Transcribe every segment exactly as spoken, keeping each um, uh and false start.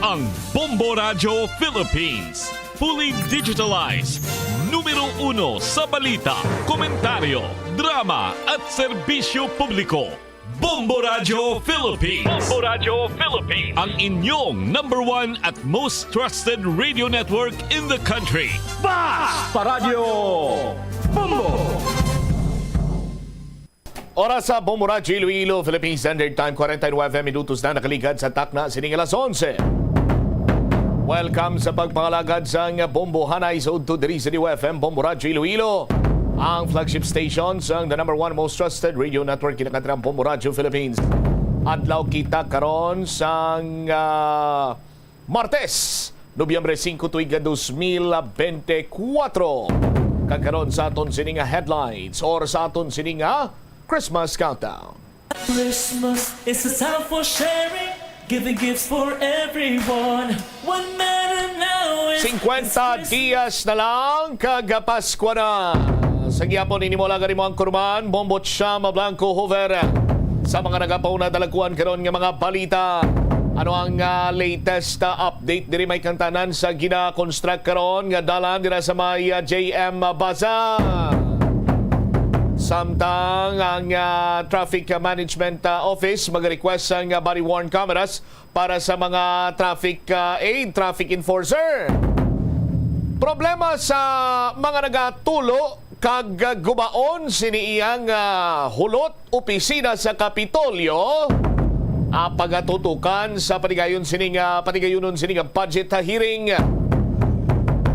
Ang Bombo Radyo Philippines, fully digitalized, numero uno sa balita, komentaryo, drama at serbisyo publiko. Bombo Radyo Philippines. Bombo Radyo Philippines. Ang inyong number one at most trusted radio network in the country. Bas Paradyo Bombo! Oras sa Bombo Radyo Iloilo, Philippine Standard Time, forty-nine F M, minutos na nakaligad sa takna sining alas onse. Welcome sa pagpangalagad sang Bombo Hanay sa udto diri sa D W F M, Bombo Radyo Iloilo, ang flagship station sang the number one most trusted radio network, kinakatram Bombo Radyo Philippines. Adlaw kita karon sang, ah, Martes, Nobyembre singko, tuig nga dos mil bente kuwatro. Kag karon sa aton sini nga headlines or sa aton sini nga Christmas countdown. Christmas is a time for sharing, giving gifts for everyone. What matter now is Singkwenta it's Christmas. Diyas na lang kag Paskwa na. Sa gihapon ini mo lang ang imo anchorman, Bombo Chama Blanco Hoover. Sa mga nagapauna, dalagkuan karon nga mga balita. Ano ang, ah, latest, ah, update diri may kantanan sa gina-construct karon nga dalan dira sa may, ah, J M Baza? Samtang ang, ah, Traffic Management, ah, Office mag-request sang, ah, body-worn cameras para sa mga traffic, ah, aid, traffic enforcer. Problema sa mga nagatulo kag gubaon sini iyang, ah, hulot opisina sa Kapitolyo, ah, pagatutukan sa patigayon sini nga, patigayunon sini nga budget hearing.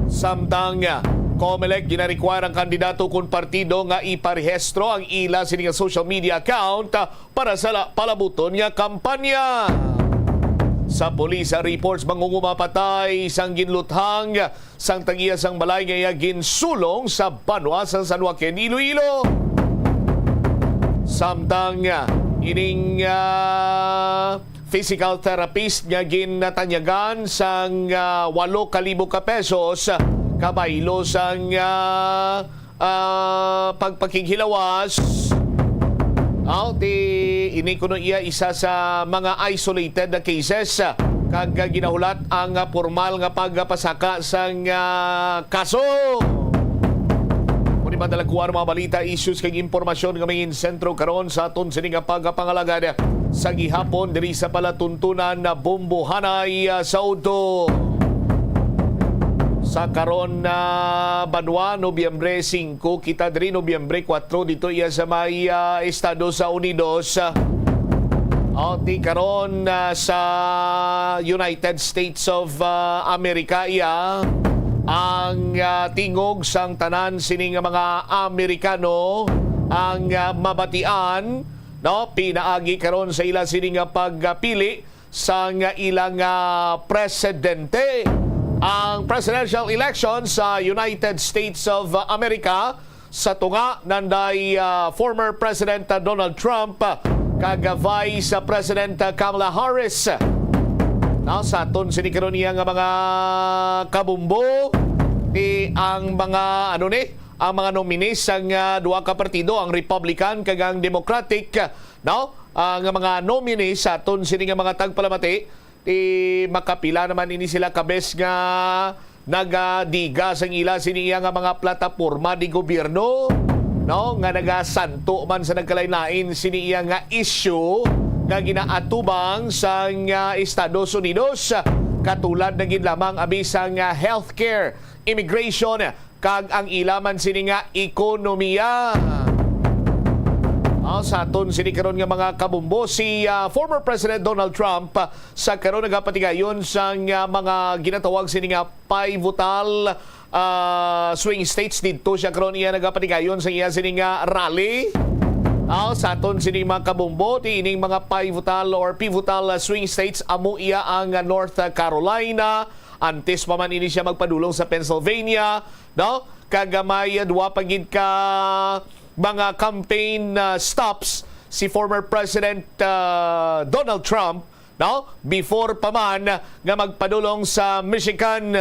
Samtang, ah, Comelec ginarequire ang kandidato kon partido nga iparehistro ang ila sini nga social media account, ah, para sa la-, palabuton nga kampanya. Sa police reports, mangunguma patay sang ginluthang sang tag-iya sang balay nga iya ginsulong sa banwa sa San Joaquin, Iloilo. Samtang, ah, ining, ah, physical therapist nga ginatanyagan sang, ah, walo ka libo ka pesos, kabaylo sang, ah, ah, pagpakighilawas. Aw, ti, ini kuno iya isa sa mga isolated na cases, ah, kag ginahulat ang, ah, pormal nga pagpasaka sang, ah, kaso. Kung di madalakuan ang mga balita, issues kag impormasyon nga may sentro karon sa aton sini nga pagpangalagad sa gihapon diri sa palatuntunan na Bombo Hanay, ah, sa udto. Sa karon na banwa, Nobyembre singko, kita diri Nobyembre kuwatro dito iya sa may, ah, Estados Unidos. Ah, ti karon, ah, sa United States of, ah, America iya ang, ah, tingog sang tanan sini nga mga Amerikano ang, ah, mabatian, no, pinaagi karon sa ila sini nga pagpili sang ilang, ah, presidente. Ang presidential election sa United States of America sa tunga nanday, ah, former President, ah, Donald Trump, ah, kag, ah, Vice President, ah, Kamala Harris. Now, sa aton sini karon iya nga mga kabumbo, ti ang mga, ano ni, ang mga nominees sang, ah, duha ka partido, ang Republican kag ang Democratic, no? Ang mga nominees sa aton sini nga mga tagpalamati, ti makapila naman ini sila ka bes nga nagadiga sang ila sini iya nga mga plataporma di gobyerno, no, nga nagasanto man sa nagkalain-lain sini iya nga issue nga ginaatubang sang, ah, Estados Unidos, katulad na gid lamang abi sang, ah, healthcare, immigration, kag ang ila man sini nga ekonomiya. Ah, sa aton sini karon nga mga kabumbo, si, ah, former President Donald Trump, ah, sa karon nagapatigayon sang, ah, mga ginatawag sini nga pivotal, ah, swing states. Didto siya karon iya nagapatigayon sa iya sini nga rally. Ah, sa aton sini mga kabumbo, ti ining mga pivotal or pivotal, ah, swing states, amo iya ang, ah, North Carolina, antes pa man ini siya magpadulong sa Pennsylvania, no? Kag, ah, may, ah, duha pa gid ka mga campaign, ah, stops si former President, ah, Donald Trump, no? Before pa man nga magpadulong sa Michigan.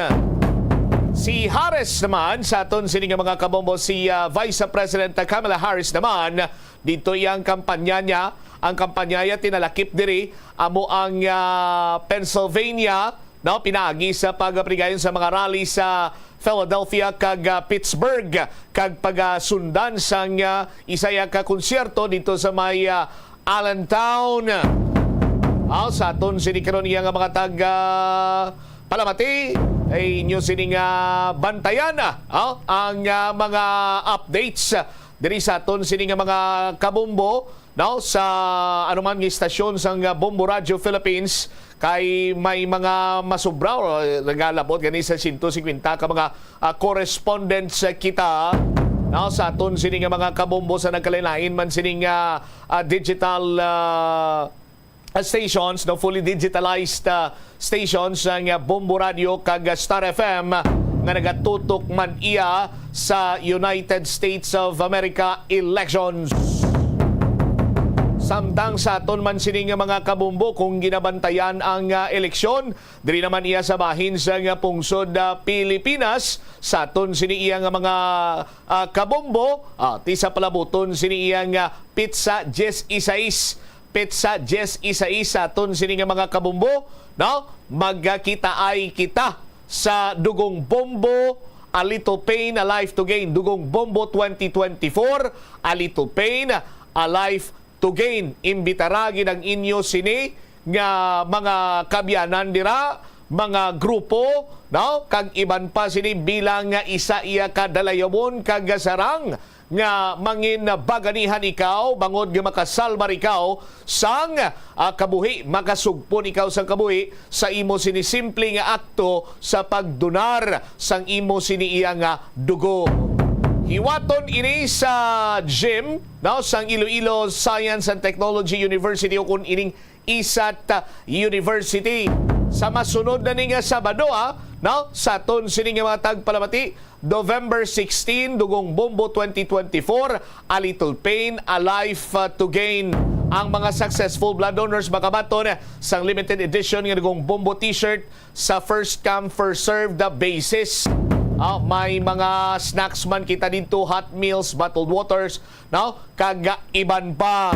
Si Harris naman, sa aton sini nga mga kabombo, si, ah, Vice President Kamala Harris naman, dito iyang kampanya niya, ang kampanya niya tinalakip diri, amo ang, ah, Pennsylvania, No, pinaagi sa pagpaligayon sa mga rally sa Philadelphia kag, ah, Pittsburgh, kag pagasundan sang, ah, isa ya ka konsyerto dito sa may, ah, Allentown. Ah, sa aton sini karon iya nga mga taga Palamati, ay inyo sini nga bantayan, ah, ah, ang, ah, mga updates, ah, diri sa aton sini nga mga kabombo, no, sa anuman nga istasyon sang, ah, Bombo Radio Philippines, kay may mga masubra o, eh, nagalabot gani sa sento singkwenta ka mga, ah, correspondents, ah, kita, no, sa aton sini nga mga kabombo sa nagkalain-lain man sining, ah, ah, digital, ah, ah, stations, no, fully digitalized, ah, stations ang, ah, Bombo Radio kag, ah, Star F M nga nagatutok man iya sa United States of America elections. Samtang sa aton man sini nga mga kabombo, kung ginabantayan ang, ah, eleksyon, diri naman iya sa bahin sa nga pungsod, ah, Pilipinas, sa aton sini iya nga mga, ah, kabombo, ah, ti sa palabuton sini iya nga petsa dieciséis, petsa dieciséis sa aton sini nga mga kabombo, no? Magkakitaay kita sa Dugong Bombo, A Little Pain, A Life to Gain. Dugong Bombo twenty twenty-four, A Little Pain, A Life to Gain. Imbitara gid ang inyo sini nga mga kaabyanan dira, mga grupo, no? Kag iban pa sini bilang nga isa iya ka dalayawon kag sarang nga mangin baganihan ikaw, bangod nga makasalbar ikaw sang, ah, kabuhi, makasugpon ikaw sang kabuhi sa imo sini simple nga akto sa pagdonar sang imo sini iya nga dugo. Hiwaton ini sa gym, no, sang Iloilo Science and Technology University, o kun ining isat University. Sa masunod na ni nga Sabado, ah, no, sa aton sini nga mga tagpalamati, November sixteen, Dugong Bombo twenty twenty-four, A Little Pain, A Life, uh, to Gain. Ang mga successful blood donors makabaton sang limited edition nga Dugong Bombo t-shirt sa first come, first served basis. Ah, may mga snacks man kita dito, hot meals, bottled waters, no? Kag iban pa.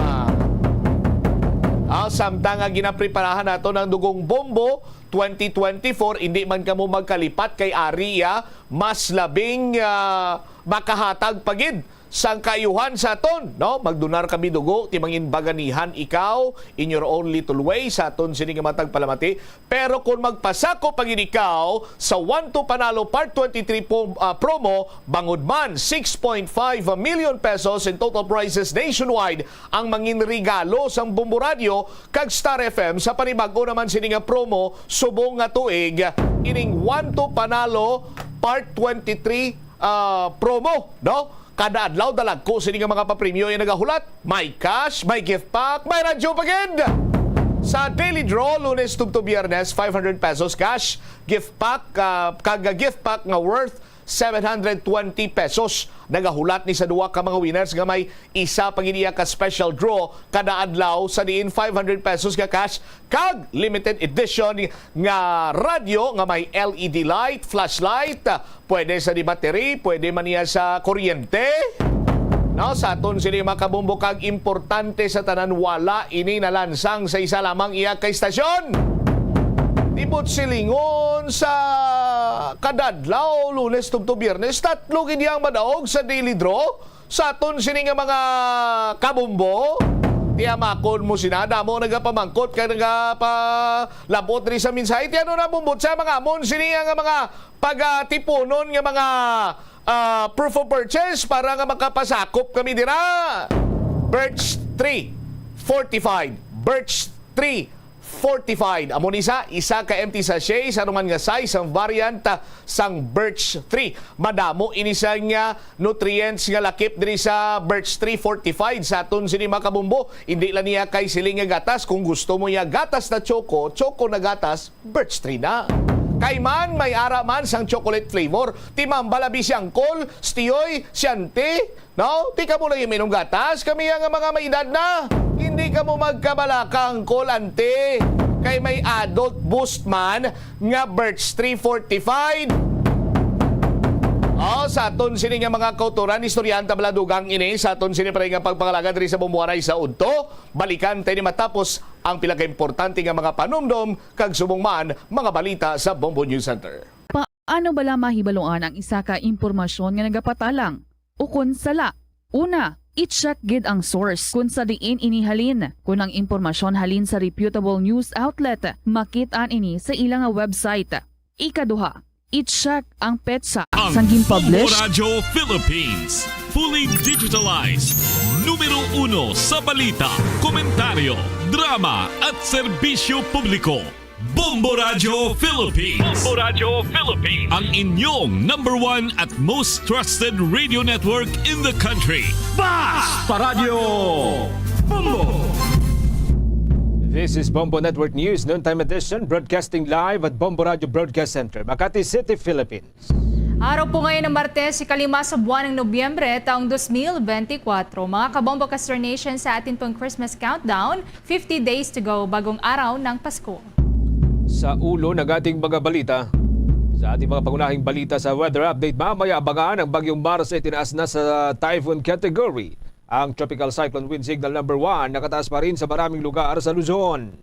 Ah, samtang nga ginapreparahan nato ang Dugong Bombo twenty twenty-four, hindi man kamo magkalipat kay ari iya mas labing, ah, makahatag pa gid sang kaayuhan sa aton, no? Magdonar kami dugo, ti mangin baganihan ikaw in your own little way sa aton sini nga mga tagpalamati. Pero kung magpasakop pa gid ikaw sa One to Panalo Part twenty-three po, ah, promo, bangod man six point five million pesos in total prizes nationwide ang mangin regalo sang Bombo Radio kag Star F M sa panibag-o naman sini nga promo subong nga tuig, ining One to Panalo Part twenty-three, ah, promo, no? Kada adlaw, dalagko sini nga mga papremyo ang nagahulat. May cash, may gift pack, may radyo pa gid. Sa daily draw, Lunes tubto Biyernes, five hundred pesos cash, gift pack, ah, kag gift pack nga worth seven hundred twenty pesos. Nagahulat ni sa duwa ka mga winners nga may isa pa gid iya ka special draw kada adlaw, sa diin five hundred pesos nga cash kag limited edition nga radyo nga may L E D light, flashlight, pwede sa di battery, pwede man niya sa kuryente. No, sa aton sini mga kabombo, kag importante sa tanan, wala ini nalansang sa isa lamang iya ka istasyon. Tibot silingon sa kadadlaw, Lunes tubto Biyernes, tatlo gid ang madaog sa daily draw. Sa aton sini nga mga kabombo, tiyamakon mo sina, damo nagapamangkot kag nagapalabot diri sa mensahe. Ti ano na, bombo, sa mga amon sini nga mga pagatipunon nga mga, ah, proof of purchase para nga makapasakop kami dira. Birch tree fortified. Birch tree fortified. Amo ni sa isa ka empty sachet sa anuman nga size sang variant, ah, sang birch tree. Madamo ini sang, ah, nutrients nga lakip diri sa birch tree fortified sa aton sini mga kabombo. Hindi lang niya kay siling nga gatas. Kung gusto mo niya gatas na choco, choco na gatas, birch tree na. Kay man, may ara man sang chocolate flavor. Ti mambal abi si Angkol, si Tiyoy, si Ante, no? Ti kamo lang yung minom gatas. Kami nga mga may edad na. Hindi kamo magkabalaka, Angkol, Ante. Kay may adult boost man nga birch tree fortified. Oh, sa aton sini nga mga kautoran, istoryahan ta bala dugang ini sa aton sini pare nga pagpangalagad diri sa Bombo Waray sa udto. Balikan ta ini matapos ang pila ka importante nga mga panumdom kag subong man mga balita sa Bombo News Center. Paano bala mahibaluan ang isa ka impormasyon nga nagapatalang ukon sala? Una, i-check gid ang source kung sa diin ini halin. Kung ang impormasyon halin sa reputable news outlet, makit-an ini sa ila nga website. Ikaduha, i-check ang petsa Ang sang ginpublish. Bombo Radyo Philippines, fully digitalized. Numero uno sa balita, komentaryo, drama, at serbisyo publiko. Bombo Radyo Philippines. Bombo Radyo Philippines. Ang inyong number one at most trusted radio network in the country. Basta Radyo Bombo! This is Bombo Network News, noontime edition, broadcasting live at Bombo Radyo Broadcast Center, Makati City, Philippines. Araw po ngayon ng Martes, ikalima sa buwan ng Nobyembre, taong dos mil benti kwatro. Mga kabombo, Kastar Nation, sa atin pong Christmas countdown, fifty days to go, bagong araw ng Pasko. Sa ulo ng ating mga balita, sa ating mga pangunahing balita sa weather update, mamaya abangan ang Bagyong Marce, tinaas na sa typhoon category ang Tropical Cyclone Wind Signal number one, nakataas pa rin sa maraming lugar sa Luzon.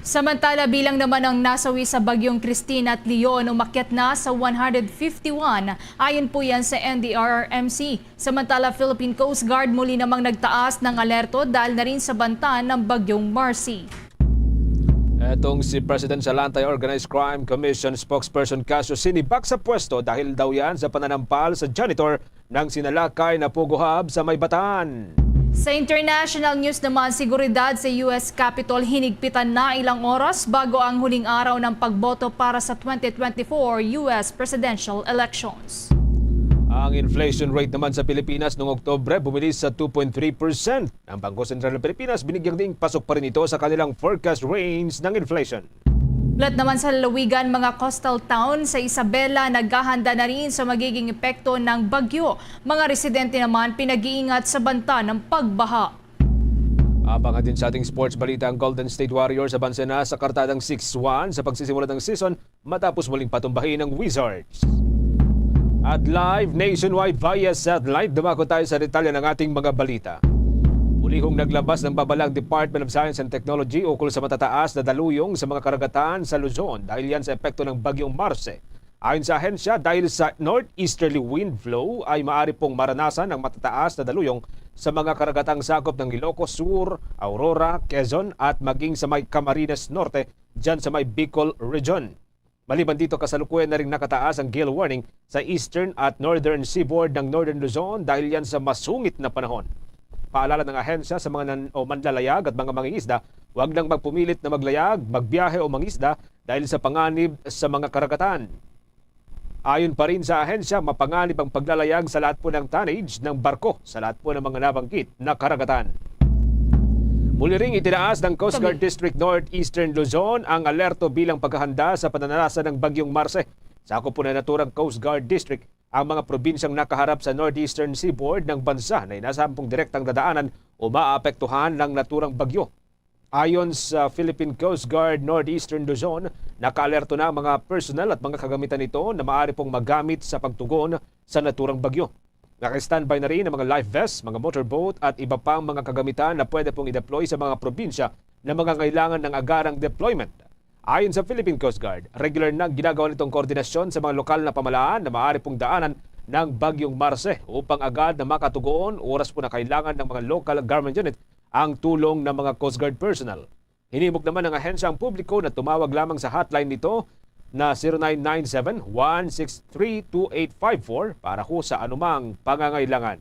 Samantala, bilang naman ang nasawi sa Bagyong Christine at Leon, umakyat na sa one hundred fifty-one, ayon po yan sa N D R R M C. Samantala, Philippine Coast Guard muli namang nagtaas ng alerto dahil na rin sa banta ng Bagyong Marcy. Etong si Presidential Anti-Organized Crime Commission spokesperson Casio sinibak sa pwesto dahil daw yan sa pananampal sa janitor ng Sinalakay na Pogo Hub sa may Bataan. Sa international news naman, seguridad sa U S Capitol hinigpitan na ilang oras bago ang huling araw ng pagboto para sa twenty twenty-four U S presidential elections. Ang inflation rate naman sa Pilipinas noong Oktubre bumilis sa two point three percent. Ang Bangko Sentral ng Pilipinas, binigyang diin pasok pa rin ito sa kanilang forecast range ng inflation. Ulat naman sa lalawigan, mga coastal town sa Isabela naghahanda na rin sa magiging epekto ng bagyo. Mga residente naman pinag-iingat sa banta ng pagbaha. Abangan din sa ating sports balita ang Golden State Warriors abanse na sa kartadang six one sa pagsisimula ng season matapos muling patumbahin ang Wizards. At live nationwide via satellite, dumako tayo sa detalye ng ating mga balita. Mulihong naglabas ng babala ang Department of Science and Technology ukol sa matataas na daluyong sa mga karagatan sa Luzon dahil yan sa epekto ng Bagyong Marce. Ayon sa ahensya, dahil sa northeasterly wind flow ay maaari pong maranasan ang matataas na daluyong sa mga karagatang sakop ng Ilocos Sur, Aurora, Quezon at maging sa may Camarines Norte, dyan sa may Bicol Region. Maliban dito, kasalukuyan na ring nakataas ang gale warning sa eastern at northern seaboard ng Northern Luzon dahil yan sa masungit na panahon. Paalala ng ahensya sa mga nan-, o manlalayag at mga mangingisda, huwag nang magpumilit na maglayag, magbiyahe o mangisda dahil sa panganib sa mga karagatan. Ayon pa rin sa ahensya, mapanganib ang paglalayag sa lahat po ng tonnage ng barko sa lahat po ng mga nabanggit na karagatan. Muli ring itinaas ng Coast Guard Kami. District Northeastern Luzon ang alerto bilang paghahanda sa pananalasa ng Bagyong Marce. Sakop po ng naturang Coast Guard District ang mga probinsyang nakaharap sa northeastern seaboard ng bansa na inasahan pong direktang dadaanan o maapektuhan ng naturang bagyo. Ayon sa Philippine Coast Guard Northeastern Luzon, nakaalerto na ang mga personnel at mga kagamitan nito na maaari pong magamit sa pagtugon sa naturang bagyo. Naka-standby na rin ang mga life vest, mga motorboat at iba pang mga kagamitan na pwede pong i-deploy sa mga probinsya na mangangailangan ng agarang deployment. Ayon sa Philippine Coast Guard, regular na ginagawa nitong koordinasyon sa mga lokal na pamahalaan na maaari pong daanan ng Bagyong Marce upang agad na makatugon oras po na kailangan ng mga local government unit ang tulong ng mga Coast Guard personnel. Hinimok naman ng ahensya ang publiko na tumawag lamang sa hotline nito na zero nine nine seven, one six three, two eight five four para ho sa anumang pangangailangan.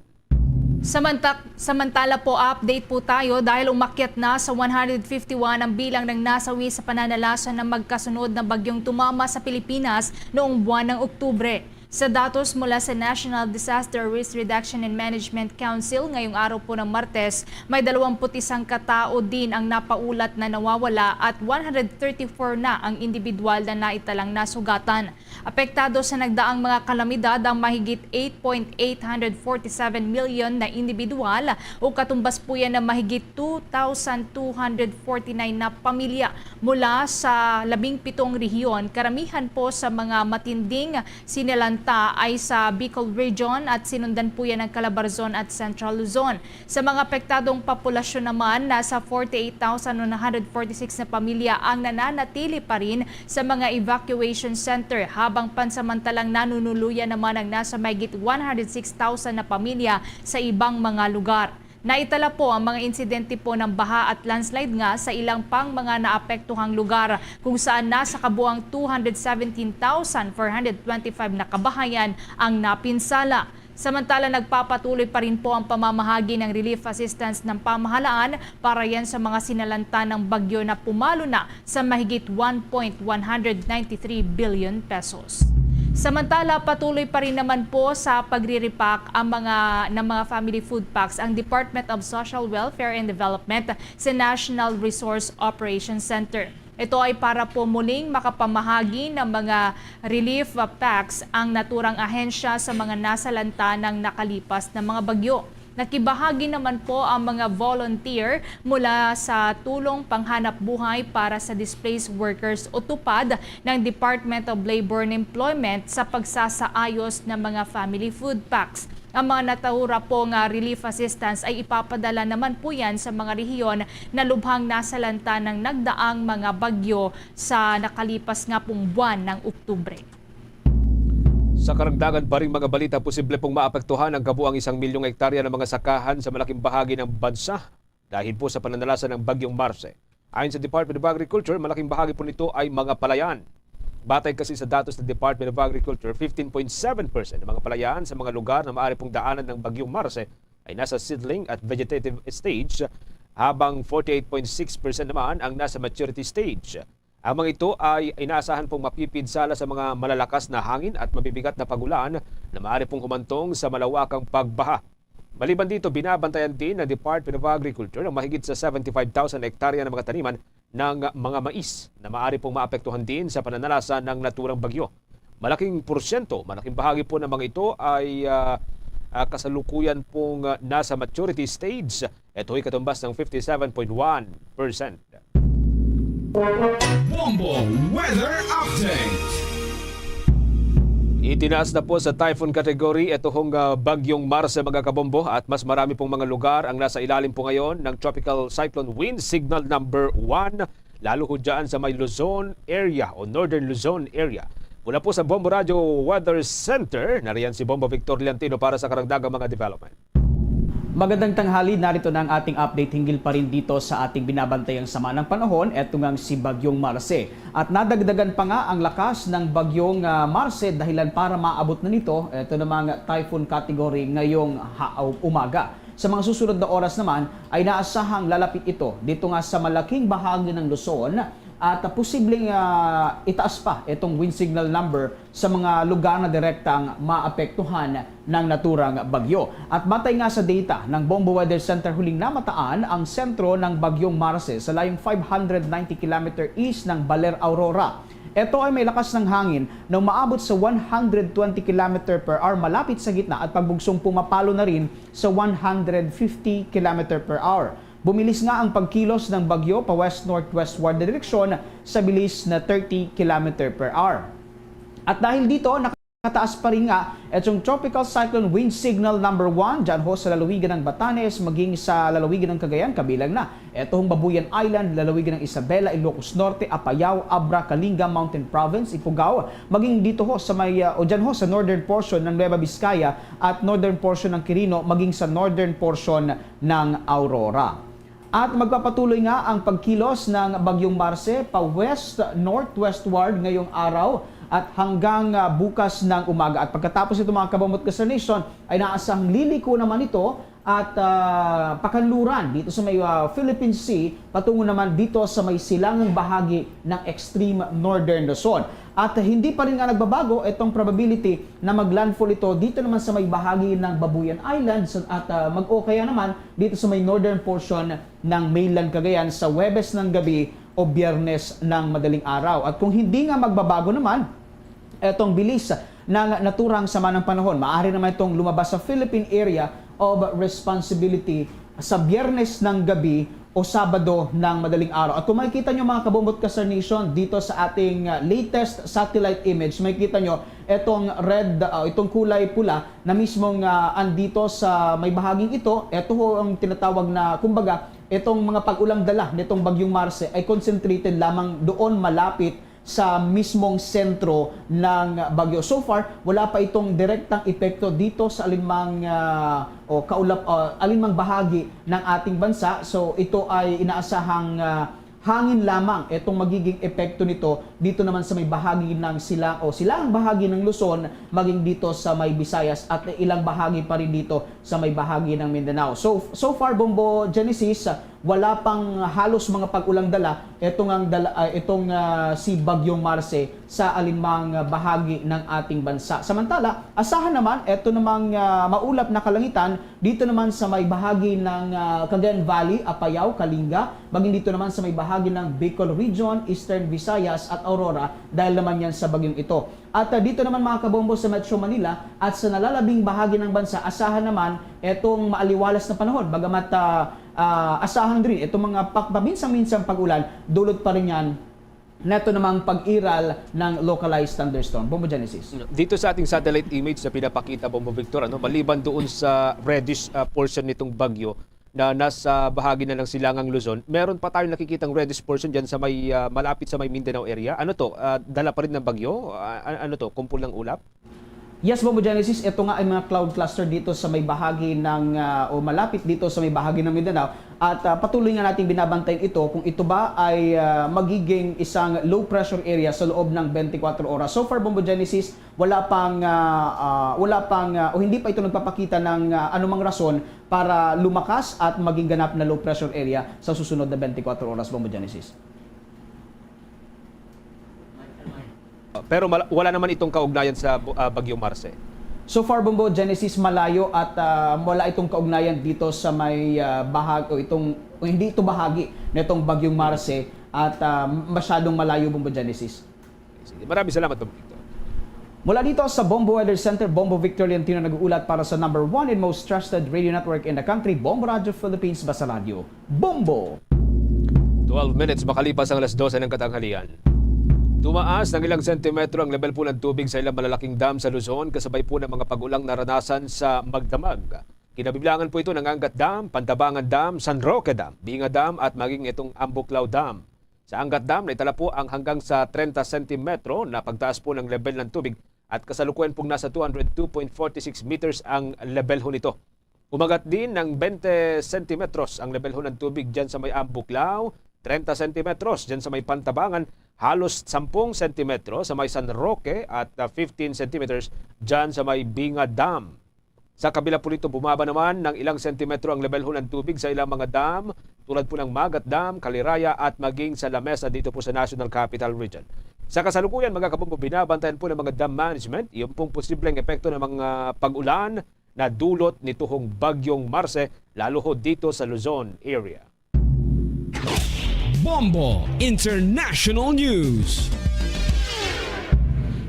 Samantak-, samantala po, update po tayo dahil umakyat na sa one hundred fifty-one ang bilang ng nasawi sa pananalasa ng magkasunod na bagyong tumama sa Pilipinas noong buwan ng Oktubre. Sa datos mula sa National Disaster Risk Reduction and Management Council, ngayong araw po ng Martes, may dalawampu't isang katao din ang napaulat na nawawala at one hundred thirty-four na ang individual na naitalang nasugatan. Apektado sa nagdaang mga kalamidad ang mahigit eight point eight hundred forty-seven million na individual o katumbas po yan ng mahigit two thousand two hundred forty-nine na pamilya mula sa labing pitong rehiyon, karamihan po sa mga matinding sinilan ta ay sa Bicol Region at sinundan po yan ng Calabarzon at Central Luzon. Sa mga apektadong populasyon naman, nasa forty-eight thousand one hundred forty-six na pamilya ang nananatili pa rin sa mga evacuation center, habang pansamantalang nanunuluyan naman ang nasa mahigit one hundred six thousand na pamilya sa ibang mga lugar. Naitala po ang mga insidente po ng baha at landslide nga sa ilang pang mga naapektuhang lugar, kung saan nasa kabuang two hundred seventeen thousand four hundred twenty-five na kabahayan ang napinsala. Samantala, nagpapatuloy pa rin po ang pamamahagi ng relief assistance ng pamahalaan para yan sa mga sinalanta ng bagyo na pumalo na sa mahigit one point one hundred ninety three billion pesos. Samantala, patuloy pa rin naman po sa pagre-repack ang mga, ng mga family food packs ang Department of Social Welfare and Development sa National Resource Operations Center. Ito ay para po muling makapamahagi ng mga relief packs ang naturang ahensya sa mga nasalanta ng nakalipas na mga bagyo. Nakibahagi naman po ang mga volunteer mula sa Tulong Panghanap Buhay para sa Displaced Workers o TUPAD ng Department of Labor and Employment sa pagsasaayos ng mga family food packs. Ang mga natura po nga relief assistance ay ipapadala naman po yan sa mga rehiyon na lubhang nasalanta ng nagdaang mga bagyo sa nakalipas nga pong buwan ng Oktubre. Sa karagdagan pa ring mga balita, posible pong maapektuhan ang kabuang isang milyong hektarya ng mga sakahan sa malaking bahagi ng bansa dahil po sa pananalasa ng Bagyong Marce. Ayon sa Department of Agriculture, malaking bahagi po nito ay mga palayan. Batay kasi sa datos ng Department of Agriculture, fifteen point seven percent ng mga palayan sa mga lugar na maaari pong daanan ng Bagyong Marce ay nasa seedling at vegetative stage, habang forty-eight point six percent naman ang nasa maturity stage. Ang mga ito ay inaasahan pong mapipinsala sa mga malalakas na hangin at mabibigat na pag-ulan na maaari pong humantong sa malawakang pagbaha. Maliban dito, binabantayan din ng Department of Agriculture ang mahigit sa seventy-five thousand hektarya ng mga taniman ng mga mais na maaari pong maapektuhan din sa pananalasa ng naturang bagyo. Malaking porsyento, malaking bahagi po ng mga ito ay, ah, ah, kasalukuyan pong, ah, nasa maturity stage. Ito'y katumbas ng fifty-seven point one percent. Bombo Weather Update. Itinaas na po sa typhoon category ito hong, ah, Bagyong Marce, mga kabombo, at mas marami pong mga lugar ang nasa ilalim po ngayon ng Tropical Cyclone Wind Signal number one, lalo ho dyan sa may Luzon area o Northern Luzon area. Mula po sa Bombo Radio Weather Center, nariyan si Bombo Victor Liantino para sa karagdagang mga development. Magandang tanghali, narito na ang ating update hinggil pa rin dito sa ating binabantayang sama ng panahon, eto ngang si Bagyong Marce. At nadagdagan pa nga ang lakas ng Bagyong, ah, Marce dahilan para maabot na nito, eto namang typhoon category ngayong ha-, umaga. Sa mga susunod na oras naman ay naasahang lalapit ito dito nga sa malaking bahagi ng Luzon at, ah, posibleng, ah, itaas pa itong wind signal number sa mga lugar na direktang maapektuhan ng naturang bagyo. At batay nga sa data ng Bombo Weather Center, huling namataan ang sentro ng Bagyong Marce sa layong five hundred ninety kilometer east ng Baler, Aurora. Ito ay may lakas ng hangin na umaabot sa one hundred twenty kilometer per hour malapit sa gitna at pagbugsong pumapalo na rin sa one hundred fifty kilometer per hour. Bumilis nga ang pagkilos ng bagyo pa west-northwestward na direksyon sa bilis na thirty kilometer per hour. At dahil dito, nakataas pa rin nga itong Tropical Cyclone Wind Signal number one dyan ho sa lalawigan ng Batanes, maging sa lalawigan ng Cagayan, kabilang na itong Babuyan Island, lalawigan ng Isabela, Ilocos Norte, Apayao, Abra, Kalinga, Mountain Province, Ifugao, maging dito ho sa may, uh, o dyan ho sa northern portion ng Nueva Vizcaya at northern portion ng Quirino, maging sa northern portion ng Aurora. At magpapatuloy nga ang pagkilos ng Bagyong Marce pa west-northwestward ngayong araw at hanggang, ah, bukas ng umaga. At pagkatapos nito, mga kabombo at ka-Star Nation, ay naasang liliko naman ito at, ah, pakanluran dito sa may, ah, Philippine Sea patungo naman dito sa may silangang bahagi ng extreme northern Luzon. At hindi pa rin nga nagbabago itong probability na mag-landfall ito dito naman sa may bahagi ng Babuyan Islands at, ah, mag-o kaya naman dito sa may northern portion ng mainland Cagayan sa Huwebes ng gabi o Biyernes ng madaling araw. At kung hindi nga magbabago naman etong bilis ng naturang sama ng panahon, maaari naman itong lumabas sa Philippine Area of Responsibility sa Biyernes ng gabi o Sabado ng madaling araw. At kung makikita nyo, mga Kabombo at Ka-Star Nation, dito sa ating, ah, latest satellite image, makikita nyo itong red, ah, itong kulay pula na mismong, ah, andito sa may bahaging ito. Ito ho ang tinatawag na, kumbaga, itong mga pag-ulang dala nitong Bagyong Marce ay concentrated lamang doon malapit sa mismong sentro ng bagyo. So far, wala pa itong direktang epekto dito sa alinmang, ah, o kaulap, ah, alinmang bahagi ng ating bansa. So, ito ay inaasahang, ah, hangin lamang itong magiging epekto nito dito naman sa may bahagi ng silang o silangang bahagi ng Luzon, maging dito sa may Visayas at ilang bahagi pa rin dito sa may bahagi ng Mindanao. So, so far, Bombo Genesis, ah, wala pang halos mga pag-ulang dala itong ang dala, ah, itong, ah, si Bagyong Marce sa alinmang, ah, bahagi ng ating bansa. Samantala, asahan naman ito namang, ah, maulap na kalangitan dito naman sa may bahagi ng, ah, Cagayan Valley, Apayao, Kalinga, maging dito naman sa may bahagi ng Bicol Region, Eastern Visayas at Aurora dahil naman yan sa bagyong ito. At, ah, dito naman, mga Kabombo, sa Metro Manila at sa nalalabing bahagi ng bansa, asahan naman itong maaliwalas na panahon. Bagamat, ah, ah, asahan rin itong mga pa-, paminsan-minsang pag-ulan, dulot pa rin yan neto namang pag-iral ng localized thunderstorm. Bombo Genesis. Dito sa ating satellite image na pinapakita, Bombo Victor, ano, maliban doon sa reddish, ah, portion nitong bagyo na nasa bahagi na ng silangang Luzon, meron pa tayong nakikitang reddish portion dyan sa may, ah, malapit sa may Mindanao area. Ano to? Ah, dala pa rin ng bagyo? Ah, an-, ano to? Kumpol ng ulap? Yes, Bombo Genesis, ito nga ay mga cloud cluster dito sa may bahagi ng, ah, o malapit dito sa may bahagi ng Mindanao. At, ah, patuloy nga nating binabantayan ito kung ito ba ay, ah, magiging isang low pressure area sa loob ng twenty-four oras. So far, Bombo Genesis, wala pang, ah, ah, wala pang, ah, o hindi pa ito nagpapakita ng, ah, anumang rason para lumakas at maging ganap na low pressure area sa susunod na twenty-four oras, Bombo Genesis. Pero mala-, wala naman itong kaugnayan sa bu-, ah, Bagyong Marce. So far, Bombo Genesis, malayo at, ah, wala itong kaugnayan dito sa may, ah, bahag-, o itong, o hindi ito bahagi nitong Bagyong Marce at, ah, masyadong malayo, Bombo Genesis. Sige, maraming salamat, Bombo Victor. Mula dito sa Bombo Weather Center, Bombo Victor Leontino nag-uulat para sa number one and most trusted radio network in the country, Bombo Radio Philippines, Basta Radyo. Bombo! Twelve minutes makalipas ang alas dose ng katanghalian. Tumaas ng ilang sentimetro ang level po ng tubig sa ilang malalaking dam sa Luzon, kasabay po ng mga pag-ulang naranasan sa magdamag. Kinabiblangan po ito ng Angat Dam, Pantabangan Dam, San Roque Dam, Binga Dam at maging itong Ambuclao Dam. Sa Angat Dam, naitala po ang hanggang sa trenta sentimetro na pagtaas po ng level ng tubig at kasalukuyan pong nasa two hundred two point forty six meters ang level ho nito. Umagat din ng bente sentimetros ang level ho ng tubig dyan sa may Ambuclao, trenta sentimetros dyan sa may Pantabangan, halos sampung sentimetro sa may San Roque at, ah, fifteen centimeters dyan sa may Binga Dam. Sa kabila po nito, bumaba naman ng ilang sentimetro ang level ho ng tubig sa ilang mga dam, tulad po ng Magat Dam, Caliraya at maging sa Lamesa dito po sa National Capital Region. Sa kasalukuyan, mga kabombo, binabantayan po ng mga dam management yung pong posibleng epekto ng mga pag-ulan na dulot nito hong Bagyong Marce, lalo ho dito sa Luzon area. Bombo International News.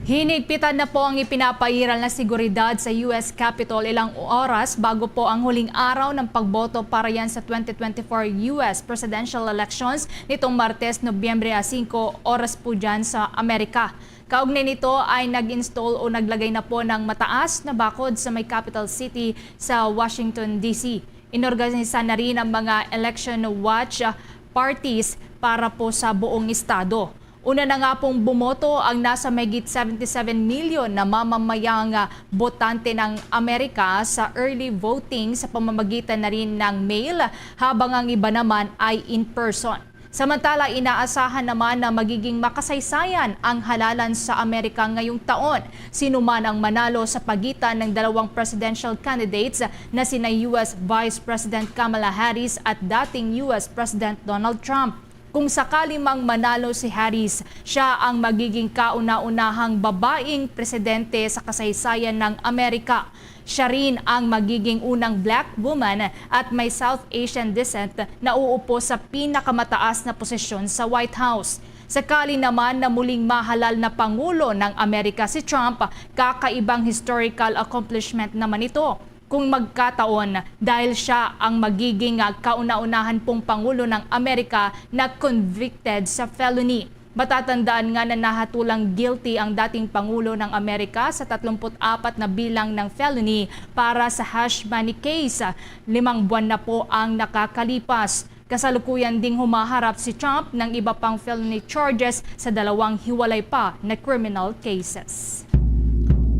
Hinigpitan na po ang ipinapairal na seguridad sa U S Capitol ilang oras bago po ang huling araw ng pagboto para yan sa twenty twenty-four U S presidential elections nitong Martes, Nobyembre singko, oras po dyan sa Amerika. Kaugnay nito ay nag-install o naglagay na po ng mataas na bakod sa may capital city sa Washington, D C. Inorganisa na rin ang mga election watch, ah, parties para po sa buong estado. Una na nga pong bumoto ang nasa mahigit seventy-seven million na mamamayang, ah, botante ng Amerika sa early voting sa pamamagitan na rin ng mail, habang ang iba naman ay in person. Samantala, inaasahan naman na magiging makasaysayan ang halalan sa Amerika ngayong taon. Sino man ang manalo sa pagitan ng dalawang presidential candidates na sina U S Vice President Kamala Harris at dating U S President Donald Trump. Kung sakali mang manalo si Harris, siya ang magiging kauna-unahang babaeng presidente sa kasaysayan ng Amerika. Siya rin ang magiging unang black woman at may South Asian descent na uupo sa pinakamataas na posisyon sa White House. Sakali naman na muling mahalal na pangulo ng Amerika si Trump, kakaibang historical accomplishment naman ito. kung magkataon, dahil siya ang magiging, ah, kauna-unahan pong pangulo ng Amerika na convicted sa felony. Matatandaan nga na nahatulang guilty ang dating pangulo ng Amerika sa tatlumpu't apat na bilang ng felony para sa hush money case. Limang buwan na po ang nakakalipas. Kasalukuyan ding humaharap si Trump ng iba pang felony charges sa dalawang hiwalay pa na criminal cases.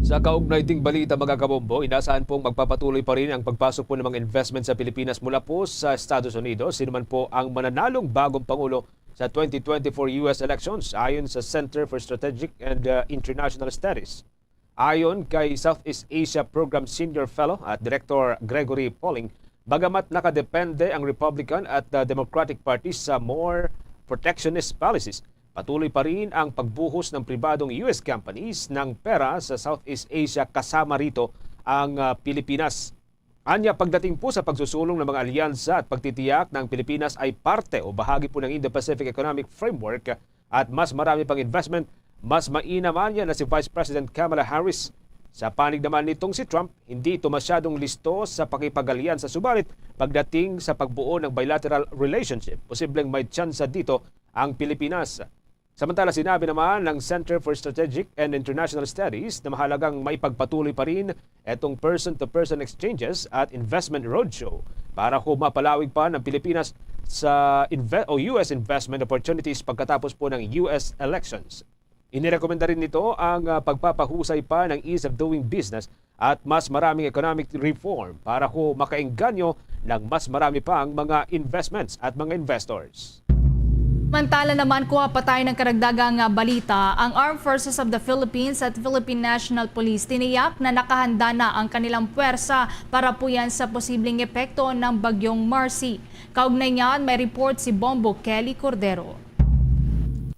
Sa kaugnay ding balita, mga kabombo, inasahan pong magpapatuloy pa rin ang pagpasok po ng mga investment sa Pilipinas mula po sa Estados Unidos. Sino man po ang mananalong bagong pangulo sa twenty twenty-four U S elections, ayon sa Center for Strategic and uh, International Studies. Ayon kay Southeast Asia Program Senior Fellow at Director Gregory Poling, bagamat nakadepende ang Republican at uh, Democratic Party sa more protectionist policies, patuloy pa rin ang pagbuhos ng pribadong U S companies ng pera sa Southeast Asia, kasama rito ang uh, Pilipinas. Anya, pagdating po sa pagsusulong ng mga alyansa at pagtitiyak na ang Pilipinas ay parte o bahagi po ng Indo-Pacific Economic Framework at mas marami pang investment, mas mainam anya na si Vice President Kamala Harris. Sa panig naman nitong si Trump, hindi ito masyadong listo sa pakipag-alyansa, subalit pagdating sa pagbuo ng bilateral relationship, posibleng may tsansa dito ang Pilipinas. Samantala, sinabi naman ng Center for Strategic and International Studies na mahalagang maipagpatuloy pa rin itong person-to-person exchanges at investment roadshow para ho mapalawig pa ng Pilipinas sa inve- o U S investment opportunities pagkatapos po ng U S elections. Inirekomenda rin nito ang ah, pagpapahusay pa ng ease of doing business at mas maraming economic reform para ho makaengganyo ng mas marami pang mga investments at mga investors. Mantala naman, kuha pa tayo ng karagdagang ah, balita. Ang Armed Forces of the Philippines at Philippine National Police tiniyak na nakahanda na ang kanilang puwersa para puyan sa posibleng epekto ng Bagyong Marcy. Kaugnay niyan, may report si Bombo Kelly Cordero.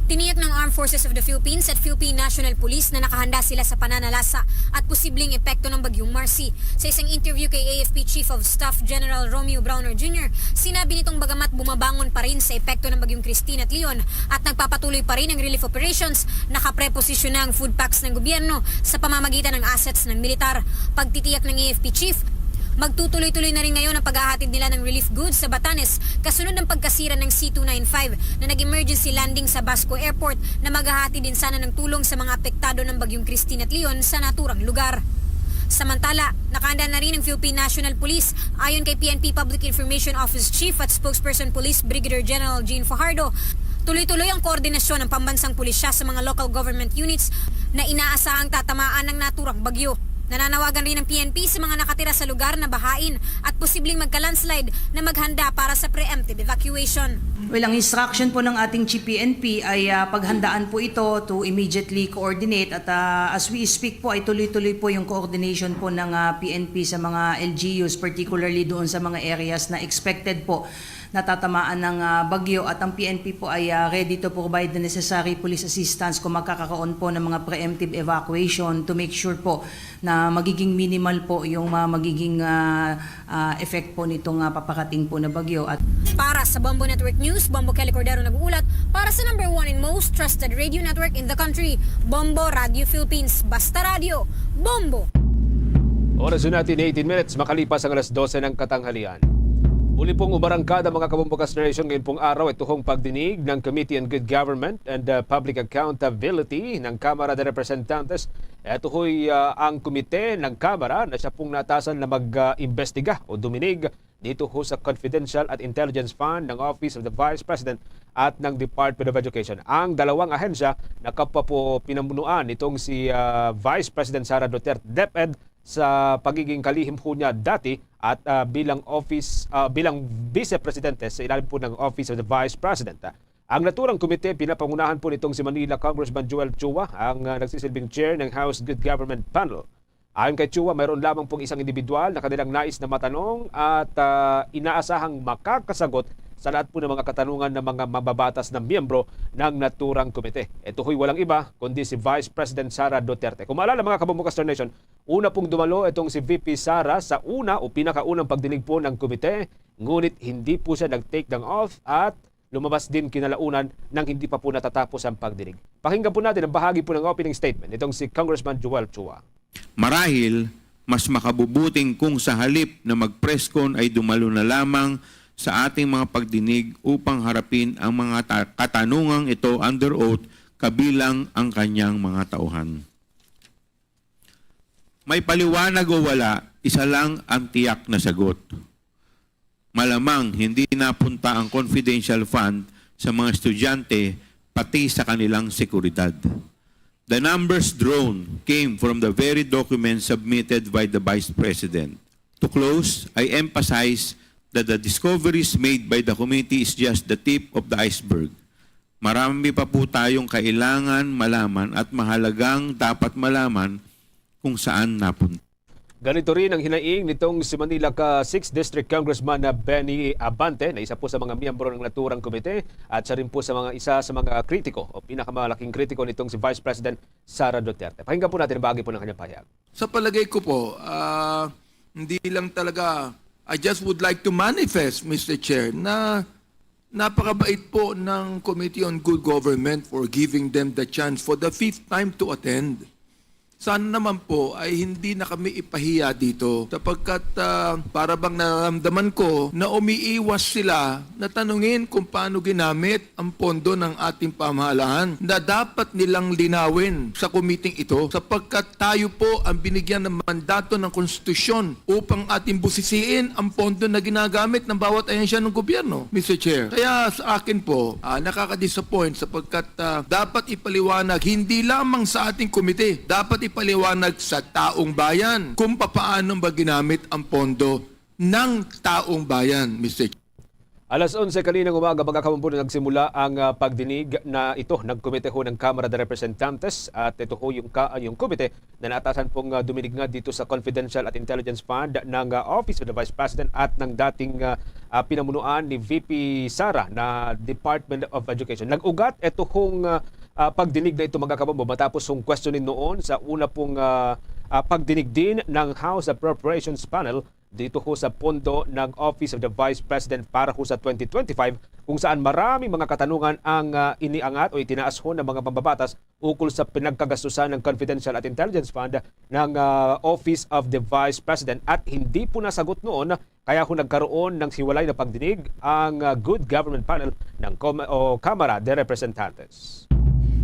Tiniyak ng Armed Forces of the Philippines at Philippine National Police na nakahanda sila sa pananalasa at posibleng epekto ng Bagyong Marcy. Sa isang interview kay A F P Chief of Staff General Romeo Brawner Junior, sinabi nitong bagamat bumabangon pa rin sa epekto ng Bagyong Christine at Leon at nagpapatuloy pa rin ang relief operations, nakapreposisyon na ang food packs ng gobyerno sa pamamagitan ng assets ng militar. Pagtitiyak ng A F P Chief, magtutuloy-tuloy na rin ngayon ang paghahatid nila ng relief goods sa Batanes kasunod ng pagkasira ng C two nine five na nag-emergency landing sa Basco Airport na maghahatid din sana ng tulong sa mga apektado ng Bagyong Christine at Leon sa naturang lugar. Samantala, nakahanda na rin ang Philippine National Police. Ayon kay P N P Public Information Office Chief at Spokesperson Police Brigadier General Jean Fajardo, tuloy-tuloy ang koordinasyon ng pambansang pulisya sa mga local government units na inaasahang tatamaan ng naturang bagyo. Nananawagan rin ang P N P sa mga nakatira sa lugar na bahain at posibleng magka-landslide na maghanda para sa preemptive evacuation. Well, ang instruction po ng ating Chief P N P ay ah, paghandaan po ito to immediately coordinate at ah, as we speak po ay tuloy-tuloy po yung coordination po ng ah, P N P sa mga L G Us, particularly doon sa mga areas na expected po natatamaan ng ah, bagyo at ang P N P po ay ah, ready to provide the necessary police assistance kung magkakaroon po ng mga preemptive evacuation to make sure po na magiging minimal po yung mga magiging ah, ah, effect po nitong ah, paparating po na bagyo. At Para sa Bombo Network News, Bombo Kelly Cordero nag-uulat para sa number one and most trusted radio network in the country, Bombo Radio Philippines. Basta radyo, Bombo! Oras na natin, eighteen minutes makalipas ang alas dose ng katanghalian. Muli pong umarangkada, mga kabombokas na nation, ngayon pong araw, ito hong pagdinig ng Committee on Good Government and uh, Public Accountability ng Kamara de Representantes. Ito ho'y uh, ang komite ng Kamara na siya pong natasan na mag-imbestiga o duminig dito ho sa Confidential at Intelligence Fund ng Office of the Vice President at ng Department of Education. Ang dalawang ahensya na kapwa po pinamunuan nitong si uh, Vice President Sara Duterte DepEd sa pagiging kalihim ho niya dati at uh, bilang office uh, bilang vice presidente sa ilalim po ng Office of the Vice President. Ang naturang komite pinapangunahan po nitong si Manila Congressman Joel Chua, ang uh, nagsisilbing chair ng House Good Government Panel. Ayon kay Chua, mayroon lamang pong isang individual na kanilang nais na matanong at uh, inaasahang makakasagot sa lahat po ng mga katanungan ng mga mababatas na miyembro ng naturang komite. Ito ho'y walang iba kundi si Vice President Sara Duterte. Kung maalala, mga kabombokas na nation, una pong dumalo itong si V P Sara sa una o pinakaunang pagdinig po ng komite, ngunit hindi po siya nag-take ng oath at lumabas din kinalaunan nang hindi pa po natatapos ang pagdinig. Pakinggan po natin ang bahagi po ng opening statement nitong si Congressman Joel Chua. Marahil Mas makabubuting kung sa halip na mag-presscon ay dumalo na lamang sa ating mga pagdinig upang harapin ang mga ta- katanungang ito under oath kabilang ang kanyang mga tauhan. May paliwanag o wala, isa lang ang tiyak na sagot. Malamang hindi napunta ang confidential fund sa mga estudyante, pati sa kanilang seguridad. The numbers drawn came from the very documents submitted by the Vice President. To close, I emphasize that the discoveries made by the committee is just the tip of the iceberg. Marami pa po tayong kailangan malaman at mahalagang dapat malaman kung saan napunta. Ganito rin ang hinaing nitong si Manila ka sixth District Congressman na Benny Abante, na isa po sa mga miyembro ng naturang komite at siya rin po sa mga isa sa mga kritiko o pinakamalaking kritiko nitong si Vice President Sara Duterte. Pakinggan po natin ang bahagi po ng kanyang pahayag. Sa palagay ko po, ah, hindi lang talaga, I just would like to manifest, Mister Chair, na napakabait po ng Committee on Good Government for giving them the chance for the fifth time to attend. Sana naman po ay hindi na kami ipahiya dito sapagkat ah, para bang nararamdaman ko na umiiwas sila na tanungin kung paano ginamit ang pondo ng ating pamahalaan na dapat nilang linawin sa committee ito sapagkat tayo po ang binigyan ng mandato ng konstitusyon upang ating busisiin ang pondo na ginagamit ng bawat ahensya ng gobyerno, Mister Chair. Kaya sa akin po, ah, nakaka-disappoint sapagkat ah, dapat ipaliwanag hindi lamang sa ating komite, dapat ipaliwanag sa taong bayan kung papaano ba ginamit ang pondo ng taong bayan, Mister Chair. Alas onse kaninang umaga, mga kamumpuno, nagsimula ang ah, pagdinig na ito ng Komite ho ng Kamara de Representantes at ito ho yung, ka, yung komite na naatasan pong ah, duminig nga dito sa Confidential at Intelligence Fund ng ah, Office of the Vice President at ng dating ah, ah, pinamunuan ni V P Sara na Department of Education. Nag-ugat ito hong ah, ah, pagdinig na ito, mga kamumbo, matapos hong questionin noon sa una pong ah, ah, pagdinig din ng House Appropriations Panel dito ho sa pondo ng Office of the Vice President para ho sa twenty twenty-five, kung saan maraming mga katanungan ang ah, iniangat o itinaas ho ng mga mambabatas ukol sa pinagkagastusan ng Confidential at Intelligence Fund ng ah, Office of the Vice President at hindi po nasagot noon, kaya ho nagkaroon ng hiwalay na pagdinig ang ah, Good Government Panel ng Com- o Kamara de Representantes.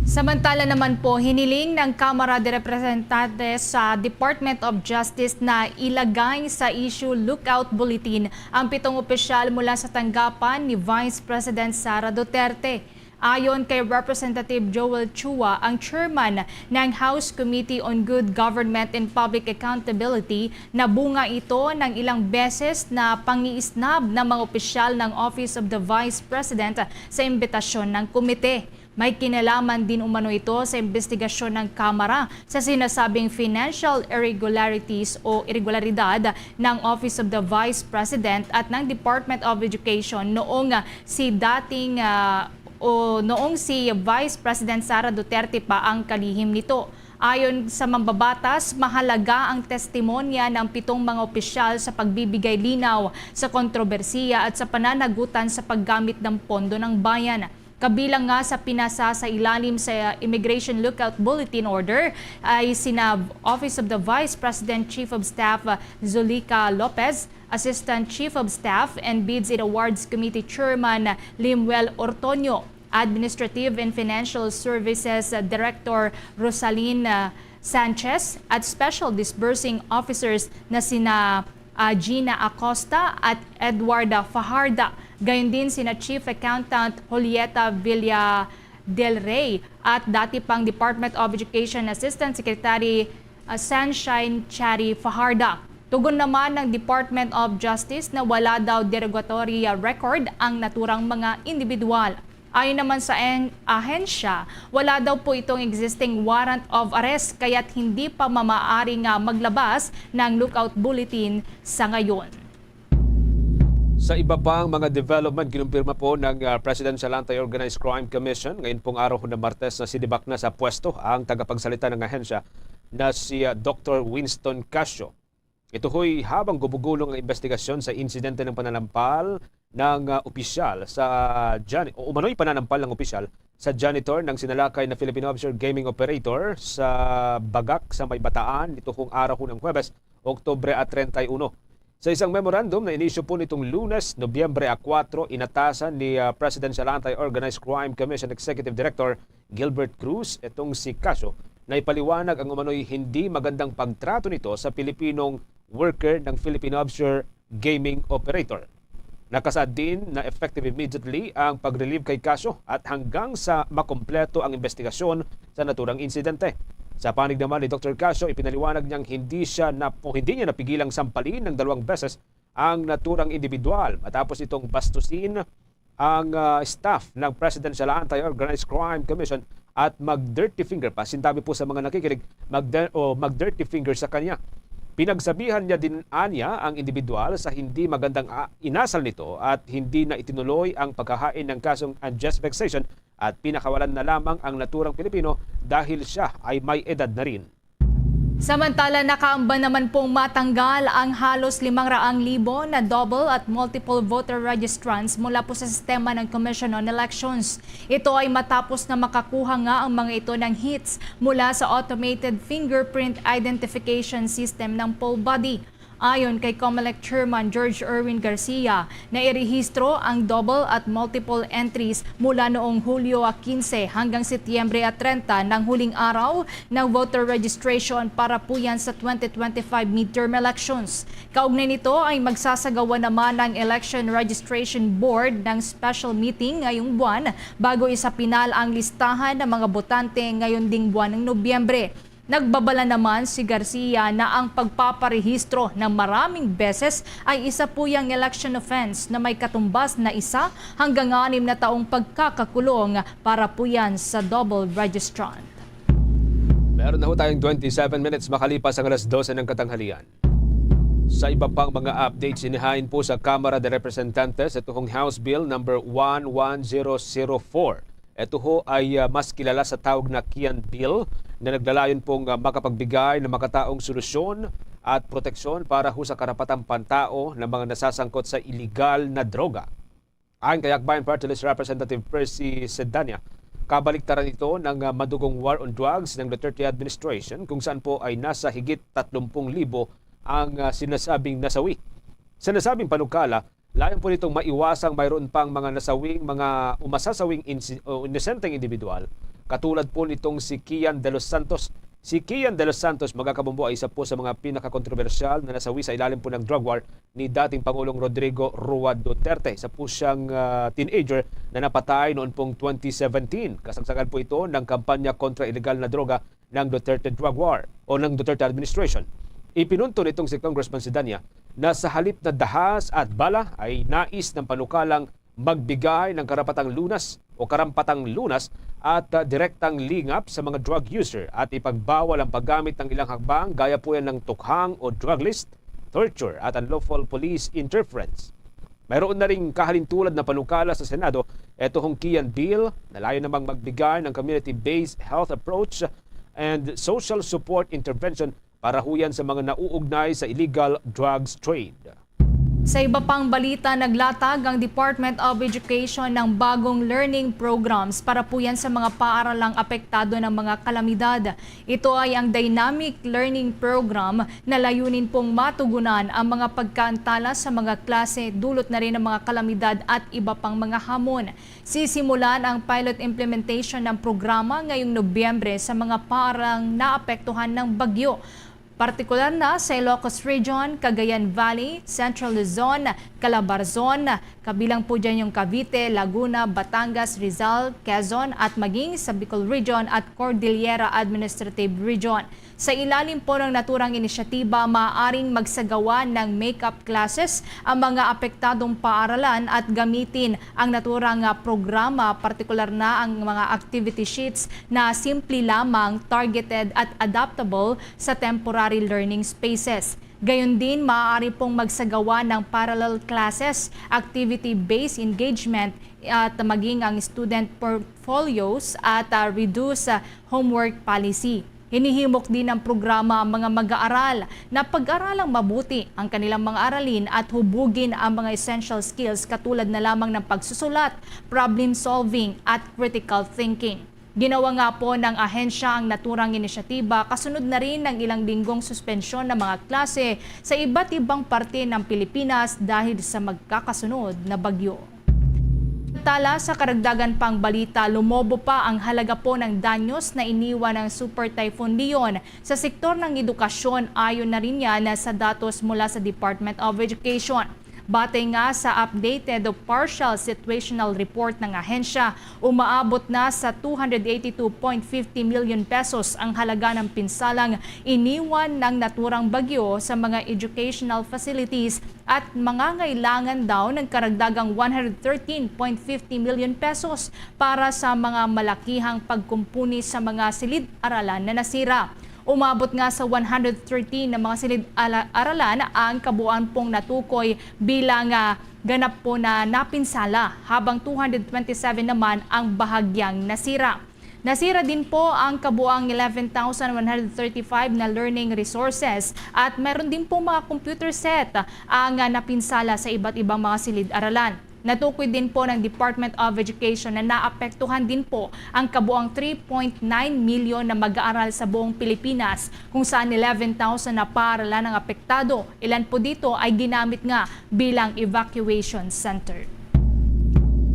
Samantala naman po, hiniling ng Kamara de Representantes sa Department of Justice na ilagay sa issue lookout bulletin ang pitong opisyal mula sa tanggapan ni Vice President Sara Duterte. Ayon kay Representative Joel Chua, ang chairman ng House Committee on Good Government and Public Accountability, nabunga ito ng ilang beses na pangiisnab ng mga opisyal ng Office of the Vice President sa imbitasyon ng komite. May kinalaman din umano ito sa imbestigasyon ng Kamara sa sinasabing financial irregularities o irregularidad ng Office of the Vice President at ng Department of Education noong si dating ah, o noong si Vice President Sara Duterte pa ang kalihim nito. Ayon sa mambabatas, mahalaga ang testimonya ng pitong mga opisyal sa pagbibigay linaw sa kontrobersiya at sa pananagutan sa paggamit ng pondo ng bayan. Kabilang nga sa pinasa sa ilalim sa Immigration Lookout Bulletin Order ay sina Office of the Vice President Chief of Staff Zuleika Lopez, Assistant Chief of Staff and Bids and Awards Committee Chairman Limuel Ortonio, Administrative and Financial Services Director Rosalyn Sanchez, at Special Disbursing Officers na sina ah, Gina Acosta at Edward Fajarda, gayon din sina Chief Accountant Julieta Villa Del Rey at dati pang Department of Education Assistant Secretary ah, Sunshine Chari Fajarda. Tugon naman ng Department of Justice na wala daw derogatory ah, record ang naturang mga individual. Ayon naman sa ahensya, wala daw po itong existing warrant of arrest kaya't hindi pa mamaaring maglabas ng lookout bulletin sa ngayon. Sa iba pang mga development, kinumpirma po ng uh, Presidential Anti-Organized Crime Commission ngayon pong araw na Martes na sinibak na sa pwesto ang tagapagsalita ng ahensya na si uh, Doctor Winston Casio. Ito ho'y habang gumugulong ang investigasyon sa insidente ng pananampal ng uh, opisyal sa jani o umano'y pananampal ng opisyal sa janitor ng sinalakay na Philippine Offshore Gaming Operator sa Bagak sa May Bataan nito kung araw ng Huwebes, Oktubre a treinta y uno. Sa isang memorandum na inisyu po nitong Lunes, Nobyembre a kuwatro, inatasan ni, ah, Presidential Anti-Organized Crime Commission Executive Director Gilbert Cruz itong si Casio na ipaliwanag ang umano'y hindi magandang pagtrato nito sa Pilipinong worker ng Philippine Offshore Gaming Operator. Nakasaad din na effective immediately ang pag-relieve kay Casio at hanggang sa makompleto ang investigasyon sa naturang insidente. Sa panig naman ni Doktor Casio, ipinaliwanag niyang hindi siya na, o hindi niya napigilang sampalin ng dalawang beses ang naturang individual matapos itong bastusin ang, ah, staff ng Presidential Anti-Organized Crime Commission at mag-dirty finger pa. Sintabi po sa mga nakikinig, mag o mag-dirty finger sa kanya. Pinagsabihan niya din anya ang individual sa hindi magandang, ah, inasal nito at hindi na itinuloy ang paghahain ng kasong unjust vexation at pinakawalan na lamang ang naturang Pilipino dahil siya ay may edad na rin. Samantala, nakaamban naman pong matanggal ang halos limang raang libo na double at multiple voter registrants mula po sa sistema ng Commission on Elections. Ito ay matapos na makakuha nga ang mga ito ng hits mula sa automated fingerprint identification system ng poll body. Ayon kay Comelec Chairman George Erwin Garcia, nairehistro ang double at multiple entries mula noong Hulyo a quince hanggang Setyembre a treinta ng huling araw ng voter registration para po yan sa twenty twenty-five midterm elections. Kaugnay nito ay magsasagawa naman ang Election Registration Board ng special meeting ngayong buwan bago isapinal ang listahan ng mga botante ngayon ding buwan ng Nobyembre. Nagbabala naman si Garcia na ang pagpaparehistro ng maraming beses ay isa po yang election offense na may katumbas na isa hanggang anim na taong pagkakakulong para po yan sa double registrant. Meron na ho tayong twenty-seven minutes makalipas ang alas dose ng katanghalian. Sa iba pang mga updates, inihain po sa Kamara de Representantes ito hong House Bill number one one zero zero four. Ito ho ay, ah, mas kilala sa tawag na Kian Bill na naglalayon pong, ah, makapagbigay ng makataong solusyon at proteksyon para ho sa karapatang pantao ng mga nasasangkot sa iligal na droga. Ayon kay Akbayan Party List Representative Percy Sedania, kabaliktaran ito ng, ah, madugong war on drugs ng Duterte administration kung saan po ay nasa higit tatlumpung libo ang, ah, sinasabing nasawi. Sa nasabing panukala, layon po nitong maiwasang mayroon pang mga nasawing, mga umasasawing insi-, o inosenteng individual, katulad po nitong si Kian de los Santos. Si Kian de los Santos, mga kabombo, ay isa po sa mga pinakakontrobersyal na nasawi sa ilalim po ng drug war ni dating Pangulong Rodrigo Roa Duterte. Isa po siyang, ah, teenager na napatay noon pong twenty seventeen. Kasagsagan po ito ng kampanya kontra iligal na droga ng Duterte drug war o ng Duterte administration. Ipinunto nitong si Congressman Sedania na sa halip na dahas at bala ay nais ng panukalang magbigay ng karapatang lunas o karampatang lunas at, ah, direktang lingap sa mga drug user at ipagbawal ang paggamit ng ilang hakbang gaya po yan ng tukhang o drug list, torture at unlawful police interference. Mayroon na ring kahalintulad na panukala sa Senado, eto hong Kian Bill, na layo namang magbigay ng community-based health approach and social support intervention para huyan sa mga nauugnay sa illegal drugs trade. Sa iba pang balita, naglatag ang Department of Education ng bagong learning programs para po yan sa mga paaralang apektado ng mga kalamidad. Ito ay ang Dynamic Learning Program na layunin pong matugunan ang mga pagkaantala sa mga klase, dulot na rin ang mga kalamidad at iba pang mga hamon. Sisimulan ang pilot implementation ng programa ngayong Nobyembre sa mga paaralang naapektuhan ng bagyo, partikular na sa Ilocos Region, Cagayan Valley, Central Luzon, Calabarzon, kabilang po dyan yung Cavite, Laguna, Batangas, Rizal, Quezon at maging sa Bicol Region at Cordillera Administrative Region. Sa ilalim po ng naturang inisyatiba, maaaring magsagawa ng make-up classes ang mga apektadong paaralan at gamitin ang naturang, ah, programa, partikular na ang mga activity sheets na simple lamang, targeted at adaptable sa temporary learning spaces. Gayon din, maaari pong magsagawa ng parallel classes, activity-based engagement, at maging ang student portfolios at, ah, reduce, ah, homework policy. Hinihimok din ng programa ang mga mag-aaral na pag-aralang mabuti ang kanilang mga aralin at hubugin ang mga essential skills katulad na lamang ng pagsusulat, problem solving, at critical thinking. Ginawa nga po ng ahensya ang naturang inisyatiba kasunod na rin ng ilang linggong suspensyon ng mga klase sa iba't ibang parte ng Pilipinas dahil sa magkakasunod na bagyo. Tala sa karagdagan pang balita, lumobo pa ang halaga po ng danyos na iniwan ng Super Typhoon Leon sa sektor ng edukasyon, ayon na rin yan sa datos mula sa Department of Education. Batay nga sa updated o partial situational report ng ahensya, umaabot na sa two hundred eighty two point fifty million pesos ang halaga ng pinsalang iniwan ng naturang bagyo sa mga educational facilities at mangangailangan daw ng karagdagang one hundred thirteen point fifty million pesos para sa mga malakihang pagkumpuni sa mga silid-aralan na nasira. Umabot nga sa one hundred thirteen na mga silid-aralan ang kabuuan pong natukoy bilang, ah, ganap po na napinsala, habang two hundred twenty-seven naman ang bahagyang nasira. Nasira din po ang kabuang eleven thousand one hundred thirty-five na learning resources at meron din po mga computer set ang, ah, napinsala sa iba't ibang mga silid-aralan. Natukoy din po ng Department of Education na naapektuhan din po ang kabuang three point nine milyon na mag-aaral sa buong Pilipinas, kung saan eleven thousand na paaralan ang apektado. Ilan po dito ay ginamit nga bilang evacuation center.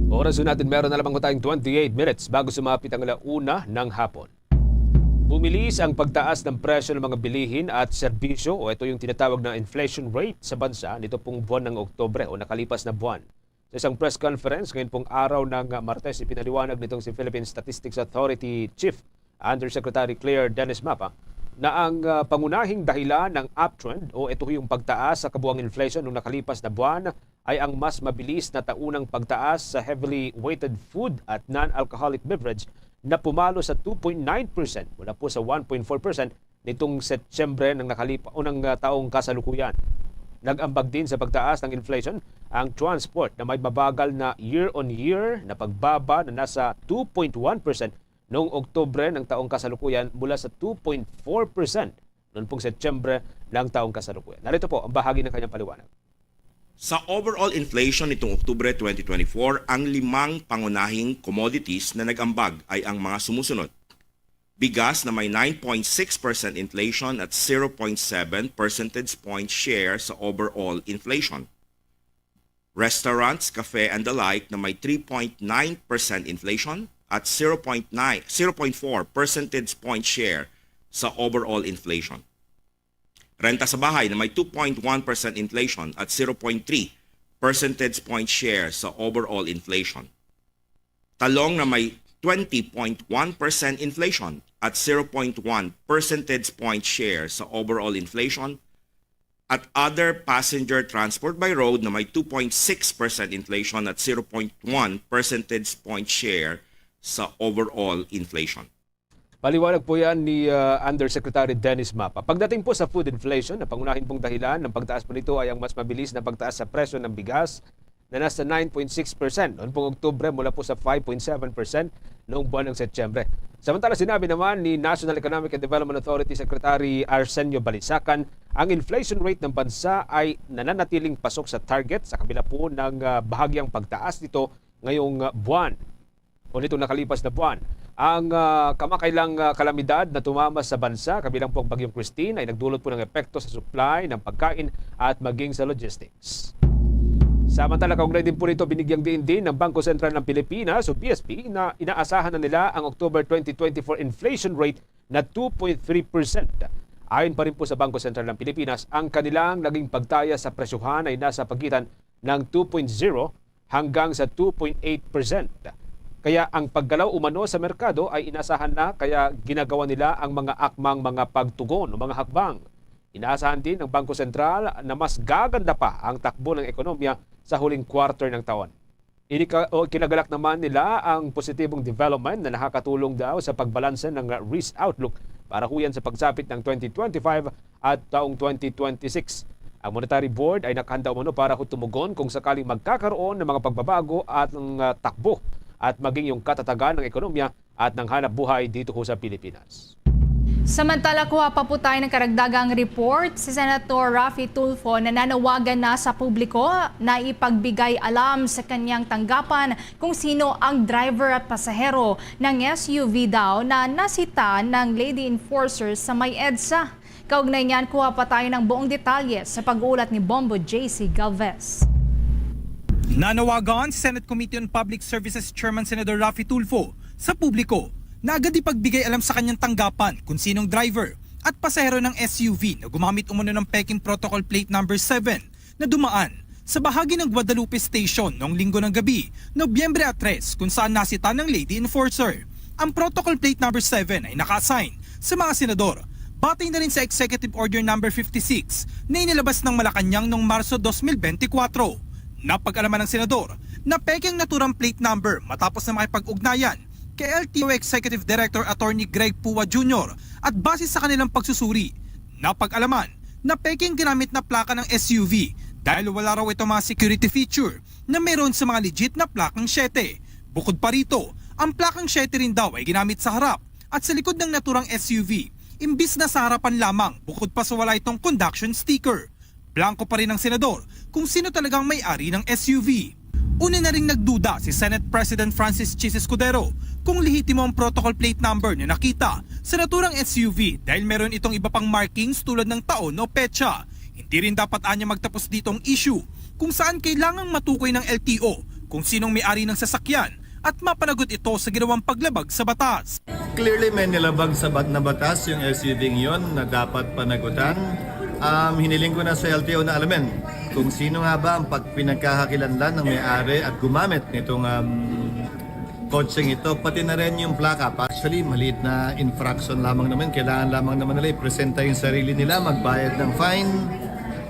Oras natin, meron na lamang tayong twenty-eight minutes bago sumapit ang alauna ng hapon. Bumilis ang pagtaas ng presyo ng mga bilihin at serbisyo, o ito yung tinatawag na inflation rate sa bansa nito pong buwan ng Oktubre o nakalipas na buwan. Sa isang press conference ngayon pong araw ng Martes, ipinaliwanag nitong si Philippine Statistics Authority Chief Undersecretary Claire Dennis Mapa na ang, ah, pangunahing dahilan ng uptrend o ito yung pagtaas sa kabuang inflation noong nakalipas na buwan ay ang mas mabilis na taunang pagtaas sa heavily weighted food at non-alcoholic beverage na pumalo sa two point nine percent mula po sa one point four percent nitong Setyembre ng nakalipa o ng, ah, taong kasalukuyan. Nag-ambag din sa pagtaas ng inflation ang transport na may mabagal na year-on-year na pagbaba na nasa two point one percent noong Oktubre ng taong kasalukuyan mula sa two point four percent noon pong Setyembre ng taong kasalukuyan. Narito po ang bahagi ng kanyang paliwanag. Sa overall inflation nitong Oktubre twenty twenty-four, ang limang pangunahing commodities na nag-ambag ay ang mga sumusunod. Bigas na may nine point six percent inflation at zero point seven percentage point share sa overall inflation. Restaurants, cafe, and the like na may three point nine percent inflation at zero point nine, zero point four percentage point share sa overall inflation. Renta sa bahay na may two point one percent inflation at zero point three percentage point share sa overall inflation. Talong na may twenty point one percent inflation at zero point one percentage point share sa overall inflation, at other passenger transport by road na may two point six percent inflation at zero point one percentage point share sa overall inflation. Paliwanag po yan ni, ah, Undersecretary Dennis Mapa. Pagdating po sa food inflation, ang pangunahin pong dahilan ng pagtaas po nito ay ang mas mabilis na pagtaas sa presyo ng bigas na nasa nine point six percent noon pong Oktubre mula po sa five point seven percent noong buwan ng Setyembre. Samantala, sinabi naman ni National Economic and Development Authority Secretary Arsenio Balisacan, ang inflation rate ng bansa ay nananatiling pasok sa target sa kabila po ng, ah, bahagyang pagtaas nito ngayong, ah, buwan o nitong nakalipas na buwan. Ang, ah, kamakailang, ah, kalamidad na tumama sa bansa kabilang po ang Bagyong Christine ay nagdulot po ng epekto sa supply ng pagkain at maging sa logistics. Samantala, kaugnay din po nito, binigyang diin din ng Bangko Sentral ng Pilipinas o B S P na inaasahan na nila ang October twenty twenty-four inflation rate na two point three percent. Ayon pa rin po sa Bangko Sentral ng Pilipinas, ang kanilang naging pagtaya sa presyohan ay nasa pagitan ng two point zero hanggang sa two point eight percent. Kaya ang paggalaw umano sa merkado ay inasahan na, kaya ginagawa nila ang mga akmang mga pagtugon o mga hakbang. Inaasahan din ng Bangko Sentral na mas gaganda pa ang takbo ng ekonomiya sa huling quarter ng taon. Inika-, o, kinagalak naman nila ang positibong development na nakakatulong daw sa pagbalanse ng risk outlook para huyan sa pagsapit ng twenty twenty-five at taong twenty twenty-six. Ang Monetary Board ay nakahanda umano para ho tumugon kung sakaling magkakaroon ng mga pagbabago at ng, ah, takbo at maging yung katatagan ng ekonomiya at ng hanap buhay dito ho sa Pilipinas. Samantala, kuha pa po tayo ng karagdagang report. Si Senator Raffy Tulfo nananawagan na sa publiko na ipagbigay alam sa kanyang tanggapan kung sino ang driver at pasahero ng S U V daw na nasita ng lady enforcer sa may EDSA. Kaugnay niyan, kuha pa tayo ng buong detalye sa pag-uulat ni Bombo J C Galvez. Nanawagan si Senate Committee on Public Services Chairman Senador Raffy Tulfo sa publiko na agad ipagbigay alam sa kanyang tanggapan kung sinong driver at pasahero ng S U V na gumamit umano ng peking protocol plate number seven na dumaan sa bahagi ng Guadalupe Station noong Linggo ng gabi, Nobyembre a tres, kung saan nasita ng lady enforcer. Ang protocol plate number seven ay naka-assign sa mga senador, batay na rin sa Executive Order number fifty-six na inilabas ng Malacañang noong Marso dos mil benti kwatro. Napag-alaman ng senador na peke ang naturang plate number matapos na makipag-ugnayan kay L T O Executive Director Attorney Greg Pua Junior at base sa kanilang pagsusuri, napag-alaman na peke ang ginamit na plaka ng S U V dahil wala raw itong mga security feature na meron sa mga legit na plakang siyete. Bukod pa rito, ang plakang siyete rin daw ay ginamit sa harap at sa likod ng naturang S U V, imbis na sa harapan lamang, bukod pa sa wala itong conduction sticker. Blanco pa rin ang senador kung sino talagang may-ari ng S U V. Una na ring nagduda si Senate President Francis Chiz Escudero kung lehitimo ang protocol plate number na nakita sa naturang S U V dahil meron itong iba pang markings tulad ng taon o petsa. Hindi rin dapat anya magtapos dito ang issue kung saan kailangang matukoy ng L T O kung sinong may-ari ng sasakyan at mapanagot ito sa ginawang paglabag sa batas. Clearly, may nilabag sa bat na batas yung S U V yon na dapat panagutan. Um, hiniling ko na sa L T O na alamin kung sino nga ba ang pagpinagkakakilanlan ng may-ari at gumamit nitong um, kotseng ito, pati na rin yung plaka. Actually, maliit na infraction lamang naman. Kailangan lamang naman nila ipresenta yung sarili nila, magbayad ng fine.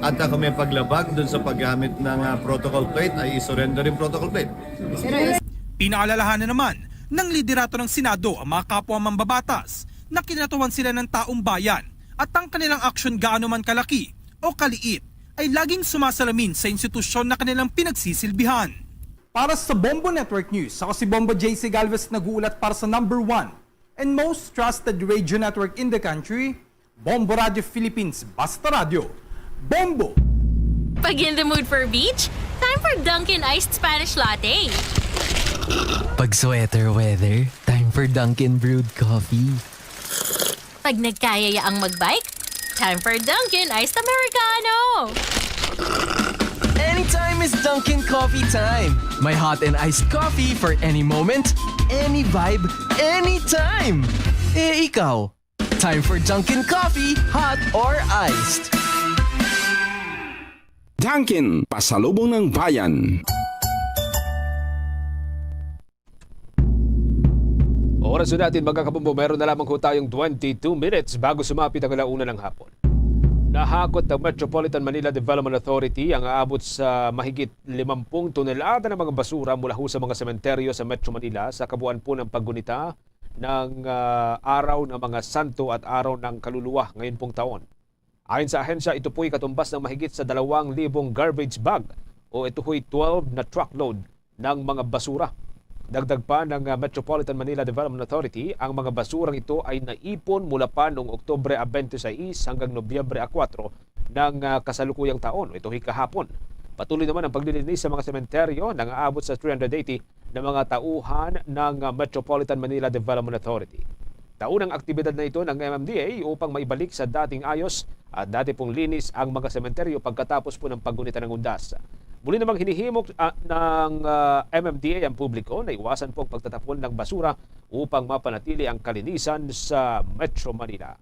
At kung may paglabag dun sa paggamit ng uh, protocol plate, ay isurrender yung protocol plate. Pinaalalahanan naman ng liderato ng Senado ang mga kapwa mambabatas na kinatuhan sila ng taong bayan at ang kanilang aksyon, gaano man kalaki o kaliit, ay laging sumasalamin sa institusyon na kanilang pinagsisilbihan. Para sa Bombo Network News, ako si Bombo J C Galvez, nag-uulat para sa number one and most trusted radio network in the country, Bombo Radio Philippines, Basta Radyo, Bombo! Pag in the mood for beach? Time for Dunkin' Iced Spanish Latte. Pag sweater weather, time for Dunkin' Brewed Coffee. Pag nagkayaya ang magbike? Time for Dunkin' Iced Americano. Anytime is Dunkin' Coffee time. May hot and iced coffee for any moment, any vibe, anytime. Eh, ikaw? Time for Dunkin' Coffee, hot or iced. Dunkin', pasalubong ng bayan. Oras na natin, mga kabombo, meron na lamang ho tayong twenty-two minutes bago sumapit ang alauna ng hapon. Nahakot ng Metropolitan Manila Development Authority ang aabot sa mahigit limampung tonelada ng mga basura mula ho sa mga sementeryo sa Metro Manila sa kabuuan po ng paggunita ng ah, araw ng mga santo at araw ng kaluluwa ngayon pong taon. Ayon sa ahensya, ito po'y katumbas ng mahigit sa dalawang libong garbage bag o ito ho'y twelve na truckload ng mga basura. Dagdag pa ng ah, Metropolitan Manila Development Authority, ang mga basurang ito ay naipon mula pa noong Oktubre a twenty-six hanggang Nobyembre a kuwatro ng ah, kasalukuyang taon, o ito ho'y kahapon. Patuloy naman ang paglilinis sa mga sementeryo na aabot sa three hundred eighty na mga tauhan ng ah, Metropolitan Manila Development Authority. Taunang aktibidad na ito ng M M D A upang maibalik sa dating ayos at dati pong linis ang mga sementeryo pagkatapos po ng paggunita ng undas. Muli namang hinihimok ah, ng ah, M M D A ang publiko na iwasan po ang pagtatapon ng basura upang mapanatili ang kalinisan sa Metro Manila.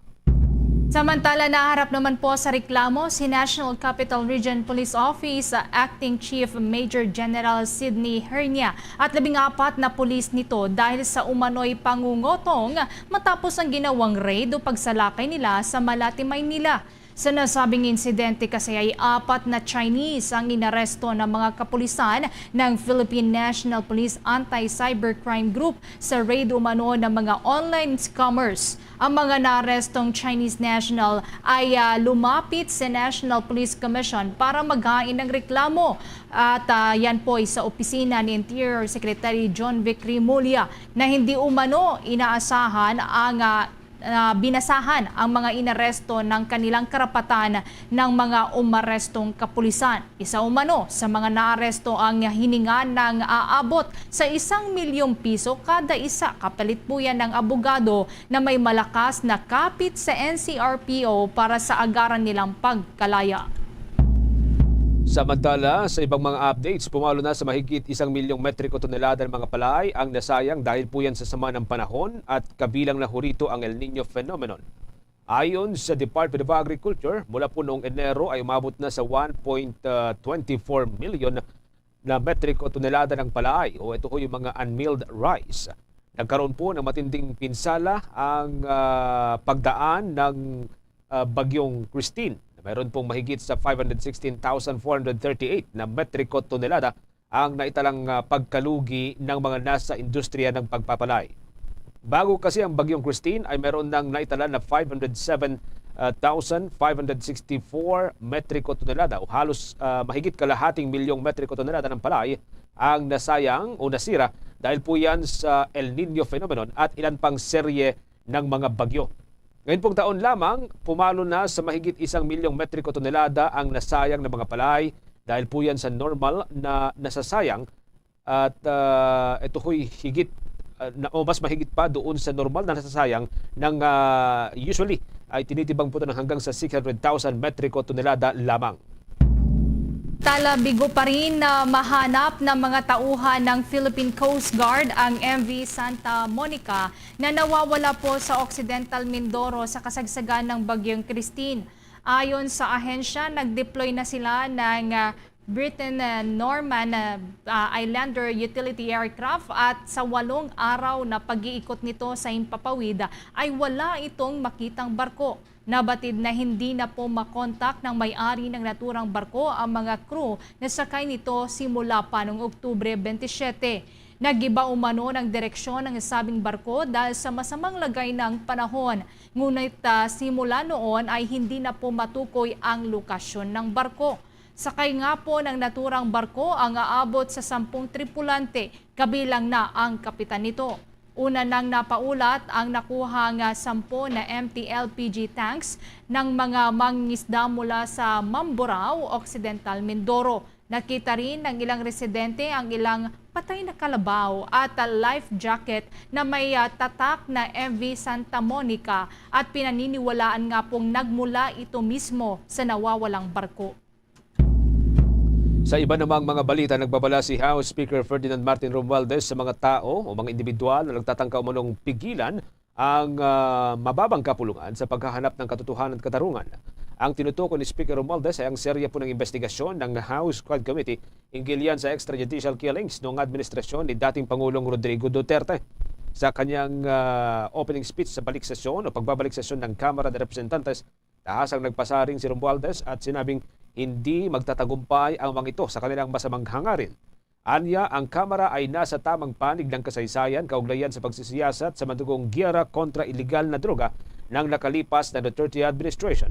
Samantala, naharap naman po sa reklamo si National Capital Region Police Office Acting Chief Major General Sydney Hernia at labing apat na pulis nito dahil sa umano'y pangungotong matapos ang ginawang raid o pagsalakay nila sa Malate, Maynila. Sa nasabing insidente kasi ay apat na Chinese ang inaresto ng mga kapulisan ng Philippine National Police Anti-Cybercrime Group sa raid umano ng mga online scammers. Ang mga naarestong Chinese national ay ah, lumapit sa National Police Commission para maghain ng reklamo at ah, yan po ay sa opisina ni Interior Secretary John Vic Remulla na hindi umano inaasahan ang ah, na binasahan ang mga inaresto ng kanilang karapatan ng mga umarestong kapulisan. Isa umano sa mga naaresto ang hininga ng aabot sa isang milyong piso kada isa kapalit po yan ng abogado na may malakas na kapit sa N C R P O para sa agaran nilang pagkalaya. Samantala, sa ibang mga updates, pumalo na sa mahigit isang milyong metriko tonelada ng mga palay ang nasayang dahil po yan sa sama ng panahon at kabilang na ho rito ang El Nino phenomenon. Ayon sa Department of Agriculture, mula po noong Enero ay umabot na sa one point twenty four million na metriko tonelada ng palay o ito ho yung mga unmilled rice. Nagkaroon po ng matinding pinsala ang ah, pagdaan ng ah, Bagyong Christine. Mayroon pong mahigit sa five hundred sixteen thousand four hundred thirty-eight na metriko tonelada ang naitalang ah, pagkalugi ng mga nasa industriya ng pagpapalay. Bago kasi ang Bagyong Christine ay meron nang naitala na five hundred seven thousand five hundred sixty-four metriko tonelada o halos ah, mahigit kalahating milyong metriko tonelada ng palay ang nasayang o nasira dahil po yan sa El Nino phenomenon at ilan pang serye ng mga bagyo. Ngayon pong taon lamang, pumalo na sa mahigit isang milyong metriko tonelada ang nasayang na mga palay dahil po yan sa normal na nasasayang at ah, ito ho'y higit ah, na, o mas mahigit pa doon sa normal na nasasayang ng ah, usually ay tinitibang po ito ng hanggang sa six hundred thousand metriko tonelada lamang. Tala, bigo pa rin na mahanap ng mga tauhan ng Philippine Coast Guard ang M V Santa Monica na nawawala po sa Occidental Mindoro sa kasagsagan ng Bagyong Christine. Ayon sa ahensya, nag-deploy na sila ng ah, Britain ah, Norman ah, ah, Islander utility aircraft at sa walong araw na pag-iikot nito sa himpapawid ay wala itong makitang barko. Nabatid na hindi na po makontak ng may-ari ng naturang barko ang mga crew na sakay nito simula pa noong Oktubre twenty-seven. Nagiba umano ng direksyon ng nasabing barko dahil sa masamang lagay ng panahon. Ngunit ah, simula noon ay hindi na po matukoy ang lokasyon ng barko. Sakay nga po ng naturang barko ang aabot sa sampung tripulante, kabilang na ang kapitan nito. Una nang napaulat ang nakuha nga sampo na M T L P G tanks ng mga mangingisda mula sa Mamburao, Occidental Mindoro. Nakita rin ng ilang residente ang ilang patay na kalabaw at life jacket na may ah, tatak na M V Santa Monica at pinaniniwalaan nga pong nagmula ito mismo sa nawawalang barko. Sa iba namang mga balita, nagbabala si House Speaker Ferdinand Martin Romualdez sa mga tao o mga individual na nagtatangka umanong pigilan ang ah, mababang kapulungan sa paghahanap ng katotohanan at katarungan. Ang tinutukoy ni Speaker Romualdez ay ang serye po ng investigasyon ng House Quad Committee hinggil yan sa extrajudicial killings noong administrasyon ni dating Pangulong Rodrigo Duterte. Sa kanyang ah, opening speech sa balik sesyon o pagbabalik sesyon ng Kamara de Representantes, tahas ang nagpasaring si Romualdez at sinabing hindi magtatagumpay ang mga ito sa kanilang masamang hangarin. Anya, ang Kamara ay nasa tamang panig ng kasaysayan kaugnayan sa pagsisiyasat sa madugong giyera kontra iligal na droga ng nakalipas na Duterte administration.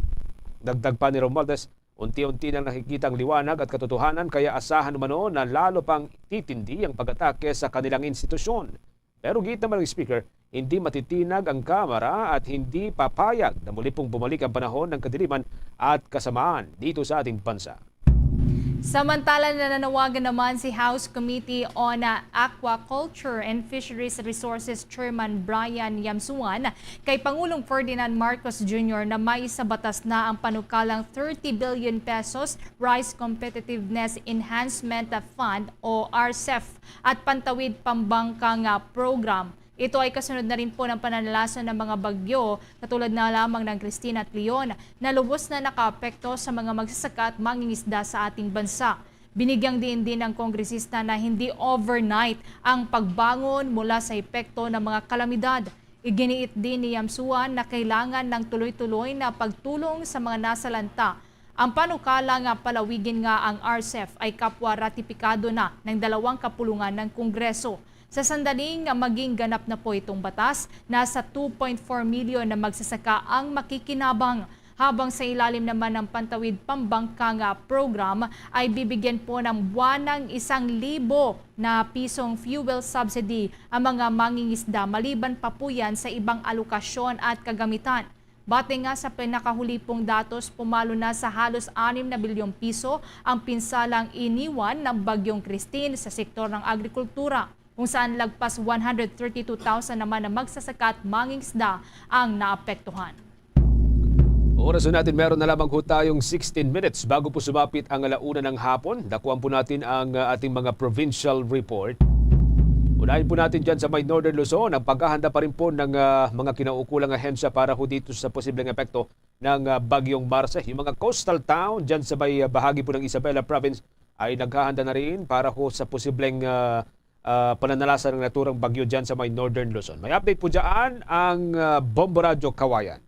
Dagdag pa ni Romualdez, unti-unti nang nakikita ang liwanag at katotohanan kaya asahan umano na lalo pang titindi ang pag-atake sa kanilang institusyon. Pero giit naman ng Speaker, hindi matitinag ang Kamara at hindi papayag na muli pong bumalik ang panahon ng kadiliman at kasamaan dito sa ating bansa. Samantala, nananawagan naman si House Committee on Aquaculture and Fisheries Resources Chairman Brian Yamsuan kay Pangulong Ferdinand Marcos Junior na maisabatas na ang panukalang thirty billion pesos Rice Competitiveness Enhancement Fund o RCEF at Pantawid Pambangkang Program. Ito ay kasunod na rin po ng pananalason ng mga bagyo, katulad na lamang ng Christine at Leon, na lubos na nakaapekto sa mga magsasaka at mangingisda sa ating bansa. Binigyang diin din ng kongresista na hindi overnight ang pagbangon mula sa epekto ng mga kalamidad. Iginiit din ni Yamsuan na kailangan ng tuloy-tuloy na pagtulong sa mga nasalanta. Ang panukala nga palawigin nga ang RCEF ay kapwa ratipikado na ng dalawang kapulungan ng Kongreso. Sa sandaling maging ganap na po itong batas, nasa two point four million na magsasaka ang makikinabang. Habang sa ilalim naman ng Pantawid Pambangkang, ah, Program ay bibigyan po ng buwanang isang libo na pisong fuel subsidy ang mga mangingisda, maliban pa po yan sa ibang alokasyon at kagamitan. Batay nga sa pinakahuli pong datos, pumalo na sa halos anim na bilyong piso ang pinsalang iniwan ng Bagyong Christine sa sektor ng agrikultura, kung saan lagpas one hundred thirty-two thousand naman na magsasaka at mangingisda ang naapektuhan. Oras na natin, meron na lamang ho tayong sixteen minutes bago po sumapit ang alauna ng hapon. Dakuan po natin ang, uh, ating mga provincial report. Unahin po natin dyan sa may Northern Luzon ang paghahanda pa rin po ng, uh, mga kinaukulang ahensya para ho dito sa posibleng epekto ng, uh, Bagyong Marce. Yung mga coastal town dyan sa may, uh, bahagi po ng Isabela Province ay naghahanda na rin para ho sa posibleng, uh, ah, pananalasa ng naturang bagyo dyan sa may Northern Luzon. May update po dyan ang, ah, Bombo Radyo Kawayan.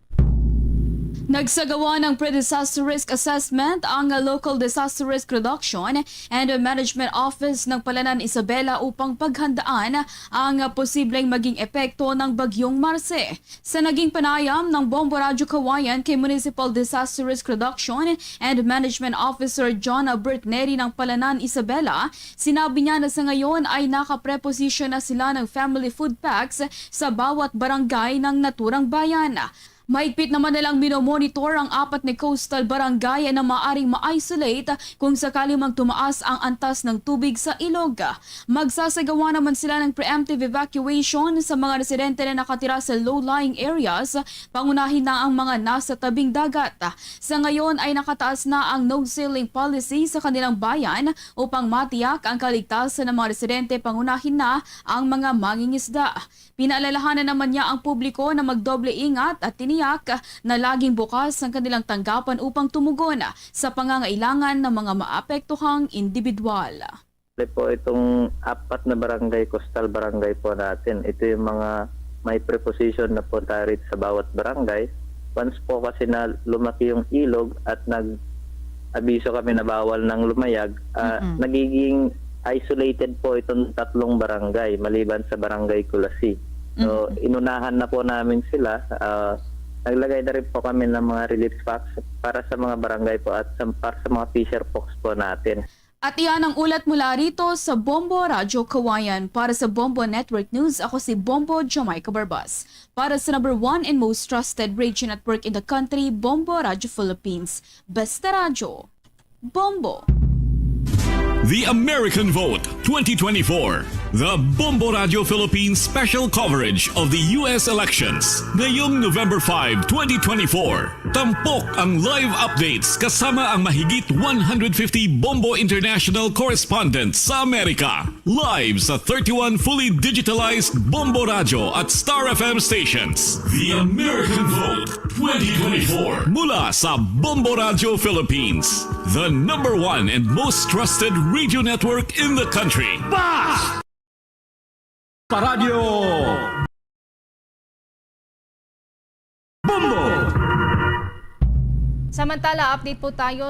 Nagsagawa ng pre-disaster risk assessment ang Local Disaster Risk Reduction and Management Office ng Palanan, Isabela upang paghandaan ang posibleng maging epekto ng Bagyong Marce. Sa naging panayam ng Bombo Radyo Kawayan kay Municipal Disaster Risk Reduction and Management Officer John Albert Neri ng Palanan, Isabela, sinabi niya na sa ngayon ay nakapreposisyon na sila ng family food packs sa bawat barangay ng naturang bayan. Mahigpit naman nilang minomonitor ang apat na coastal barangay na maaring ma-isolate kung sakali mang tumaas ang antas ng tubig sa ilog. Magsasagawa naman sila ng preemptive evacuation sa mga residente na nakatira sa low-lying areas, pangunahin na ang mga nasa tabing dagat. Sa ngayon ay nakataas na ang no-ceiling policy sa kanilang bayan upang matiyak ang kaligtasan ng mga residente, pangunahin na ang mga mangingisda. Pinaalalahanan naman niya ang publiko na magdoble ingat at tiniyak na laging bukas ang kanilang tanggapan upang tumugon sa pangangailangan ng mga maapektuhang individual. Bali po itong apat na barangay, coastal barangay po natin. Ito yung mga may preposition na po tayo rito sa bawat barangay. Once po kasi na lumaki yung ilog at nag-abiso kami na bawal nang lumayag, ah, Mm-mm. nagiging isolated po itong tatlong barangay maliban sa barangay Culasi. So, Mhm. inunahan na po namin sila. Ah, naglagay na rin po kami ng mga relief packs para sa mga barangay po at sa, para sa mga fisher folks po natin. At iyan ang ulat mula rito sa Bombo Radyo Kawayan. Para sa Bombo Network News, ako si Bombo Jamaica Barbas. Para sa number one and most trusted radio network in the country, Bombo Radyo Philippines. Basta Radyo, Bombo. The American Vote twenty twenty-four, the Bombo Radio Philippines special coverage of the U S elections. Ngayong November five, twenty twenty-four, tampok ang live updates kasama ang mahigit one hundred fifty Bombo International correspondents sa Amerika. Live sa thirty-one fully digitalized Bombo Radio at Star F M stations. The American Vote twenty twenty-four. Mula sa Bombo Radio Philippines, the number one and most trusted radio network in the country. Ba! Paradyo! Bombo! Samantala, update po tayo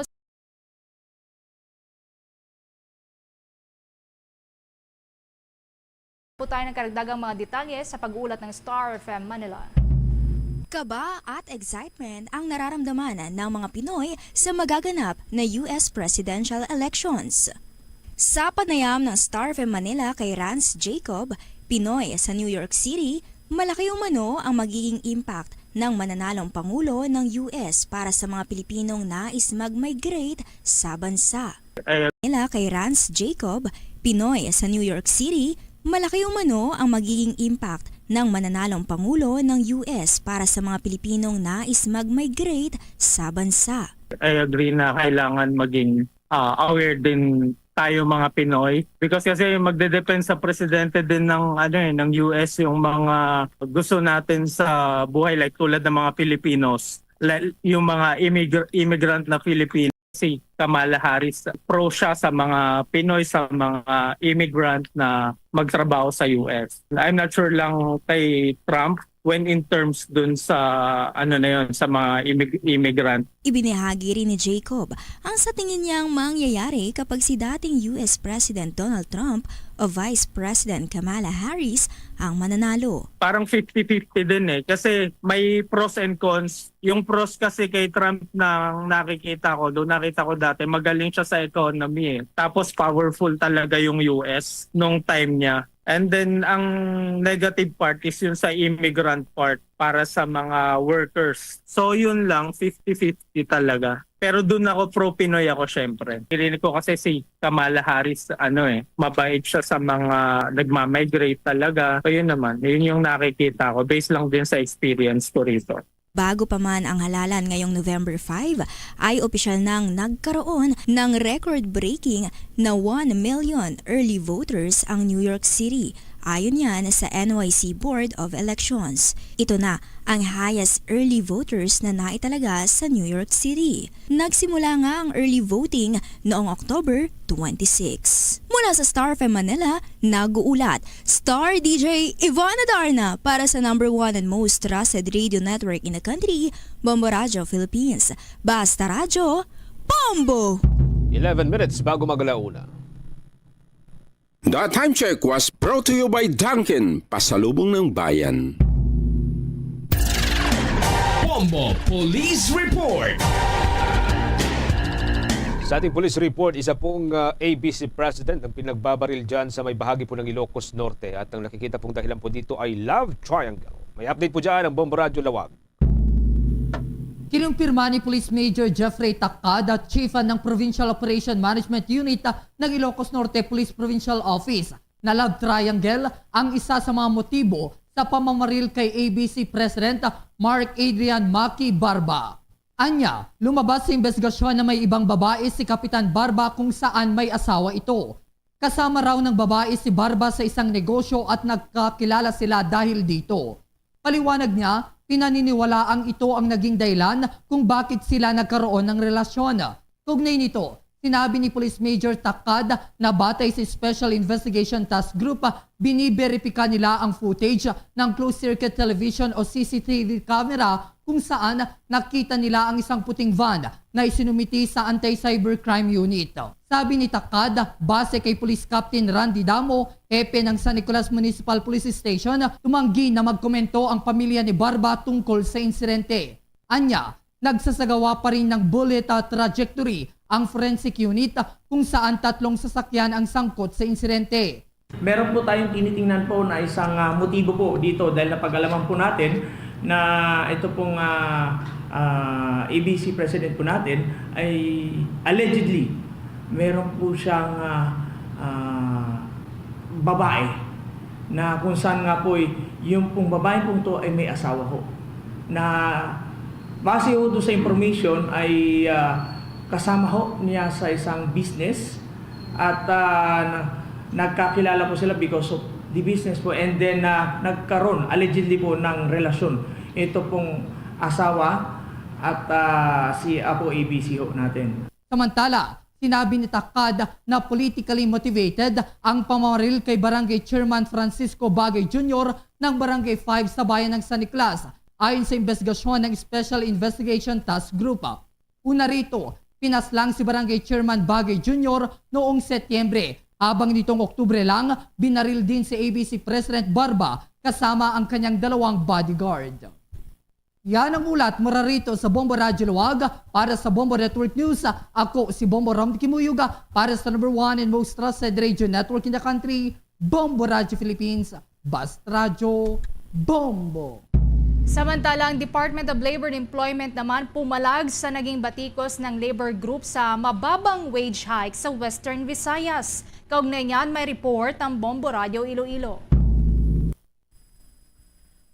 po tayo ng karagdagang mga detalye sa pag-uulat ng Star F M Manila. Kaba at excitement ang nararamdaman ng mga Pinoy sa magaganap na U S presidential elections. Sa panayam ng Star F M Manila kay Rance Jacob, Pinoy sa New York City, malaki umano ang magiging impact ng mananalong Pangulo ng U S para sa mga Pilipinong nais mag-migrate sa bansa. Nila kay Rance Jacob, Pinoy sa New York City, malaki umano ang magiging impact ng mananalong Pangulo ng U S para sa mga Pilipinong nais mag-migrate sa bansa. I agree na kailangan maging, ah, aware din tayo mga Pinoy, because kasi magdedepend sa presidente din ng, ano eh, ng U S yung mga gusto natin sa buhay, like tulad ng mga Filipinos, like, yung mga immigr- immigrant na Filipino. Si Kamala Harris, pro siya sa mga Pinoy, sa mga immigrant na magtrabaho sa U S. I'm not sure lang kay Trump when in terms dun sa, ano na yon, sa mga imig-, immigrant. Ibinahagi rin ni Jacob ang sa tingin niyang mangyayari kapag si dating U S President Donald Trump o Vice President Kamala Harris ang mananalo. Parang fifty fifty din eh. Kasi may pros and cons. Yung pros kasi kay Trump na nakikita ko, doon nakita ko dati, magaling siya sa economy eh. Tapos powerful talaga yung U S nung time niya. And then, ang negative part is yun sa immigrant part para sa mga workers. So, yun lang, fifty fifty talaga. Pero doon ako pro-Pinoy ako, syempre. Feeling ko kasi si Kamala Harris, ano eh, mabait siya sa mga nagmamigrate talaga. So, yun naman, yun yung nakikita ko based lang din sa experience ko rito. Bago pa man ang halalan ngayong November five, ay opisyal nang nagkaroon ng record-breaking na one million early voters ang New York City, ayon yan sa N Y C Board of Elections. Ito na ang highest early voters na naitalaga sa New York City. Nagsimula nga ang early voting noong October twenty-six. Mula sa Star F M Manila, nag-uulat Star D J Ivana Darna para sa number one and most trusted radio network in the country, Bombo Radio Philippines. Basta Radyo, Bombo! Eleven minutes bago mag-alauna. The time check was brought to you by Dunkin, pasalubong ng bayan. Bombo Police Report. Sa ating police report, isa pong ah, A B C president ang pinagbabaril dyan sa may bahagi po ng Ilocos Norte. At ang nakikita pong dahilan po dito ay love triangle. May update po dyan ang Bombo Radyo Lawag. Kinumpirma ni Police Major Jeffrey Tacada, Chief ng Provincial Operation Management Unit ng Ilocos Norte Police Provincial Office, na love triangle ang isa sa mga motibo sa pamamaril kay A B C President Mark Adrian Maki Barba. Anya, lumabas sa imbestigasyon na may ibang babae si Kapitan Barba kung saan may asawa ito. Kasama raw ng babae si Barba sa isang negosyo at nagkakilala sila dahil dito. Paliwanag niya, pinaniniwalaang ito ang naging dahilan kung bakit sila nagkaroon ng relasyon. Kaugnay nito, sinabi ni Police Major Takad na batay sa Special Investigation Task Group, biniberipika nila ang footage ng closed-circuit television o C C T V camera kung saan nakita nila ang isang puting van na isinumiti sa Anti-Cybercrime Unit. Sabi ni Takad, base kay Police Captain Randy Damo, hepe ng San Nicolas Municipal Police Station, tumanggi na magkomento ang pamilya ni Barba tungkol sa insidente. Anya, nagsasagawa pa rin ng bullet trajectory ang forensic unit kung saan tatlong sasakyan ang sangkot sa insidente. Meron po tayong tinitingnan po na isang ah, motibo po dito dahil napag-alaman po natin na ito pong ah, ah, A B C president po natin ay allegedly meron po siyang ah, ah, babae na kung saan nga po ay yung pong babae pong to ay may asawa ho na base ho doon sa information ay ah, kasama ho niya sa isang business at ah, na- nagkakilala po sila because of the business po and then ah, nagkaroon allegedly po ng relasyon ito pong asawa at ah, si Apo A B C ho natin. Samantala, sinabi ni Takad na politically motivated ang pamamaril kay Barangay Chairman Francisco Bagay Junior ng Barangay five sa bayan ng San Nicolas, ayon sa imbestigasyon ng Special Investigation Task Group. Una rito, pinaslang si Barangay Chairman Bagay Junior noong Setyembre, habang nitong Oktubre lang, binaril din si A B C President Barba kasama ang kanyang dalawang bodyguard. Yan ang ulat mula rito sa Bombo Radyo Luwag. Para sa Bombo Network News, ako si Bombo Ram Kimuyuga para sa number one and most trusted radio network in the country, Bombo Radyo Philippines, Bast Radyo, Bombo. Samantala, ang Department of Labor and Employment naman pumalag sa naging batikos ng labor group sa mababang wage hike sa Western Visayas. Kaugnay niyan, may report ang Bombo Radyo Iloilo.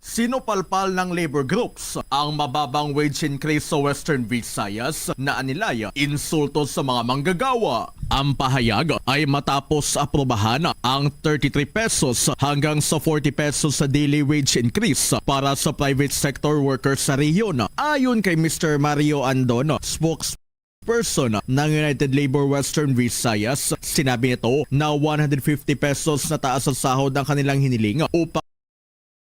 Sinupalpal ng labor groups ang mababang wage increase sa Western Visayas na anilay insulto sa mga manggagawa. Ang pahayag ay matapos aprobahan ang thirty-three pesos hanggang sa forty pesos sa daily wage increase para sa private sector workers sa rehiyon. Ayon kay Mister Mario Andon, spokesperson ng United Labor Western Visayas, sinabi nito na one hundred fifty pesos na taas ang sahod ang kanilang hiniling upang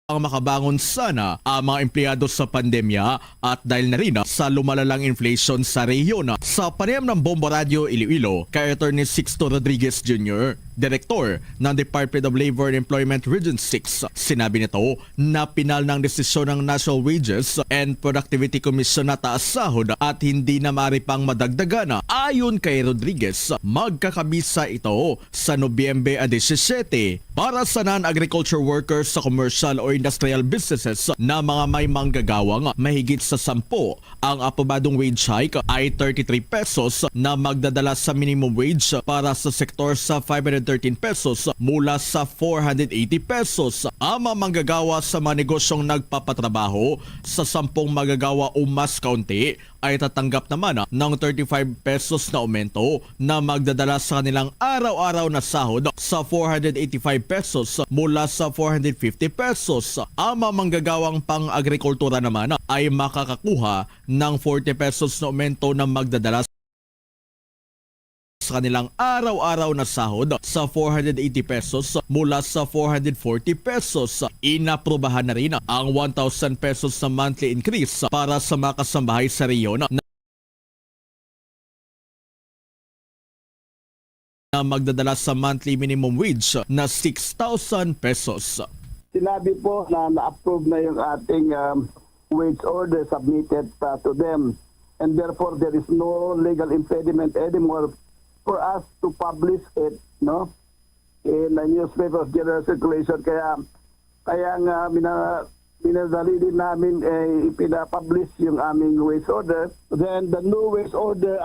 ang makabangon sana ang mga empleyado sa pandemya at dahil na rin sa lumalalang inflation sa rehiyon. Sa panayam ng Bombo Radio Iloilo kay Attorney Sixto Rodriguez Junior, Direktor ng Department of Labor and Employment Region six, sinabi nito na pinal ng desisyon ng National Wages and Productivity Commission na taas sahod at hindi na maaari pang madagdagan. Ayon kay Rodriguez, magkakabisa ito sa Nobyembre a disisiyete. Para sa non-agriculture workers sa commercial o industrial businesses na mga may manggagawang mahigit sa sampu, ang aprobadong wage hike ay thirty-three pesos na magdadala sa minimum wage para sa sektor sa five hundred thirteen pesos mula sa four hundred eighty pesos. Ang mga manggagawa sa mga negosyong nagpapatrabaho sa sampung magagawa o mas kaunti ay tatanggap naman ng thirty-five pesos na aumento na magdadala sa kanilang araw-araw na sahod sa four hundred eighty-five pesos mula sa four hundred fifty pesos. Ang mga manggagawang pang-agrikultura naman ay makakakuha ng forty pesos na aumento na magdadala sa kanilang araw-araw na sahod sa four hundred eighty pesos mula sa four hundred forty pesos. Inaprubahan na rin ang one thousand pesos na monthly increase para sa mga kasambahay sa rehiyon na na magdadala sa monthly minimum wage na six thousand pesos. Sinabi po na na-approve na yung ating, um, wage order submitted, uh, to them. And therefore, there is no legal impediment anymore for us to publish it, no? In the newspaper of general circulation. Kaya, kaya nga mina-, minadali din namin, eh, ipinapublish yung aming wage order. Then the new wage order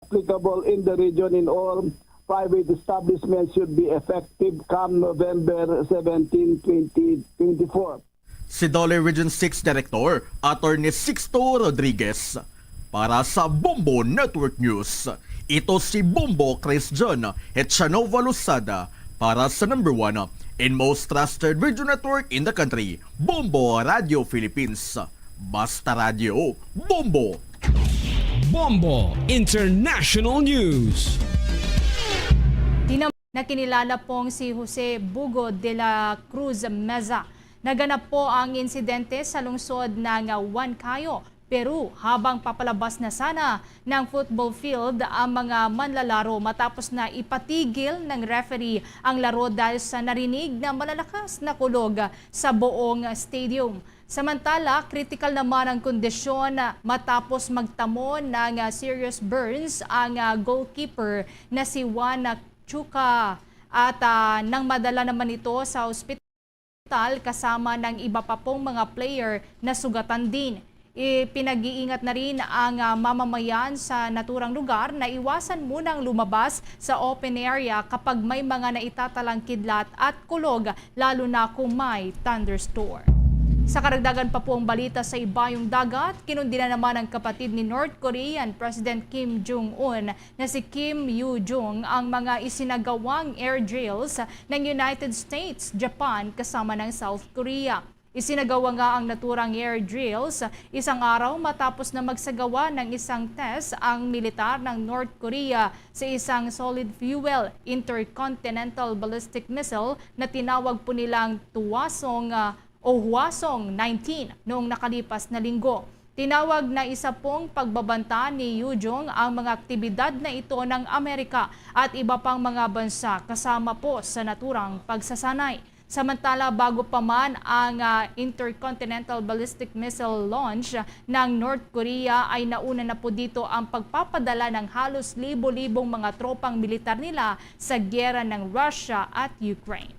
applicable in the region in all private establishments should be effective come November seventeen, twenty twenty-four. Si DOLE Region six Director, Attorney Sixto Rodriguez, para sa Bombo Network News. Ito si Bombo Chris John Echanova Losada para sa number one and most trusted radio network in the country, Bombo Radio Philippines. Basta Radio, Bombo! Bombo International News. Di na nakinilala pong si Jose Bugo de la Cruz Meza. Naganap po ang insidente sa lungsod ng Huancayo, Peru, habang papalabas na sana ng football field ang mga manlalaro matapos na ipatigil ng referee ang laro dahil sa narinig na malalakas na kulog sa buong stadium. Samantala, kritikal naman ang kondisyon matapos magtamo ng, ah, serious burns ang, ah, goalkeeper na si Juan Chuka at, ah, nang madala naman ito sa ospital kasama ng iba pa pong mga player na sugatan din. Ipinag-iingat na rin ang, ah, mamamayan sa naturang lugar na iwasan munang lumabas sa open area kapag may mga naitatalang kidlat at kulog, lalo na kung may thunderstorm. Sa karagdagan pa pong balita sa ibayong dagat, kinundina naman ng kapatid ni North Korean President Kim Jong-un na si Kim Yo Jong ang mga isinagawang air drills ng United States, Japan kasama ng South Korea. Isinagawa nga ang naturang air drills isang araw matapos na magsagawa ng isang test ang militar ng North Korea sa isang solid fuel intercontinental ballistic missile na tinawag po nilang Tuwasong, ah, o Hwasong nineteen noong nakalipas na linggo. Tinawag na isa pong pagbabanta ni Yo Jong ang mga aktibidad na ito ng Amerika at iba pang mga bansa kasama po sa naturang pagsasanay. Samantala, bago pa man ang, ah, intercontinental ballistic missile launch ng North Korea, ay nauna na po dito ang pagpapadala ng halos libo-libong mga tropang militar nila sa giyera ng Russia at Ukraine.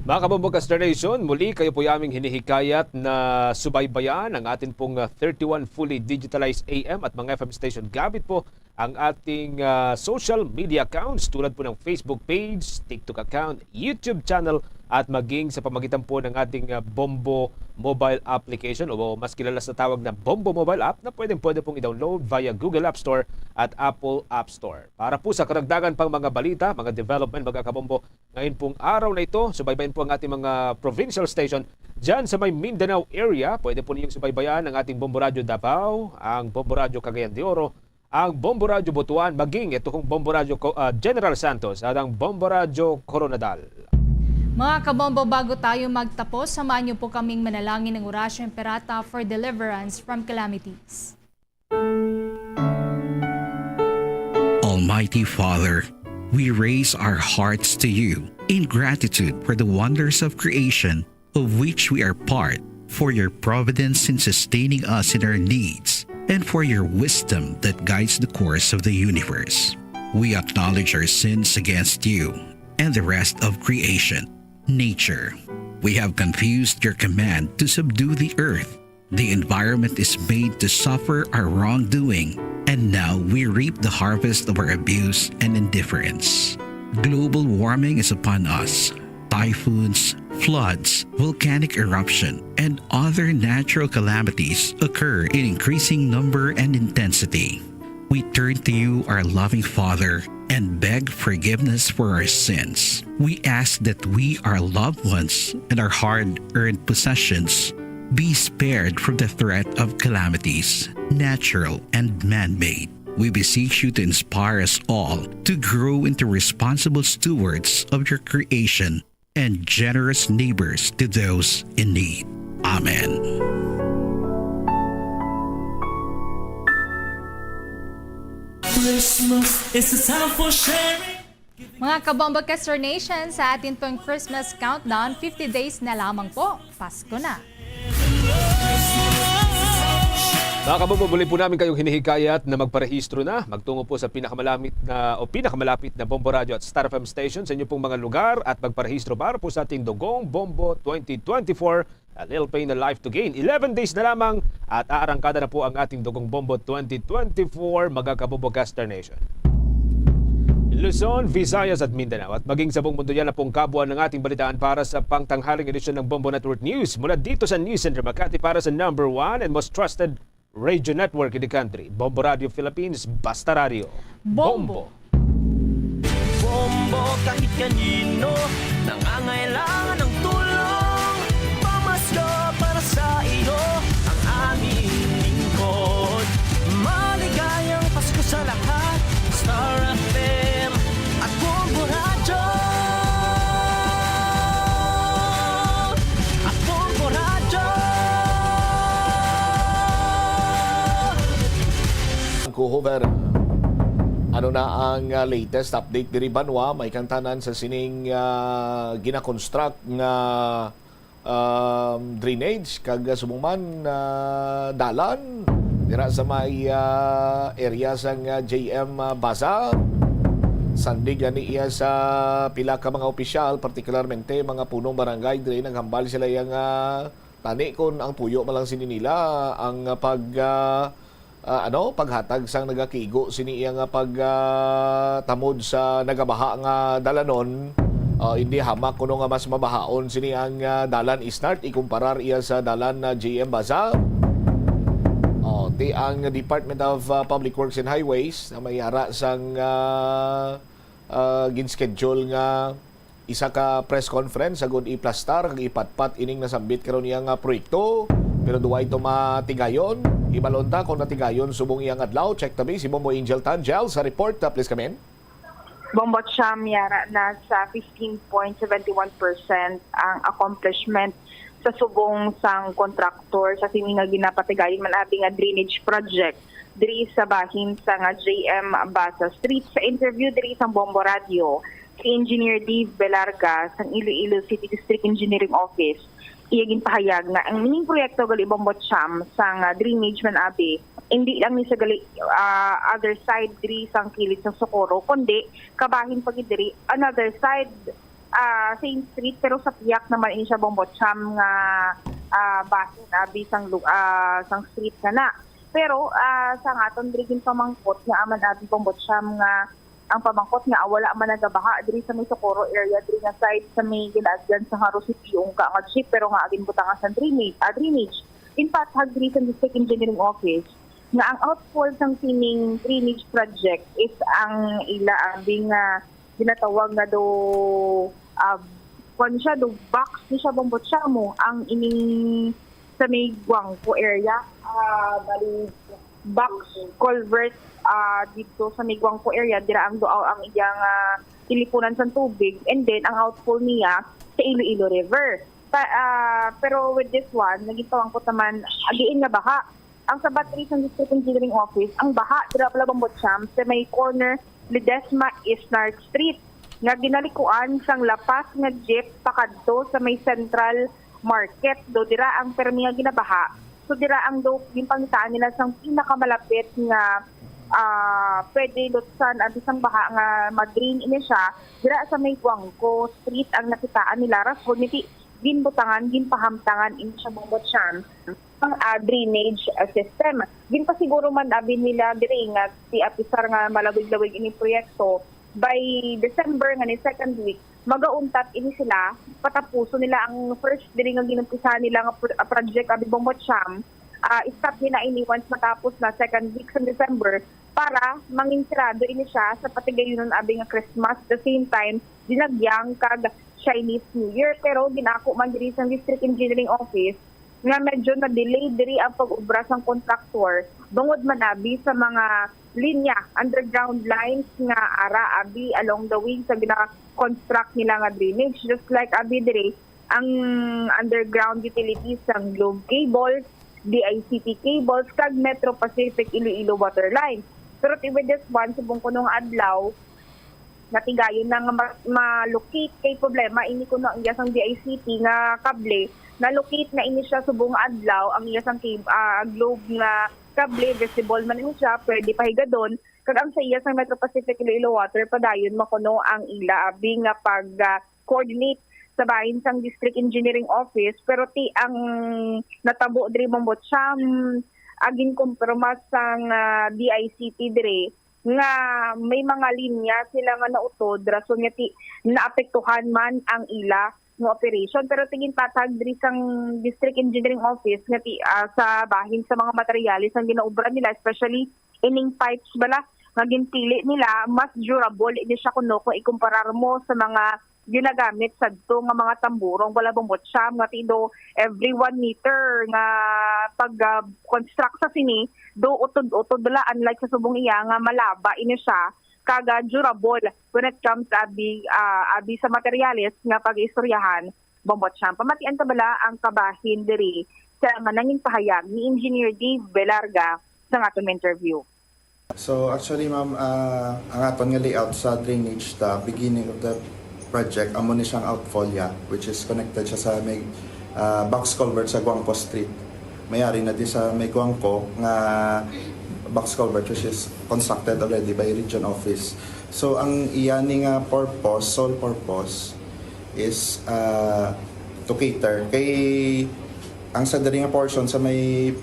Mga kabombo, Kaster Nation, muli kayo po aming hinihikayat na subaybayan ang atin pong, ah, thirty-one fully digitalized A M at mga F M station gamit po ang ating, ah, social media accounts tulad po ng Facebook page, TikTok account, YouTube channel, at maging sa pamagitan po ng ating, ah, Bombo mobile application o mas kilala sa tawag na Bombo mobile app na pwedeng-pwede pong i-download via Google App Store at Apple App Store. Para po sa karagdagan pang mga balita, mga development, mga kabombo, ngayon pong araw na ito, subaybayan po ang ating mga provincial station dyan sa may Mindanao area. Pwede po ninyong subaybayan ang ating Bombo Radyo Davao, ang Bombo Radyo Cagayan de Oro, ang Bombo Radyo Butuan, maging ito kong Bombo Radyo Co-, ah, General Santos at ang Bombo Radyo Coronadal. Mga kabombo, bago tayo magtapos, samahan niyo po kaming manalangin ng Oratio Imperata for deliverance from calamities. Almighty Father, we raise our hearts to you in gratitude for the wonders of creation of which we are part, for your providence in sustaining us in our needs, and for your wisdom that guides the course of the universe. We acknowledge our sins against you and the rest of creation, nature. We have confused your command to subdue the earth. The environment is made to suffer our wrongdoing, and now we reap the harvest of our abuse and indifference. Global warming is upon us. Typhoons, floods, volcanic eruption, and other natural calamities occur in increasing number and intensity. We turn to you, our loving Father, and beg forgiveness for our sins. We ask that we, our loved ones, and our hard-earned possessions be spared from the threat of calamities, natural and man-made. We beseech you to inspire us all to grow into responsible stewards of your creation and generous neighbors to those in need. Amen. Christmas is a time for sharing. Mga Kabombo Kester Nation, sa atin pong Christmas countdown, fifty days na lamang po. Pasko na. Mga kabombo, muli po namin kayong hinihikayat na magparehistro na, magtungo po sa pinakamalapit na, o pinakamalapit na Bombo Radyo at Star F M station sa inyo pong mga lugar at magparehistro para po sa ating Dugong Bombo twenty twenty-four, A Little Pain, A Life to Gain. Eleven days na lamang at aarangkada na po ang ating Dugong Bombo twenty twenty-four, mga kabombo Kester Nation. Luzon, Visayas at Mindanao at maging sa buong mundo, yan na pong kabuuan ng ating balitaan para sa pangtanghaling edisyon ng Bombo Network News. Mula dito sa News Center Makati para sa number one and most trusted radio network in the country, Bombo Radio Philippines, Basta Radio. Bombo. Bombo. Bombo, kahit kanino nangangailangan ng tulong, pamasko para sa iyo ang aming lingkod. Maligayang Pasko sa lahat, Star F M at Bombo Radyo. At Bombo Radyo. Kuhover, ano na ang, ah, latest update diri banwa? May kantanan sa sining, ah, gina-construct nga, um, drainage kag, ah, subong man, ah, dalan dira sa may, ah, area sang, ah, J M, ah, Baza. Sandig gani iya sa pila ka mga opisyal, partikularmente mga punong barangay diri, naghambal sila iya nga tani kon ang puyo man lang sini nila ang, ah, pag, ah, ah, ano, paghatag sang nagakigo sini iya nga pag, ah, tamod sa nagabaha nga dalanon. Ah, hindi hamak kuno nga mas mabahaon sini ang, ah, dalan Eastnart ikumparar iya sa dalan na J M Baza. Oh, ti ang Department of, ah, Public Works and Highways na may ara sang, ah, ah, gin-schedule nga isa ka press conference agud iplastar kag ipatpat ining nasambit karon niya nga proyekto. Pero duwa ito matigayon. Hibalon ta kung natigayon subong iyang adlaw. Check tabi si Bombo Angel Tangel sa report. Uh, please come in. Bombo Cham yara na sa fifteen point seven one percent ang accomplishment sa subong sang kontraktor sa sini nga ginapatigayon man abi nga drainage project diri sa bahin sa nga J M Baza Street. Sa interview diri sa Bombo Radio, si Engineer Dave Belarga sang Iloilo City District Engineering Office, iya ginpahayag nga ang ining proyekto gali Bombo Cham sang, ah, drainage man abi, hindi lang ni sa gali, ah, other side diri sang kilid sang Socorro, kundi kabahin pa gid diri another side, ah, same street, pero sa piyak naman ini siya Bombo Cham nga, ah, bahin abi sang lu-, ah, sang street nga na. Pero, ah, sa nga aton diri ginpamangkot nga aman abi Bombo Cham nga ang pamangkot nga wala man nagabaha diri sa may Socorro area, diri nga side sa may ginaagyan sa Jaro City, ungka nga jeep, pero nga ginbutangan sa drainage, ah, drainage. Ginpahayag diri sa District Engineering Office nga ang outfall sang sining drainage project is ang ila abi nga ginatawag nga do, ah, kwan siya, do box ni siya Bombo Cham, ang ining sa may Guangco area, ah, bali box culvert ah, dito sa may Guangco area, dira ang duaw ang iyang, ah, tilipunan sa tubig, and then ang outfall niya sa Iloilo River. Pa, ah, pero with this one, naging pawangkot naman, ah, diin nga baha. Ang sabat diri sa District Engineering Office, ang baha dira pala, Bombo Champ, sa may corner Ledesma Isnar Street, nga ginalikuan sang lapas nga jeep pakadto sa may Central Market. Do dira ang permi nga ginabaha. So dira ang do ginpangitaan nila sang pinakamalapit nga, ah, pwede lutsan abi sang baha nga ma-drain ini siya. Dira sa may Guangco Street ang nakitaan nila, rason niti ginbutangan, ginpahamtangan ini siya, Bombo Champ, ang, ah, drainage, ah, system. Ginpasiguro man abi nila diri nga ti apisar nga malawig-lawig ini proyekto, by December nga ni second week, magauntat ini sila, patapuson nila ang first diri nga ginumpisahan nila nga pro-, ah, project abi, Bombo Champ. Ah, stop nila ini once matapos na second week sa December para manginsirado ini siya sa patigayunon abi nga Christmas, the same time dinagyang kag Chinese New Year. Pero ginako man diri sa District Engineering Office nga medyo na-delay diri ang pag-obra sang kontraktor tungod man abi sa mga linya, underground lines nga ara abi along the way sa gina-construct nila nga drainage. Just like abi diri ang underground utilities sang Globe Cables, D I C T Cables, kag Metro Pacific Iloilo Water Line. Pero ti with this one, subong kuno nga adlaw, natigayon na nga ma-, ma-locate kay problema ini kuno ang iya sang D I C T nga kable. Na-locate na ini siya subong adlaw, ang iya sang cab-, ah, Globe nga kable, visible man ini siya, pwede pahigadon. Kag ang sa iya sang Metro Pacific Iloilo Water, padayon makuno ang ila abi nga pag, ah, coordinate sa bahin sang District Engineering Office, pero ti ang natabo diri, Bombo Champ, agin kompromise sang, ah, D I C T diri nga may mga linya sila nga nautod, rason nga ti naapektuhan man ang ila nga operation. Pero ti gintatag diri sang District Engineering Office nga ti, ah, sa bahin sa mga materyales ang ginaobra nila, especially ining pipes bala nga ginpili nila, mas durable ini siya kuno kung ikumparar mo sa mga ginagamit sadto nga mga tamburong bala, Bombo Champ, nga ti do every one meter nga pag, ah, construct sa sini, do utod-utod bala, unlike sa subong iya nga malaba ini siya, kag, ah, durable when it comes abi, ah, abi sa materyales nga pag-istoryahan, Bombo Champ. Pamatian ta bala ang kabahin diri sa nga nangin pahayag ni Engineer Dave Belarga sa aton interview. So, actually, ma'am, ah, ang aton nga layout sa drainage, the beginning of the project, amo ni siyang outfall ya, which is connected siya sa may, ah, box culvert sa Guangco Street. May ari na di sa may Guangco nga box culvert, which is constructed already by Region Office. So, ang iya ni nga purpose, sole purpose, is, ah, to cater kay ang sa diri nga portion sa may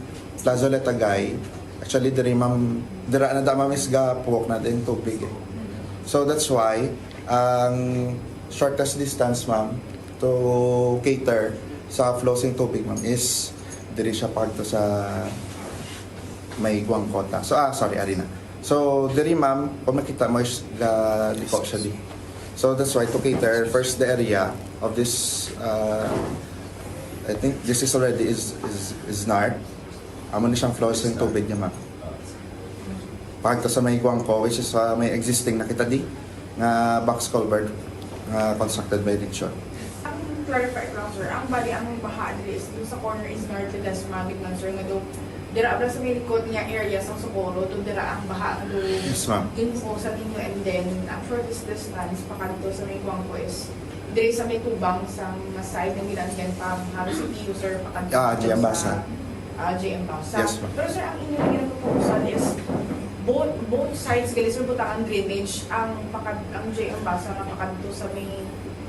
Plaza Letagay, actually, diri, ma'am, dira na da, ma'am, is gapuhok na din tubig, eh. So, that's why ang shortest distance, ma'am, to cater sa flow sing tubig, ma'am, is diri siya pagto sa may Guangco ta. So, ah, sorry, ari na. So, diri, ma'am, kung makita mo, is ga-, liko siya di. So, that's why to cater first the area of this, uh, I think this is already is, is, is nard. Amo ni siyang flow sa tubig niya, ma'am. Pagto sa may Guangco, which is, uh, may existing na kita di nga box culvert nga constructed by Region. Ang clarify ko lang, sir, ang bali ang baha diri is yung sa corner is North Ledesma, gid man, sir, nga do dira abla sa may likod nga area sa Socorro, do dira ang baha nga do Yes, ma'am. Ginfo sa ninyo, and then ang shortest distance pakadto sa may Guangco is diri sa may tubang sa mga side nga ginandian pa, halos sa T U, sir, pakadto Ah, J M sa, Basa. Ah, J M Basa. Yes, ma'am. Pero, sir, ang inyong ginaproposal is both, both sides, gali, sir, butangan drainage ang pakad-, ang J M Basa nga pakadto sa may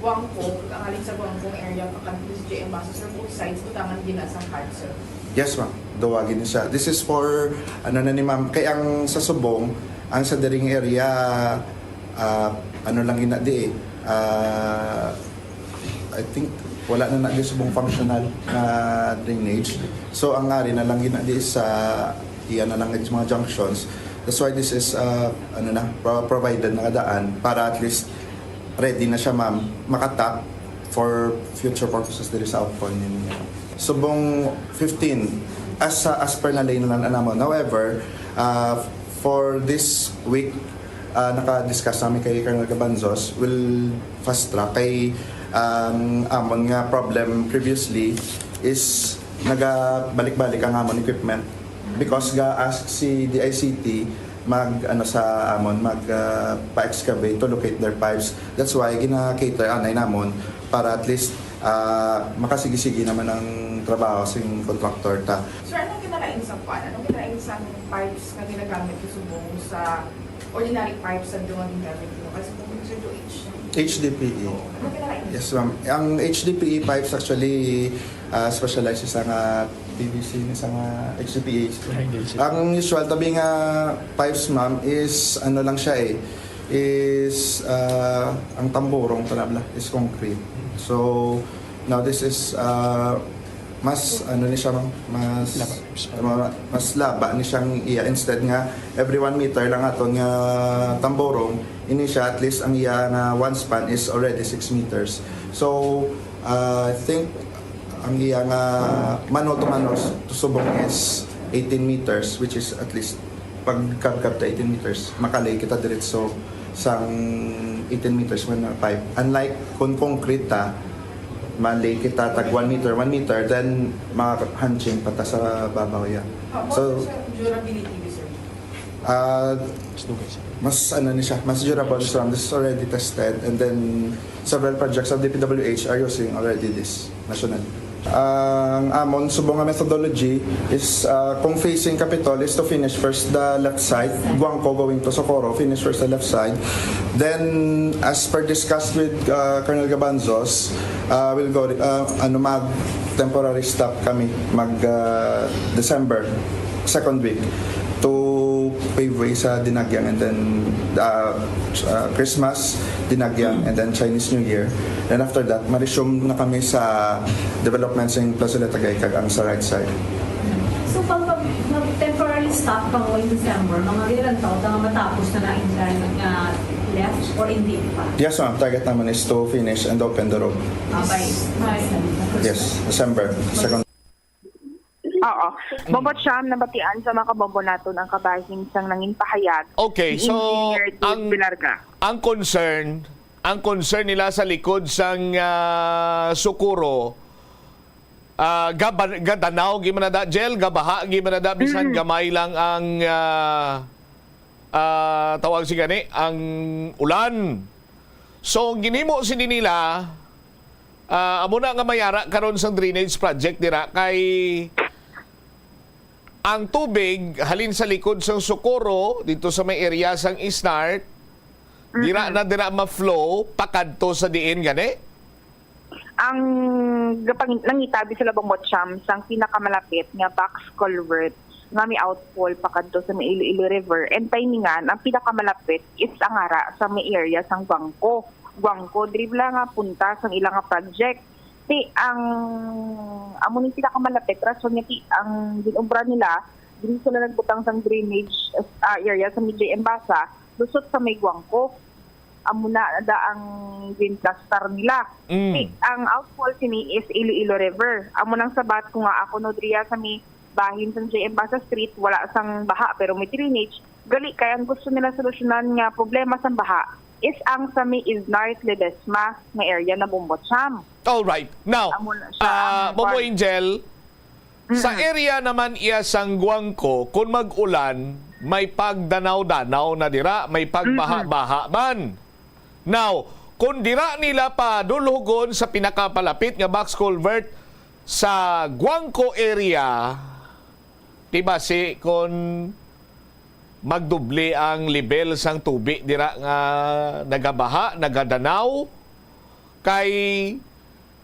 Guangco, ang halin sa Guangco area pakadto sa J M Basa, sir, both sides butangan gina sa hard, sir. Yes, ma'am. Duwa gid siya. This is for, ano na ni ma'am, kay ang sa subong, ang sa diring area, ah, ano lang gina di eh. Ah, I think wala na na subong functional na drainage. So, ang ari na lang gina di sa iya na lang sa mga junctions. That's why this is, uh, ano na, pro-, provided na nga daan para at least ready na siya, ma'am, makatap for future purposes diri sa outfall ninyo. Subong fifteen, as, as per na lane na lang anamon. However, uh, For this week, ah, naka-discuss namin kay Colonel Gabanzos, will fast track kay, um, amon nga problem previously is nagabalik-balik ang amon equipment because ga-ask si D I C T mag, ano, sa amon, mag, ah, pa-excavate to locate their pipes. That's why gina-cater anay namon para at least, ah, makasigi-sigi naman ang trabaho sing contractor ta. Sir, anong kinalain sa kwan? Anong kinalain sa pipes nga ginagamit ko subong sa ordinary pipes sa mga ginagamit ko? Kasi kung sa H, H D P E. Oo. Anong kinalain? Yes, ma'am. Ang H D P E pipes actually, ah, specialized sa nga P V C ni sa nga H D P E. Ang usual tabi nga pipes, ma'am, is ano lang siya eh, is, ah, ang tamborong, tanabla, is concrete. So, now this is, ah, mas, ano ni siya, ma'am? Mas, Laba. ma-, mas laba ni siyang iya. Instead nga, every one meter lang aton nga tamborong, ini siya, at least ang iya nga one span is already six meters. So, ah, I think ang iya nga mano to mano s-, to subong is eighteen meters, which is at least pagkabkab ta eighteen meters, makalay kita diretso sang eighteen meters man na pipe. Unlike kung concrete ta, malay kita tag one meter, one meter, then ma-hunching pa ta sa babaw ya. How about So, sa durability, sir? Ah, Mas dugay siya. Mas ano ni siya, mas durable siya. This is already tested, and then several projects of D P W H are using already this national. Ang amon subong nga methodology is, ah, kung facing Capitol is to finish first the left side, Guangco going to Socorro, finish first the left side. Then, as per discussed with, ah, Colonel Gabanzos, ah, we'll go, ah, ano, mag temporary stop kami mag, ah, December second week to pave way sa Dinagyang, and then, ah, ah, Christmas, Dinagyang, and then Chinese New Year. And after that, ma-resume na kami sa development sa Plazoleta kay kag ang sa right side. So, pag, pag mag-temporary stop kamo in December, mga ilang taon na nga matapos na na in, uh, nga left or hindi pa? Yes, ma'am. Target naman is to finish and open the road. Ah, by, by Yes, December second. Oo. Bombo Cham, nabatian sa mga kabombo naton ang kabahin sang nangin pahayag Okay, ni so, Engineer Dave ang, Velarga. Ang concern, ang concern nila sa likod sang, ah, Socorro, ah, gaba-, gadanaw, gi man na da, Jel, gabaha, gi man na da, bisan Mm. gamay lang ang, ah, ah, tawag si gani, ang ulan. So, ang ginhimo sini nila, ah, amo na nga mayara karon sang drainage project dira kay ang tubig halin sa likod sang Socorro dito sa may area sang Isnart, dira Mm-mm. na dira ma-flow pakadto sa diin gani? Ang gapang-, nangita, Bisolabong Mocham, sang pinakamalapit nga box culvert nga may outfall pakadto sa may Iloilo River. And timingan, ang pinakamalapit is ang ara sa may area sang Guangco. Guangco, diri bala nga punta sang ila nga project. Ti ang, amo ni pinakamalapit, rason nga ti ang ginobra nila, diri sila nagbutang sang drainage, ah, area sa may J M Basa, lusot sa may Guangco. Amo na da ang ginplastar nila. Mm. Ti ang outfall sini is Iloilo River. Amo nang sabat ko nga ako no diriya sa may bahin sang J M Basa Street, wala sang baha pero may drainage. Gali kay ang gusto nila solusyonan nga problema sang baha is ang sa may Isnart Ledesma nga area na Bombo Cham. All right. Now, Amo na siya ah, ang Bombo kwan. Angel, sa Mm. area naman iya sang Guangco, kung mag-ulan, may pagdanaw-danaw na dira, may pagbaha-baha man. Now, kung dira nila padulhugon sa pinakapalapit nga box culvert sa Guangco area, di ba si kung magdubli ang level sang tubi dira nga nagabaha, nagadanaw, kay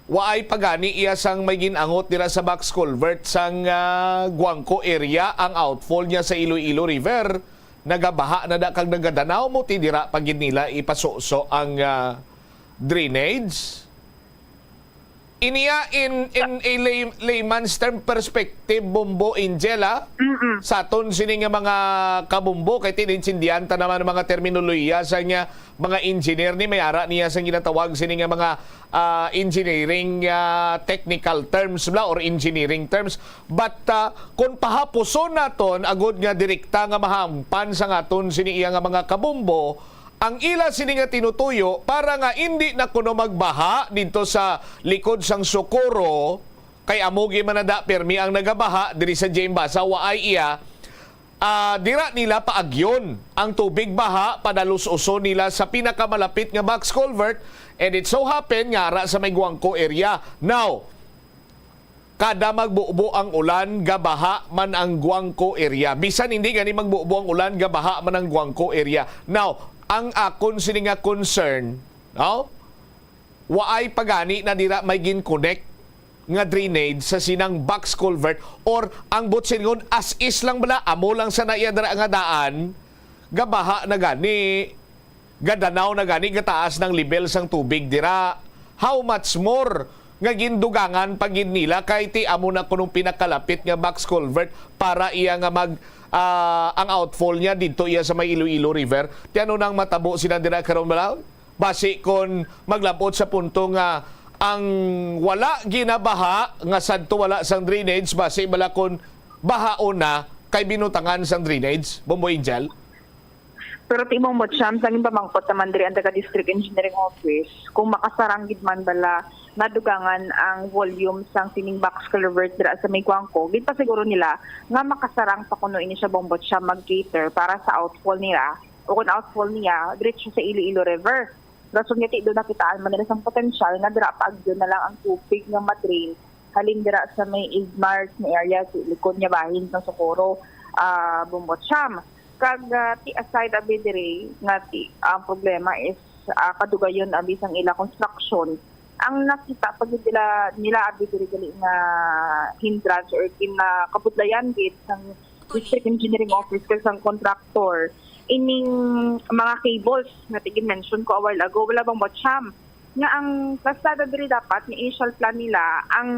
waay pa gani iya sang may gin-angot dira sa box culvert sang, ah, Guangco area ang outfall niya sa Iloilo River. Nagabaha na da kag nagadanaw mo, ti dira pa gid nila ipasuso ang, ah, drainage. Iniya in, in a lay-, layman's term perspective, Bombo Angel, ah, Mm-mm. sa aton sini nga mga kabombo, kay tinintindihan ta naman ang mga terminolohiya sa nga mga engineer ni, may ara niya sa ginatawag sini nga mga, ah, engineering, ah, technical terms bla or engineering terms. But, ah, kung pahapuson naton agud nga direkta nga mahampan sa ngaton sini iya nga mga kabombo, ang ila sini nga tinutuyo para nga indi na kuno magbaha didto sa likod sang Socorro, kay amo gyud man na da permi ang nagabaha diri sa Jembasa, waay iya, ah, dira nila paagyon ang tubig baha, padalus-uson nila sa pinakamalapit nga box culvert, and it so happen nga ara sa may Guangco area. Now, kada magbubo ang ulan, gabaha man ang Guangco area. Bisan hindi gani magbubo ang ulan, gabaha man ang Guangco area. Now, ang akon sini nga concern, no? Waay pa gani na dira may gin-connect nga drainage sa sinang box culvert, or ang butsilngon as is lang bala, amo lang sa naiya dira nga daan, gabaha na gani, gadanaw na gani, gataas ng level sang tubig dira. How much more nga gindugangan pa gid nila kay ti amo na kunong pinakalapit nga box culvert para iya nga mag, ah, ang outfall niya didto iya sa may Iloilo River. Ti ano nang matabo sila dira karon bala? Basi kon maglabot sa punto nga ang wala ginabaha nga sadto wala sang drainage, basi bala kon bahaon na kay binutangan sang drainage, Bombo Angel? Pero ti Bombo Cham, sa ginpamangkot naman diri ang taga District Engineering Office, kung makasarang gid man bala nadugangan ang volume sang sining box culvert dira sa may Guangco, ginpasiguro nila nga makasarang pa kuno ini siya, Bombo Cham, mag-cater para sa outfall nila, o kung outfall niya, diretso sa Iloilo River. Rason nga ti doon nakitaan man nila sang potensyal nga dira paagyo na lang ang tubig nga ma-drain halin dira sa may Ismar nga area, sa likod niya bahin sang Socorro, ah, Bombo Cham. Kag, ah, ti aside abi diri nga ti, ang problema is, ah, kadugayon abi sang ila construction. Ang nakita pa gid nila, nila abi diri gali nga hindrance or ginakabudlayan gid sang District Engineering Office kag sang contractor ining mga cables nga ti gin-mention ko a while ago, wala bang, Boss Cham? Nga ang kalsada diri dapat, nga initial plan nila, ang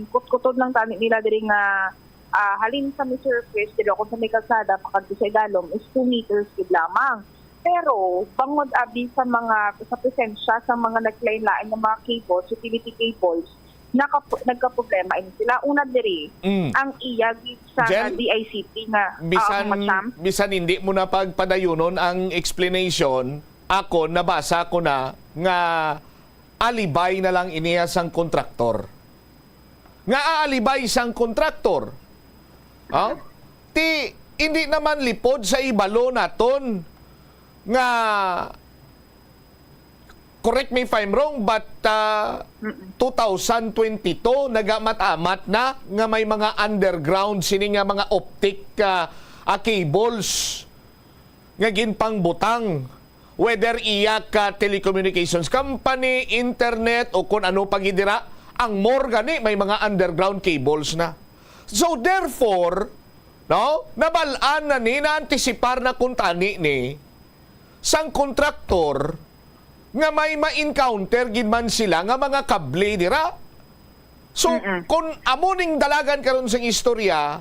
kutkutod lang tani nila diri nga, ah, halin sa may surface, diri kung sa may kalsada pakadto sa idalom is two meters gid lamang. Pero bangod abi sa mga, sa presensya sa mga naglain-lain nga mga cables, utility cables, nakap-, nagkaproblema ini sila. Una diri, Mm. ang iya gid sa Jen, D I C T nga, ah, bisan Boss Cham. bisan hindi mo na pagpadayunon ang explanation, ako nabasa ko na nga alibay na lang iniya sang kontraktor. Nga aalibay sang kontraktor. Ha? Ti hindi naman lipod sa ibalo naton nga, correct me if I'm wrong, but, ah, Mm-mm. two thousand twenty-two, nagamat-amat na nga may mga underground sini nga mga optic, ah, ah, cables nga ginpangbutang, whether iya ka telecommunications company, internet, o kun ano pa gid dira, ang more gani may mga underground cables na. So therefore, no, nabal-an na ni, naantisipar na kuntani ni sang kontraktor nga may ma-encounter gid man sila nga mga kable dira. So, Mm-mm. kung amo ning dalagan karon sing istorya,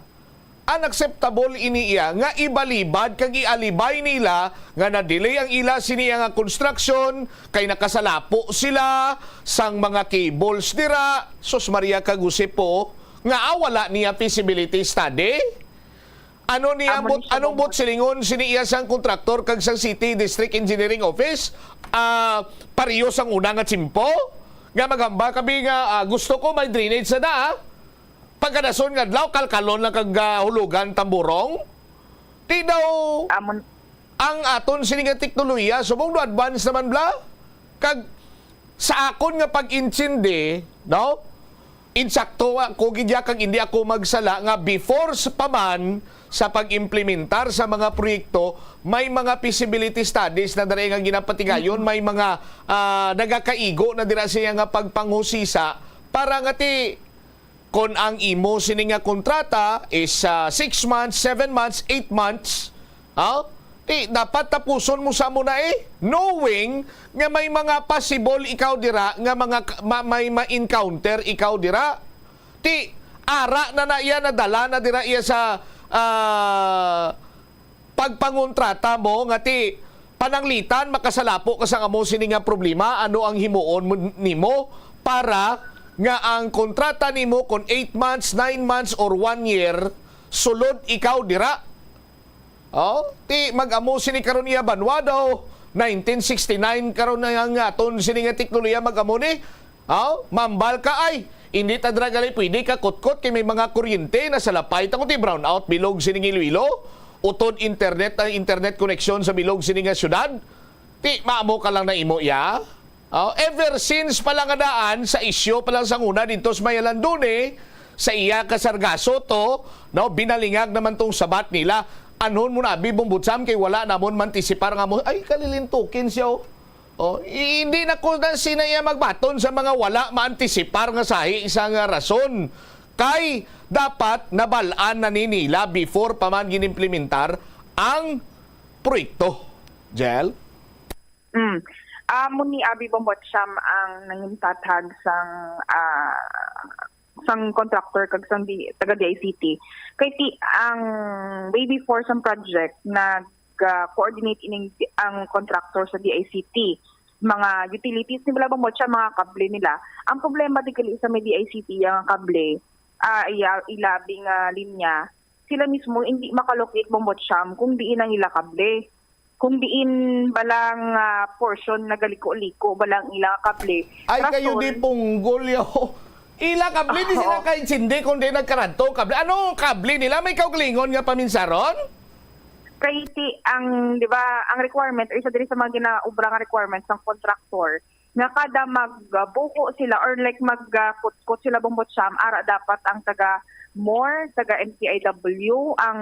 unacceptable ini iya nga ibalibad kag ialibay nila nga na-delay ang ila sini nga construction kay nakasalapo sila sang mga cables dira. Sus Maria kag Jose po, nga, ah, wala niya feasibility study? Ano niya Amo but, ni siya anong bang- but silingon sini iya sang kontraktor kag sang City District Engineering Office? Ah, pareho sang una nga tiyempo? Nga magamba kami nga, ah, gusto ko may drainage sa da, ah. Pagkadason nga adlaw, kalkalon lang kag, ah, hulugan tamburong. Di daw Amon, ang aton sini nga teknolohiya, subong do advance naman bla. Kag sa akon nga pag-intindi, no? Insakto ako gid ya kag hindi ako magsala nga before s-, pa man sa pag-implementar sa mga proyekto, may mga feasibility studies na diri nga ginapatigayon, may mga, ah, nagakaigo na dira siya nga pagpanghusisa para nga ti kon ang imo sini nga kontrata is, ah, six months, seven months, eight months, ah, Ti, dapat tapuson mo sa mo na, eh, knowing nga may mga possible ikaw dira, nga mga k-, ma-, may ma-encounter ikaw dira. Ti, ara na na iya, nadala na dira iya sa, ah, pagpangontrata mo, nga ti, pananglitan, makasalapo ka sang amo sini nga problema, ano ang himuon mo, nimo para nga ang kontrata nimo kon eight months, nine months, or one year, sulod ikaw dira. Oh, ti mag-amo sini karon iya banwa daw. Nineteen sixty-nine karon na nga aton sini nga teknolohiya, mag-amo ni. Oh, mambal ka ay. Hindi ta dira gali pwede ka kutkot kay may mga kuryente na salapay ta ko ti brownout bilog sini nga Iloilo. Utod internet ang internet connection sa bilog sini nga syudad. Ti maamo ka lang na imo iya. Oh, ever since pa lang nga daan, sa isyu pa lang sa una dito sa may Alandone, sa iya ka Sargazo to, no, binalingag naman tong sabat nila. Anhon mo na, abi, Bombo Cham, kay wala namon mantisipar nga mo. Ay, kalilintukin siya, oh. Oh, i-, hindi na ko na sina iya magbaton sa mga wala maantisipar nga sahi sa nga rason. Kay dapat nabalaan na ni nila before pa man ginimplementar ang proyekto. Jel? Mm. Amo ni Abi Bombo Cham ang nangintatag sang, ah, sang contractor kag sang di, taga D I C T. Kay ti, ang way before sang project, nag, ah, coordinate ining ang contractor sa D I C T. Mga utilities ni bala Bombo Cham, mga kable nila. Ang problema di gali sa may D I C T, ang kable, ah, iya, ilabi nga linya, sila mismo hindi makalocate Bombo Cham kung diin ang ila kable. Kung diin balang, ah, portion nagaliko-liko balang ila kable. Ay, kayo di Rason, punggol, yo. Ila kable, di sila Oo. kaintindi kung di nagkaradto kable. Ano ang kable nila? May kaugalingon nga paminsaron? Kay ti ang, di ba, ang requirement, isa diri sa mga ginaubra nga requirements ng contractor, nga kada magbuko sila or, like, magkutkot sila Bombo Cham, ara dapat ang taga MORE, taga M P I W, ang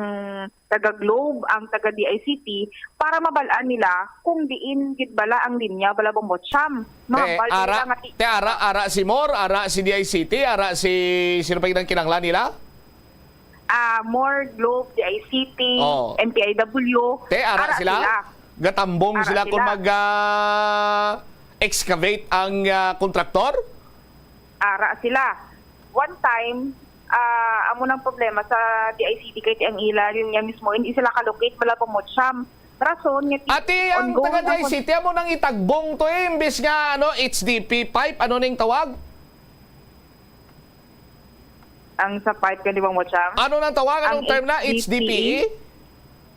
taga Globe, ang taga D I C T, para mabalaan nila kung diin gid bala ang linya bala Bombo Cham. Te, Mabal ara, nila nga ti- te, ara, ara si MORE, ara si D I C T, ara si, sino pa yung kinanglan nila? Ah, MORE, Globe, D I C T, Oh. M P I W. Te, ara Ara sila? sila. Gatambong Ara sila kung sila. mag, ah, excavate ang, ah, kontraktor? Ara sila. One time, ah, amo nang problema sa D I C T kay ti ang ila, yun nga mismo, hindi sila kalocate, wala pa mo siyam. Rason nga ti-, Ati, ang ongoing taga ang D I C T, amo nang itagbong to eh, imbis nga, ano, H D P pipe, ano ning tawag? Ang sa pipe ka, di ba, Mocham? Ano nang tawag? Anong Ang term na? H D P E? H D P E?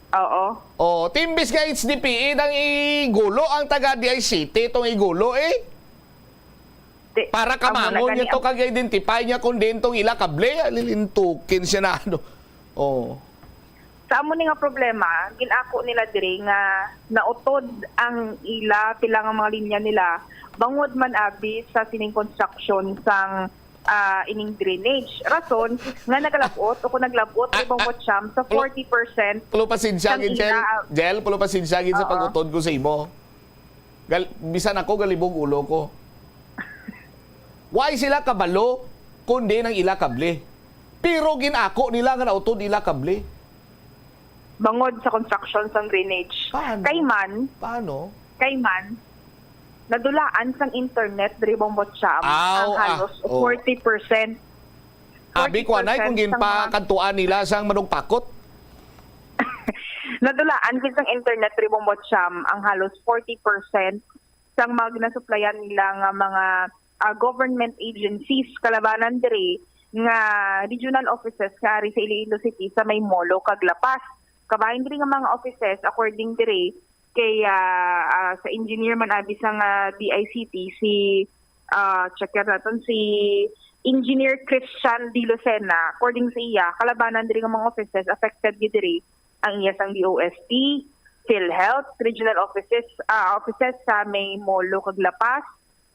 Oo. Oh, timbis nga H D P E nang igulo ang taga D I C T, itong igulo eh. Di, Para amo na kamangon gani niya to ang kag identify niya kung din tong ila kable, lilintukin siya na ano. Oh. Sa amo ni nga problema, gin-ako nila diri nga nautod ang ila pila nga mga linya nila bangod man abi sa sining construction sang, ah, ining drainage. Rason nga nagalabot o kung naglabot Ah, ibang ah, Mocham sa pulo, forty percent pulo pasensya sang gid, Jel. ila. Jel, pulo pasensya gid sa Oo. pag-utod ko sa imo. Gal-, bisan ako, galibog ulo ko. Why sila kabalo kung di nang ila kable? Pero ginako nila nga nautod ila kable. Bangod sa construction sang drainage. Paano? Kay man, Paano? kay man, nadulaan sang internet diri Bombo Cham Aw, ang ah, halos oh. forty percent. Abi ko, anay, kung forty percent sang mga ginpakadtuan nila sang manugpakot. Nadulaan gid sang internet diri Bombo Cham ang halos forty percent sang mga ginasuplayan nila nga mga, ah, government agencies, kalabanan diri nga regional offices nga ari sa Iloilo City sa may Molo kag La Paz. Kabahin diri nga mga offices, according diri kay, ah, ah, sa engineer man abi sang D I C T, si, ah, checker naton, si Engineer Christian De Lucena. According sa iya, kalabanan diri nga mga offices, affected gid diri ang iya sang D O S T, PhilHealth, regional offices, ah, offices sa may Molo kag La Paz,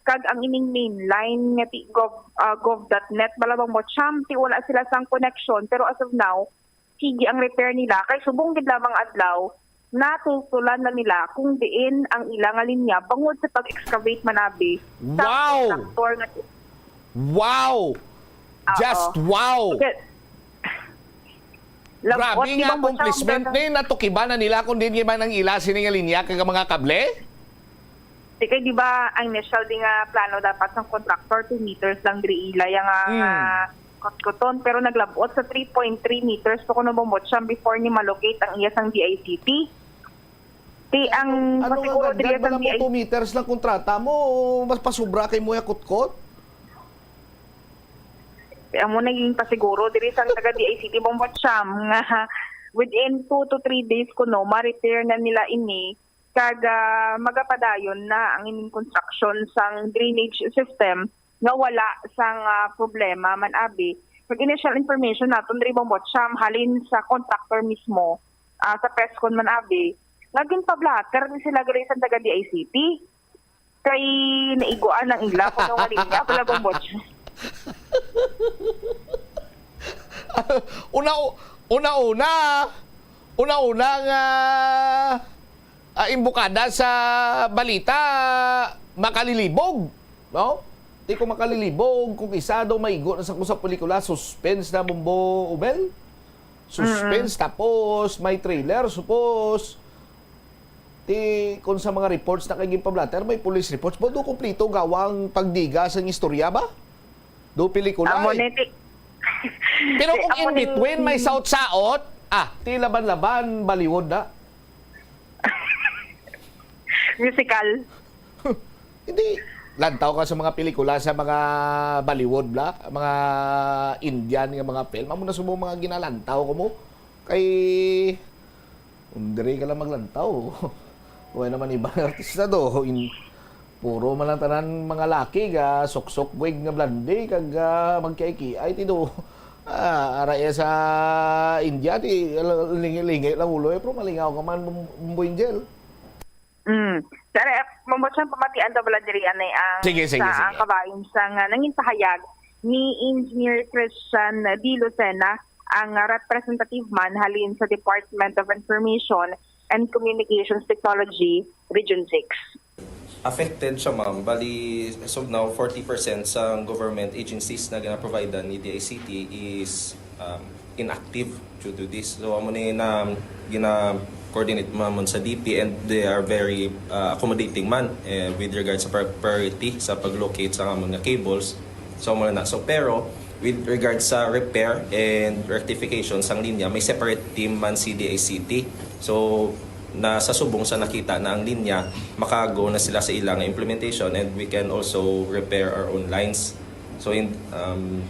kag ang ining main line nga ti gov, ah, gov dot net, bala bang Mocham, ti wala sila sang connection. Pero as of now, sige ang repair nila. Kay subong gid lamang adlaw, natultulan na nila kung diin ang ila nga linya bangod sa pag-excavate manabi sa Wow! contractor nga ti- Wow! Oo. Just wow! Okay. Grabe nga accomplishment ni, natukiban na nila kung diin man ang ila sini nga linya kag ang mga kable. Di kay, di ba, ang initial di nga plano dapat sang contractor, two meters lang diri ila yang, ah, Hmm. nga kutkuton, pero naglab-ot sa three point three meters to kuno, Bombo Cham, before ni ma-locate ang iya sang D I C T. Ti ang Ano nga pasiguro diri gagad sang bala mo D I C T, two meters lang kontrata mo, mas pasubra kay mo ya kutkot? Ti amo naging pasiguro diri sang taga D I C T, Bombo Cham, nga within two to three days kuno ma-repair na nila ini, kag, ah, magapadayon na ang ining construction sang drainage system nga wala sang, ah, problema man abi. Kag initial information naton diri, Bombo Cham, halin sa contractor mismo, ah, sa press con man abi, nga ginpa-blotter ni sila gali sa taga D I C T. Kay naiguan ang ila kuno nga linya, wala, Bombo Cham. Una, una-una, una-una nga, ah, imbukada sa balita, makalilibog, no? Ti ko makalilibog, kung isa daw maigo na sa kusa pelikula, suspense na, Bombo Ubel. Suspense, Mm. tapos may trailer, supos. Ti, kung sa mga reports na kay ginpa-blotter, may police reports. Ba, do kumplito gawa ang pagdiga sa istorya ba? Do pelikula, Amo eh. ni, ti-, Pero ti, kung amo in ni between, may saot-saot, ah, ti laban-laban, Bollywood na. Musical. Hindi. Lantaw ka sa mga pelikula sa mga Bollywood, bla, mga Indian nga mga film. Amo na subong mga ginalantaw ko mo. Kay, kung diri ka lang maglantaw. Wala naman iba nga artista do. In, puro man lang tanan mga laki, ga suksok wig nga blonde, kag, ah, magkiay-kiay, ti do. Ah, ara iya sa India, di, lingi-lingi lang ulo, eh, pero malingaw ka man, Bum-, Bumbo Angel. Mm. Sir, eh, Bombo Cham, pamatian daw bala diri anay ang Sige, sige, sa, sige. ang kabahin sa nga nangin pahayag ni Engineer Christian D. Lucena, ang representative man halin sa Department of Information and Communications Technology, Region six. Affected siya, ma'am. Bali, as of now, forty percent sa government agencies na gina-provide ni D I C T is, um, inactive due to this. So, amo ni na gina-coordinate, ma'am, sa D P, and they are very, uh, accommodating man, eh, with regards sa pri-, priority sa pag-locate sa amon nga cables. So, amo na. So, pero, with regards sa repair and rectification sang linya, may separate team man si D I C T. So, na sa subong sa nakita na ang linya, maka-go na sila sa ilang implementation, and we can also repair our own lines. So, in, um,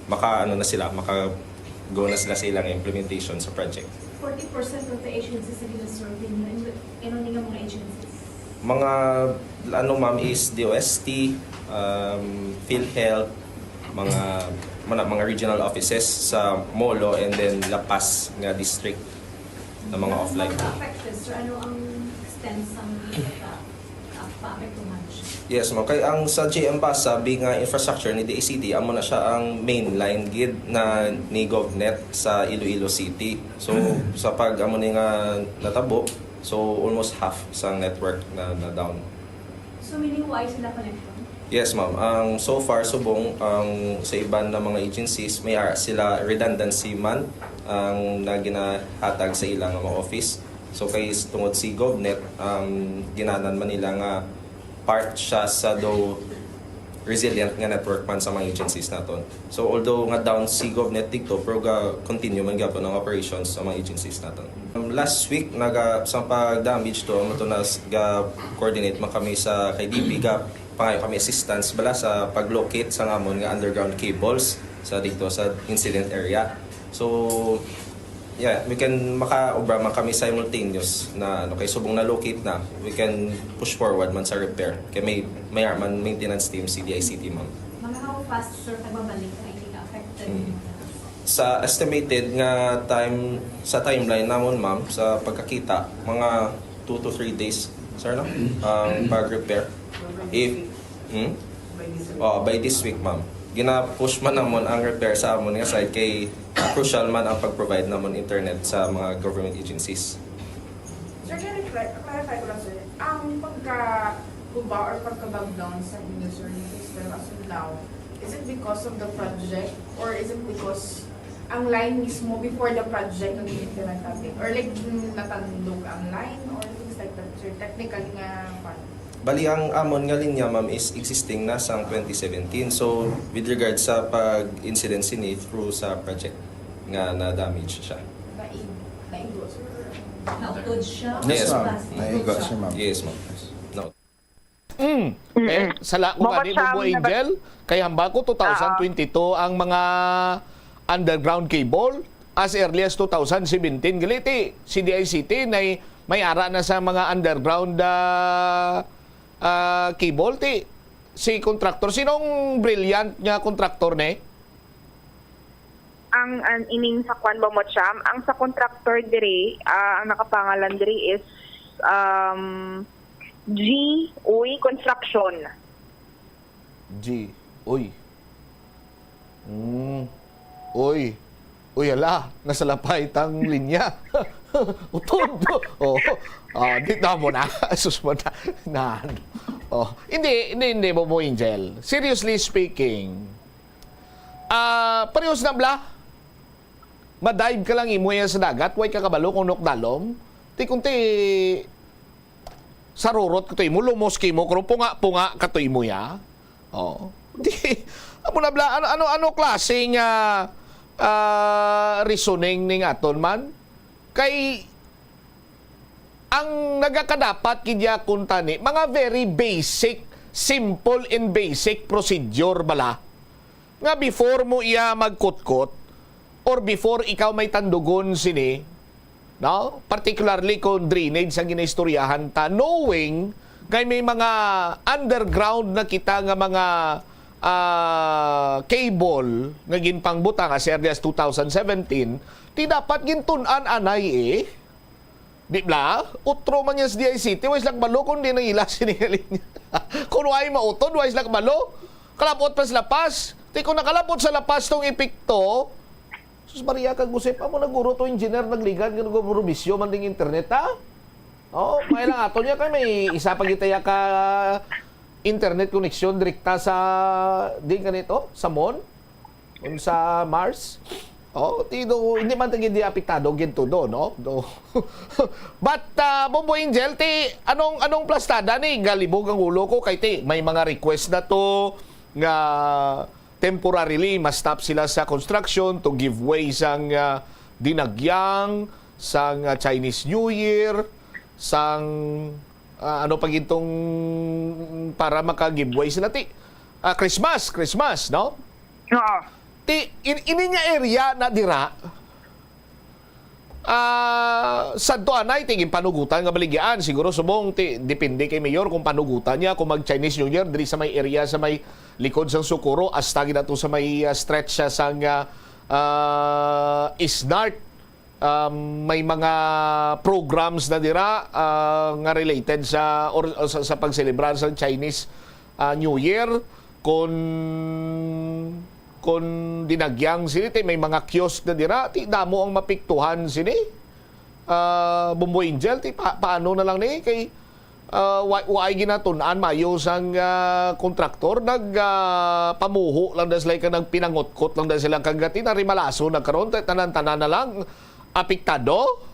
maka, ano na sila, maka-go na sila sa ilang implementation sa project. Forty percent of the agencies na gina-serve ninyo, ano, ano nga mga agencies? Mga, ano, ma'am, is D O S T, um, PhilHealth, mga, mga, mga regional offices sa Molo and then La Paz nga district na mga offline. Mga affected, sir, ano ang extent sang ila ka, ah, paapektuhan siya? Yes, ma'am. Kay ang sa G M Basa, bi nga infrastructure ni D I C T, amo na siya ang main line gid na ni GovNet sa Iloilo City. So, sa pag amo ni nga natabo, so almost half sa network na, na down. So, meaning, wa sila connected? Yes, ma'am. Ang so far, subong, ang sa iban na mga agencies, may ara sila redundancy man ang na ginahatag sa ilang mga office. So, kay s-, tungod si GovNet, ang ginanan man nila nga part siya sa do resilient nga network man sa mga agencies naton. So, although nga down si GovNet dito, pero ga-continue man gyapon ang operations sa mga agencies naton. Um, last week, naga, sa pag-damage to, amo to na s-, ga-coordinate man kami sa kay D P, ga pangayo kami assistance bala sa pag-locate sa ngamon nga underground cables sa dito sa incident area. So, yeah, we can makaobra man kami simultaneous na, ano, kay subong na-locate na, we can push forward man sa repair. Kay may, may man maintenance team si D I C T, ma'am. Mga how fast, sir, nagbabalik ang hindi ka affected? Hmm. Sa estimated nga time, sa timeline namon, ma'am, sa pagkakita, mga two to three days, sir, no? Ang pag-repair. If, hmm? By this week. Oh, by this week, ma'am. Gina-push man namon ang repair sa amon nga side kay crucial man ang pag-provide namon internet sa mga government agencies. Sir, can I cla-, clarify ko lang, sir? Ang pagkaguba or pagka-bog down sa inyo, sir, ni Crystal, as of now, is it because of the project or is it because Ang line mismo before the project nag-implement natin? Or like, mm, natandog ang line or things like that, sir? Technical nga, kwan? Bali, ang amon nga linya, ma'am, is existing na sang twenty seventeen. So, with regard sa pag-incident sini through sa project nga na-damage siya. Naig-, naigo, sir? Nautod siya. Yes, ma'am. Plastic. Naigo siya, ma'am. Yes, ma'am. No. Mm. Eh, sala ko Mama gani, Cham, Bobo naba- Angel, kay hambal ko two thousand twenty-two ang mga underground cable as early as two thousand seventeen. Gali ti, si D I C T nay may ara na sa mga underground ah, ah, cable ti si contractor. Sinong brilliant nga contractor ni? Ang, ang ining sa kwan ba mo, Cham? Ang sa contractor diri, ah, ang nakapangalan diri is um, G Uy Construction. G. Uy. Mm. Uy. Uy, ala, nasalapay tang linya. Utod. Oh. Ah, di na mo na. Sus mo na. Na. Oh. Hindi, hindi, hindi, Bobo Angel. Seriously speaking, ah, parehos na bla? Madive ka lang imo yan sa dagat, way ka kabalo kung nukdalom. Ti kung ti sarurot ka to imo, lumos ka imo, kung punga-punga ka to imo ya. Oh. Di, amo na bla, ano, ano, ano klase nga ah, reasoning ning aton man? Kay ang nagakadapat gid ya kuntani, mga very basic, simple and basic procedure bala nga before mo iya magkutkot or before ikaw may tandugon sini, no? Particularly kung drainage ang ginaistoryahan ta, knowing kay may mga underground na kita nga mga ah, cable nga ginpangbutang as early as two thousand seventeen, ti dapat gintun-an anay eh. Di bla? Utro man niya sa D I C T, way sila kabalo kung di nang ila sini nga linya. Kung way mautod, way sila kabalo. Kalapot pa sa lapas. Ti kung nakalapot sa lapas tong epekto, sus Maria kag Josep, amo na guro to engineer nagligad nga nagkompromisyo man ding internet, ha? Oh, may lang ato niya kay may isa pa kita ya ka internet connection direkta sa di ganito, sa moon, unsa, Mars. Oh, ti do, hindi man ta gid apektado gid todo, no? Do. But uh, Bombo Angel, ti anong anong plastada ni, galibog ang ulo ko kay ti may mga request na to nga temporarily ma-stop sila sa construction to give way sang uh, dinagyang sang uh, Chinese New Year, sang ah, ano pa gintong para maka-give way sila ti ah, Christmas, Christmas, no? Oo. Ti in, ini nga area na dira ah, sadto anay ti ginpanugutan nga baligyaan. Siguro subong ti depende kay mayor kung panugutan niya kung mag Chinese New Year diri sa may area sa may likod sang Socorro hasta gid ato sa may ah, stretch siya sang ah, ah, Isnart. Um, may mga programs na dira ah, nga related sa or, o sa, sa pagselebrar sa Chinese ah, New Year. Kun kun dinagyang sini ti may mga kiosk na dira, ti damo ang mapiktuhan sini. Ah, Bombo Angel, ti pa, paano na lang ni kay ah, wa, wa ay ginatun-an mayo sang ah, kontraktor, nag ah, pamuho lang da sila kag nagpinangutkot lang da sila kag ti narimalaso na karon, tanan-tanan na lang apektado.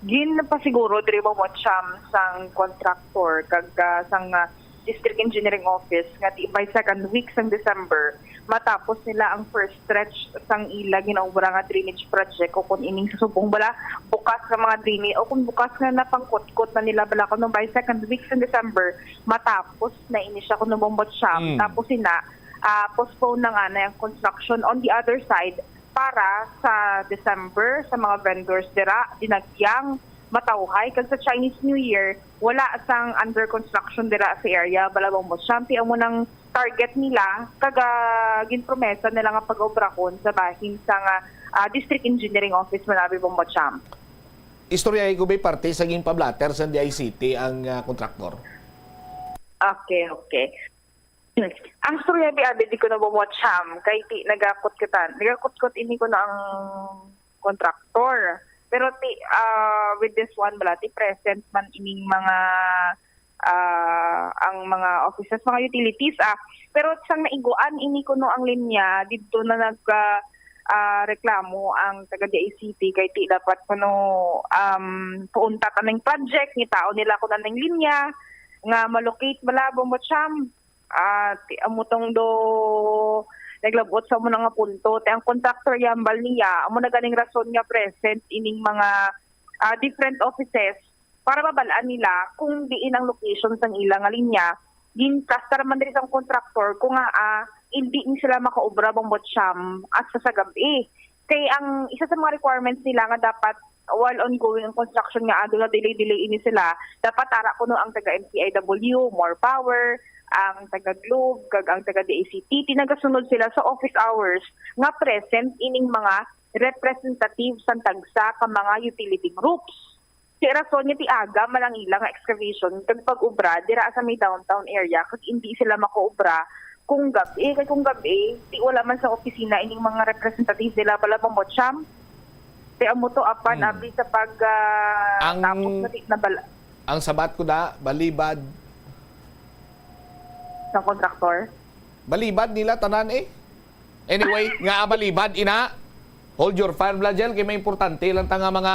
Ginpasiguro diri mo mo, Cham, sang contractor kag ah, sang ah, District Engineering Office nga ti by second week sang December matapos nila ang first stretch sang ila ginaobra nga drainage project, o kung ining sa subong bala bukas nga mga drainage, o kung bukas nga napangkutkot na nila bala kuno by second week sang December matapos na ini siya kuno, Bombo Cham. Mm. Tapos ina ah, postpone na nga na ang construction. On the other side, para sa December, sa mga vendors dira, dinagyang, matawhay, kag sa Chinese New Year, wala sang under construction dira sa area, bala, Bombo Cham. Ti amo nang target nila, kag ah, ginpromesa nila nga pag-obrahon sa bahin sa nga ah, District Engineering Office, Manabi, Bombo Cham. Istoryahi ko ba'y parte sa ginpablatter sa D I C T ang ah, kontraktor? Okay, okay. Ang storya bi abi di ko na mo, Cham, kay ti nagakutkot, nagakutkot ini ko na ang kontraktor. Pero ti ah, with this one bala, ti present man ining mga ah, ang mga offices, mga utilities, ah. Pero sang naiguan ini kuno ang linya, didto na nag, ah, ah, reklamo ang taga D I C T kay ti dapat kuno, um, puuntat aning project, ngitaon nila kuno aning linya nga malocate bala, Bombo Cham. Ah, ti-, amo tong do naglabot sa amo na nga punto. Ti ang contractor yambal niya, amo na ganing rason nga present ining mga, ah, different offices para mabalaan nila kung diin ang location sang ila nga linya. Gintrustar man diri sang contractor kung nga, ah, hindi ni sila makaobra, Bombo Cham, hasta sa gab-i. Kay ang isa sa mga requirements nila nga dapat while ongoing ang construction nga ado na delay-delay ini sila, dapat ara kuno ang taga M P I W, More Power, ang taga Globe, kag ang taga D I C T, ti nagasunod sila sa office hours nga present ining mga representative sang tagsa ka mga utility groups. Ti rason nga ti aga man ang ila nga excavation kag pag-obra dira sa may downtown area, kag indi sila makaobra kung gab-i. Kay kung gab-i, ti wala man sa opisina ining mga representative nila bala, Bombo Cham. Ti amo to apan Hmm. abi sa pag, ah, Ang tapos na di na bala ang sabat ko na, balibad. Sa kontraktor? Balibad nila tanan eh. Anyway, nga balibad ina. Hold your fire, Blajel, kay may importante lang ta nga mga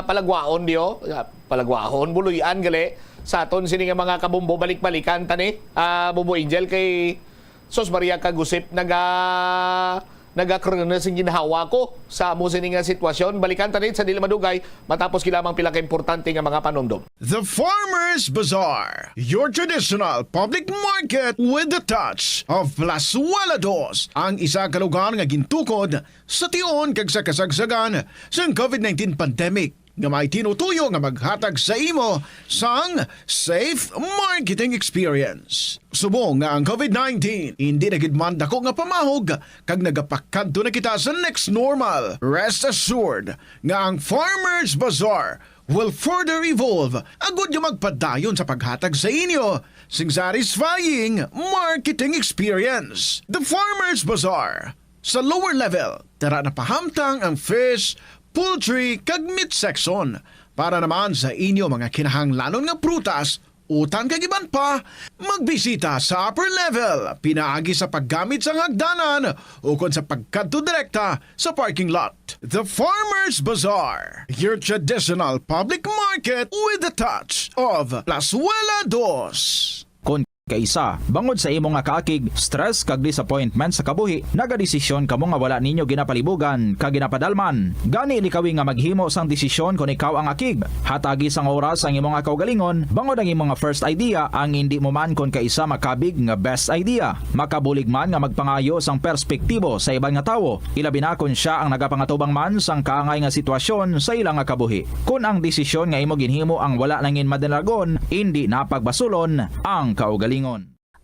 palagwaon diyo. Palagwaon, buluy-an gali. Sa aton sini nga mga kabombo, balik-balikan ta ni, ah, Bombo Angel, kay sus Maria, kagusip, naga nagakrene sing ginhawa ko sa amo sini nga sitwasyon. Balikan ta ni sa dili madugay matapos ki lamang pila ka importante nga mga panumdom. The Farmers Bazaar, your traditional public market with the touch of Plazuela Dos, ang isa ka lugar nga gintukod sa tion kag sa kasagsagan sang COVID nineteen pandemic, nga may tinutuyo nga maghatag sa imo sang safe marketing experience. Subong nga ang COVID nineteen hindi na gid man dako nga pamahog kag nagapakadto na kita sa next normal, rest assured nga ang Farmers Bazaar will further evolve agud nga magpadayon sa paghatag sa inyo sing satisfying marketing experience. The Farmers Bazaar. Sa lower level, tara na pahamtang ang fish, poultry, kag meat section. Para naman sa inyo mga kinahanglanon nga prutas, utan kag iban pa, magbisita sa upper level, pinaagi sa paggamit sang hagdanan ukon sa pagkadto direkta sa parking lot. The Farmers Bazaar, your traditional public market with the touch of Plazuela Dos. Kon kaisa, bangod sa imo nga kaakig, stress kag disappointment sa kabuhi, nagadesisyon kamo nga wala ninyo ginapalibugan kag ginapadalman. Gani, likawi nga maghimo sang desisyon kon ikaw ang akig. Hatagi sang oras ang imo nga kaugalingon, bangod ang imo nga first idea ang indi mo man kon kaisa makabig nga best idea. Makabulig man nga magpangayo sang perspektibo sa iban nga tawo, ilabi na kon sia ang nagapangatubang man sang kaangay nga sitwasyon sa ila nga kabuhi. Kon ang desisyon nga imo ginhimo ang wala nangin madalagon, indi na pagbasulon ang kaugalingon.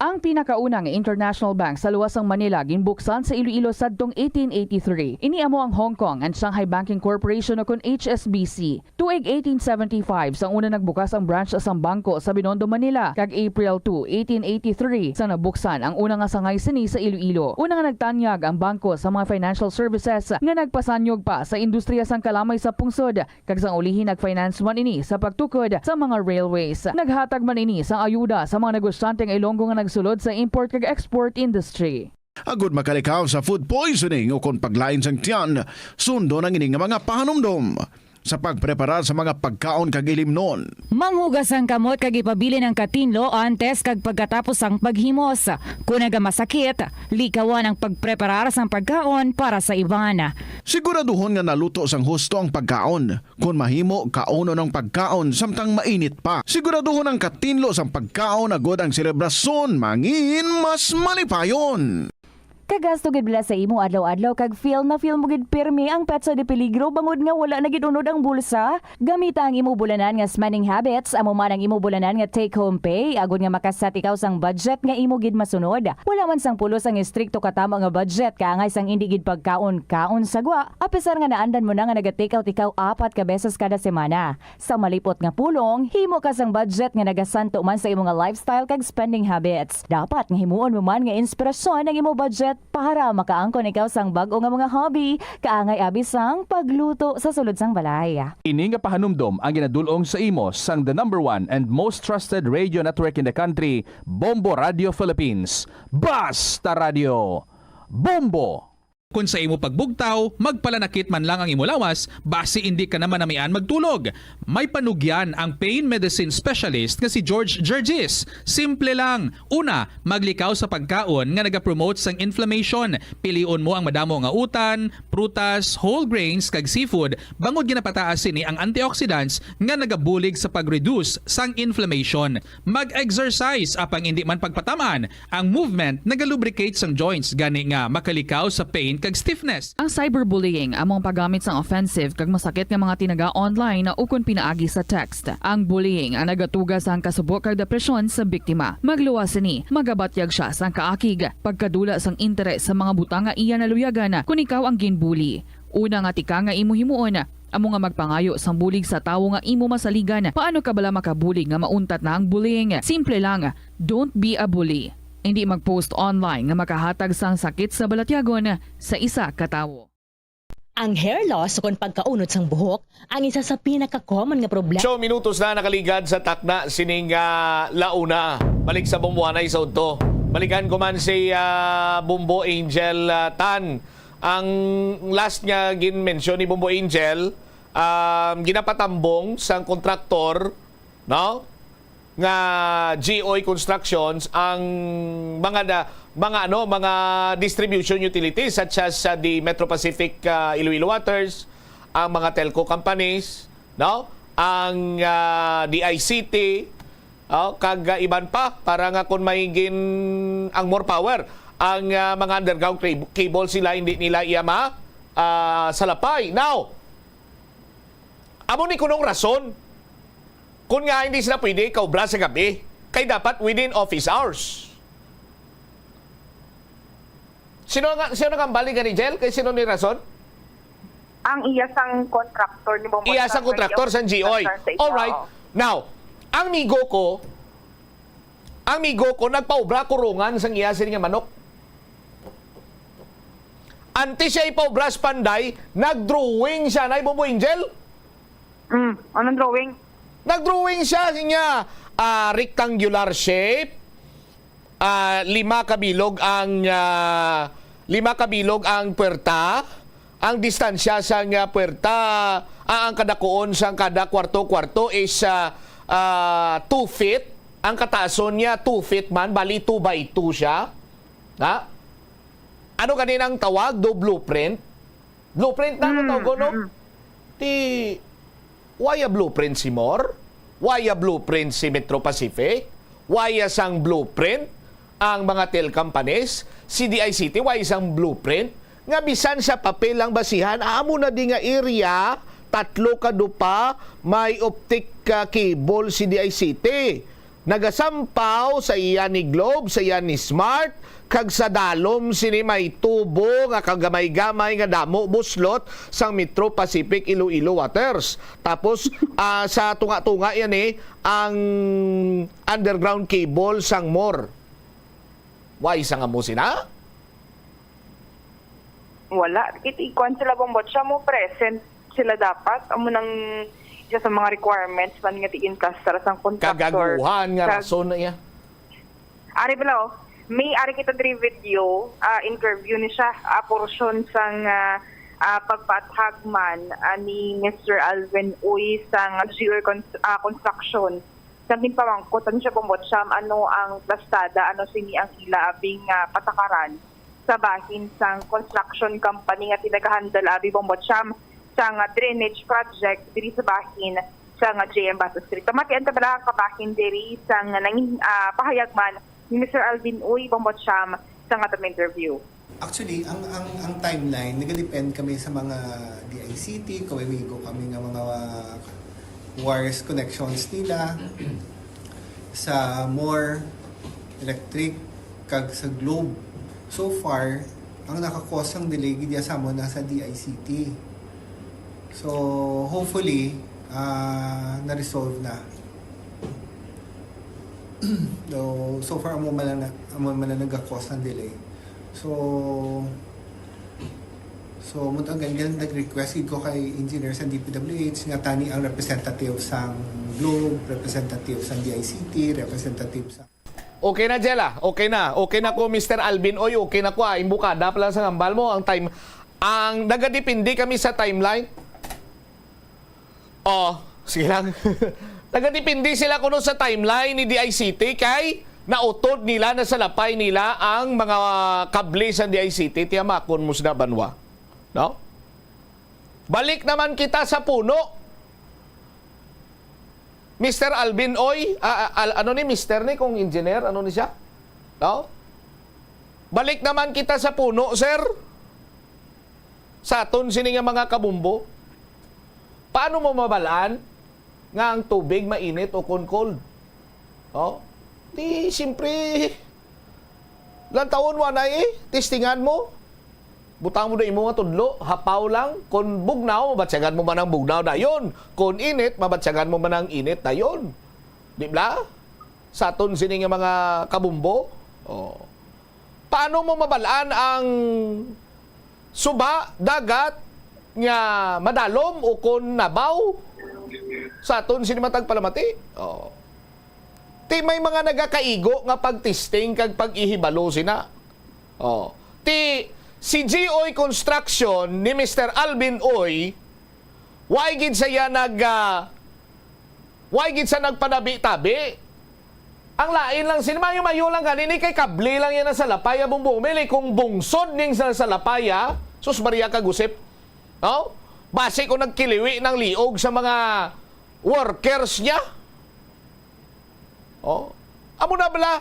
Ang pinakauna nga international bank sa luwas sang Manila ginbuksan sa Iloilo sadtong eighteen eighty-three. Ini amo ang Hong Kong and Shanghai Banking Corporation, o kon H S B C. Tuig eighteen seventy-five sang una nagbukas ang branch sang bangko sa Binondo, Manila, kag April two, eighteen eighty-three sang nabuksan ang una nga sangay sini sa Iloilo. Una nga nagtanyag ang bangko sa mga financial services nga nagpasanyog pa sa industriya sang kalamay sa pungsod, kag sang ulihi nag-finance man ini sa pagtukod sa mga railways. Naghatag man ini sang ayuda sa mga negosyante nga Ilonggo nga nagsulod sa import kag export industry. Agud makalikaw sa food poisoning ukon paglain sang tiyan, sundon ang ini nga mga pahanumdom sa pagpreparar sa mga pagkaon kag ilimnon. Manghugas ang kamot kag ipabilin ang katinlo antes kag pagkatapos sang paghimos. Kon nagamasakit, likawan ang pagpreparar sang pagkaon para sa iban. Siguraduhon nga naluto sang husto ang pagkaon. Kon mahimo, kaunon ang pagkaon samtang mainit pa. Siguraduhon ang katinlo sang pagkaon agud ang selebrasyon mangin mas malipayon. Kagasto gid bala sa imo adlaw-adlaw kag feel na feel mo gid pirmi ang petsa de peligro bangod nga wala na gid unod ang bulsa? Gamita ang imo bulanan nga spending habits, amo man ang imo bulanan nga take-home pay, agud nga makaset ikaw sang budget nga imo gid masunod. Wala man sang pulos ang estrikto katamo nga budget, kaangay sang indi gid pagkaon-kaon sa gwa. Apisar nga naandan mo na nga naga-take out ikaw apat ka beses kada semana, sa malipot nga pulong, himo ka sang budget nga nagasanto man sa imo nga lifestyle kag spending habits. Dapat nga himuon mo man nga inspirasyon ang imo budget Para makaangkon ikaw sang bag-o nga mga hobby, kaangay abi sang pagluto sa sulod sang balay. Ini nga pahanumdom ang ginadul-ong sa imo sang the number one and most trusted radio network in the country, Bombo Radio Philippines. Basta Radio, Bombo! Kon sa imo pagbugtaw, magpalanakit man lang ang imo lawas, basi indi ka na manamian magtulog. May panugyan ang pain medicine specialist nga si George Gergis. Simple lang. Una, maglikaw sa pagkaon nga nagapromote sang inflammation. Pilion mo ang madamo nga utan, prutas, whole grains, kag seafood, bangod ginapataas sini ang antioxidants nga nagabulig sa pag-reduce sang inflammation. Mag-exercise, apang indi man pagpataman, ang movement nagalubricate sang joints, gani nga makalikaw sa pain kag stiffness. Ang cyberbullying amo ang paggamit sang offensive kag masakit nga mga tinaga online ukon pinaagi sa text. Ang bullying ang nagatuga sang kasubo kag depresyon sa biktima. Magluwas sini, magabatyag sia sang kaakig, pagkadula sang interes sa mga butang nga iya naluyagan kon ikaw ang ginbully. Una nga tika nga imo himuon, amo nga magpangayo sang bulig sa tawo nga imo masaligan. Paano ka bala makabulig nga mauntat na ang bullying? Simple lang, don't be a bully. Indi mag-post online nga makahatag sang sakit sa balatyagon sa isa ka tawo. Ang hair loss ukon pagkaunod sang buhok ang isa sa pinaka-common nga problema. Ocho minutos na nakaligad sa takna sining, ah, launa. Balik sa Bomboanay sa udto. Balikan ko man si, ah, Bombo Angel, ah, Tan. Ang last nga gin-mention ni Bombo Angel, um, ginapatambong sang kontraktor, no? Nga G O A Constructions ang mga da-, mga ano, mga distribution utilities such as, uh, the Metro Pacific, uh, Iloilo Waters, ang mga telco companies, no? Ang, uh, D I C T, oh, kag, uh, iban pa para nga kung may gin-, ang More Power, ang, uh, mga underground cab-, cable sila hindi nila iya ma, uh, salapay. Now, amo ni kunong rason kung nga hindi sila pwede kaubra sa gabi, kay dapat within office hours. Sino nga, sino nga bali gani, Jel? Kay sino ni rason? Ang iya sang contractor ni Bombo. Iya sang contractor sang G O A. Alright. Now, ang migo ko, ang migo ko nagpaubra kurungan sang iya sini nga manok. Antes siya ipaubra sa panday, nag-drawing siya, Nay Bombo Angel. Mm, anong drawing? Nag-drawing siya, siya, ah, rectangular shape. Ah, lima ka bilog ang, ah, lima ka bilog ang puwerta. Ang distansya sang, ah, puwerta, ah, ang kadakuon sang kada kwarto-kwarto is, ah, ah, two feet. Ang kataason niya, two feet man, bali two by two siya. Ha? Ano ganin ang tawag do blueprint? Blueprint na ang tawag, no? Mm. Ti, why a blueprint si More? Why a blueprint si Metro Pacific? Why a sang blueprint ang mga tel companies? Si D I C T, why sang blueprint? Nga bisan sa papel lang basihan, amo na di nga area, tatlo ka dupa, may optic, ah, cable si D I C T. Nagasampaw sa iya ni Globe, sa iya ni Smart, kag sa dalom sini may tubo nga kagamay-gamay nga damo buslot sang Metro Pacific Iloilo Waters. Tapos, ah, sa tunga-tunga yan eh, ang underground cable sang More. Why sa nga mo sina? Wala. It, ikuan sila, Bombo, siya mo present sila dapat. Amo nang isa sa mga requirements man nga ti-entrust sa sang contractor. Kagaguhan nga rason na iya. Ari bala, oh, may ari kita diri video, ah, interview ni siya, ah, portion sang, ah, ah, pagpaathag man, ah, ni Mister Alvin Uy sang G O A Cons-, ah, Construction. Sang ginpamangkot, ano siya, Bombo Cham, ano ang plastada, ano sini ang ila abing, ah, patakaran sa bahin sang construction company nga ti nagahandle abi, Bombo Cham, sang, ah, drainage project diri sa bahin sang, ah, J M Bato Street. Pamatian ta bala ang kabahin diri sang nangin-, ah, pahayag man ni Mister Alvin Uy, Bombo Cham, sa aton interview. Actually, ang, ang, ang timeline, nagadepend kami sa mga D I C T, kaway migo kami nga mga, ah, wires connections nila sa More, Electric, kag sa Globe. So far, ang naka-cause sang delay gid sa amon nasa D I C T. So, hopefully, ah, na-resolve na. So, so far, amo man lang na, amo man lang nag-cause ng delay. So, so, mo ang ganyan, nag-request gid ko kay engineer sa D P W H nga tani ang representative sang Globe, representative sang D I C T, representative sa Okay na, Jella. Okay na. Okay na ko, Mister Alvin. Oy, okay na ko, ah. Imbukada pa lang sa hambal mo. Ang time, ang nagadepende kami sa timeline. Oh, sige lang. Nagadepende sila kuno sa timeline ni D I C T kay nautod nila, nasalapay nila ang mga kable sa D I C T. Tiyamakon mo sila, banwa. No? Balik naman kita sa puno. Mister Alvin Oy, ah, ah, al-, ano ni mister ni kung engineer? Ano ni siya? No? Balik naman kita sa puno, sir. Sa aton sini nga mga kabumbo. Paano mo mabalaan nga ang tubig mainit o kon cold? Oh? Di, siyempre, lantawon mo na eh. Testingan mo. Butang mo na imo nga tudlo, hapaw lang. Kon bugnaw, mabatyagan mo man ang bugnaw dayon. Kon init, mabatyagan mo man ang init dayon. Di ba? Sa aton sini nga mga kabumbo. Oh. Paano mo mabalaan ang suba, dagat nga madalom o kon nabaw sa aton sini matag palamati? Oh. Ti may mga nagakaigo nga pagtesting kag pag-ihibalo sina. Oh. Ti si G O Y Construction ni Mister Alvin Oy, why gid saya nag, ah, why gid sa nagpanabi-tabi? Ang lain lang, sin mayo-mayo lang gani ni kay kable lang yan sa Lapaya, Bumbong Mili. Kung bungsod ning sa, sa Lapaya, sus Maria kag Josep. No? Basi kung nagkiliwi ng liog sa mga workers niya. Oh, amo na bala.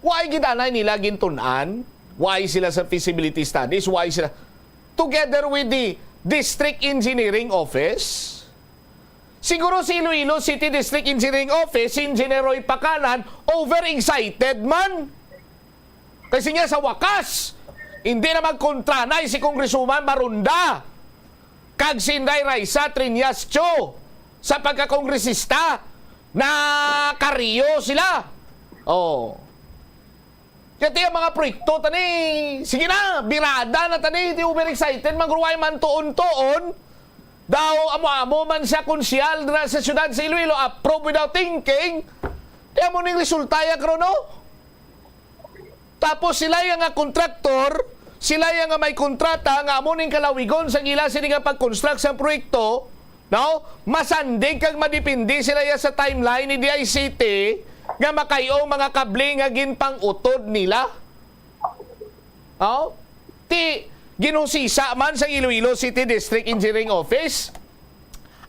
Why gid anay nila gintun-an? Why sila sa feasibility studies? Why sila together with the District Engineering Office? Siguro si Iloilo City District Engineering Office, si Engineer Roy Pacanan, overexcited man. Kasi niya sa wakas, hindi na magkontranay si Congresswoman Maronda kag si Inday Raisa Triñas Cho sa pagkakongresista, nakariyo sila. Oh. Kaya ang mga proyekto, tani, sige na, birada na, tani, di overexcited, magruway man tuon-tuon. Daw, amo-amo man siya, konsyal dira sa siyudad sa Iloilo, approve without thinking. Di amo ning resulta ya karon, no? Tapos sila ya nga kontraktor, sila ya nga may kontrata nga amo ning kalawigon sa ila sini nga pag-construct sa proyekto, no? Masandig kag madepende sila ya sa timeline ni D I C T nga makay-ong mga kable nga ginpang-utod nila. Oh? Ti ginhusisa man sa Iloilo City District Engineering Office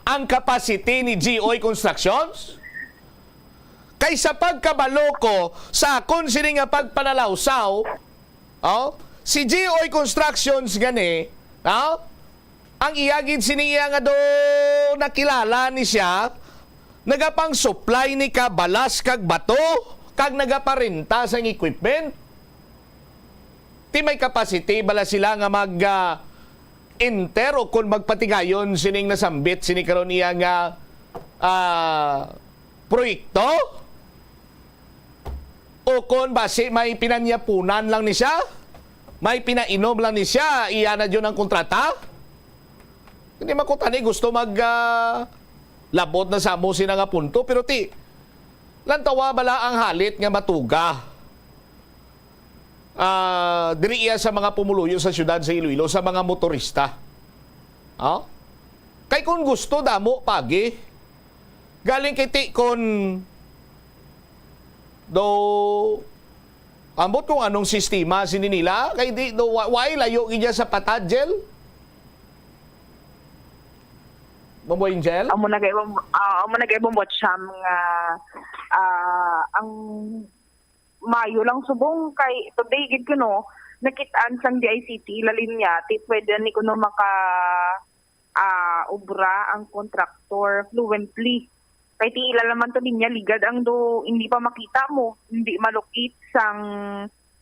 ang capacity ni G O Y Constructions. Kay sa pagkabalo ko sa akon sini nga pagpanalawsaw, oh, si G O Y Constructions gani, oh, ang iya gid sini iya nga do nakilala ni siya, nagapang-supply ni ka balas kag bato, kag nagaparenta sang equipment. Ti may capacity bala sila nga mag, ah, enter o kon magpatigayon sining nasambit sini karon iya nga, ah, proyekto? O kon basi may pinanyapunan lang ni siya? May pinainom lang ni siya? Iya na jud ang kontrata? Hindi man ko tani gusto mag, ah, labot na sa amo sina nga punto, pero ti, lantawa bala ang halit nga matuga, ah, diri iya sa mga pumuluyo sa siyudad sa Iloilo, sa mga motorista. Oh? Kay kung gusto, damo pagi. Galing kay ti kon do ambot kung anong sistema sini nila, kay di do wa-, why layo gid sa patad, Jel? Bombo Angel? Amo na kay Bom-, ah, amo na kay Bombo Cham nga, ah, ang mayo lang subong kay today gid kuno nakit-an sang D I C T ila linya ti pwede ni kuno maka, ah, obra ang kontraktor fluently. Kay ti ila naman to linya ligad ang do hindi pa makita mo, hindi malukit sang,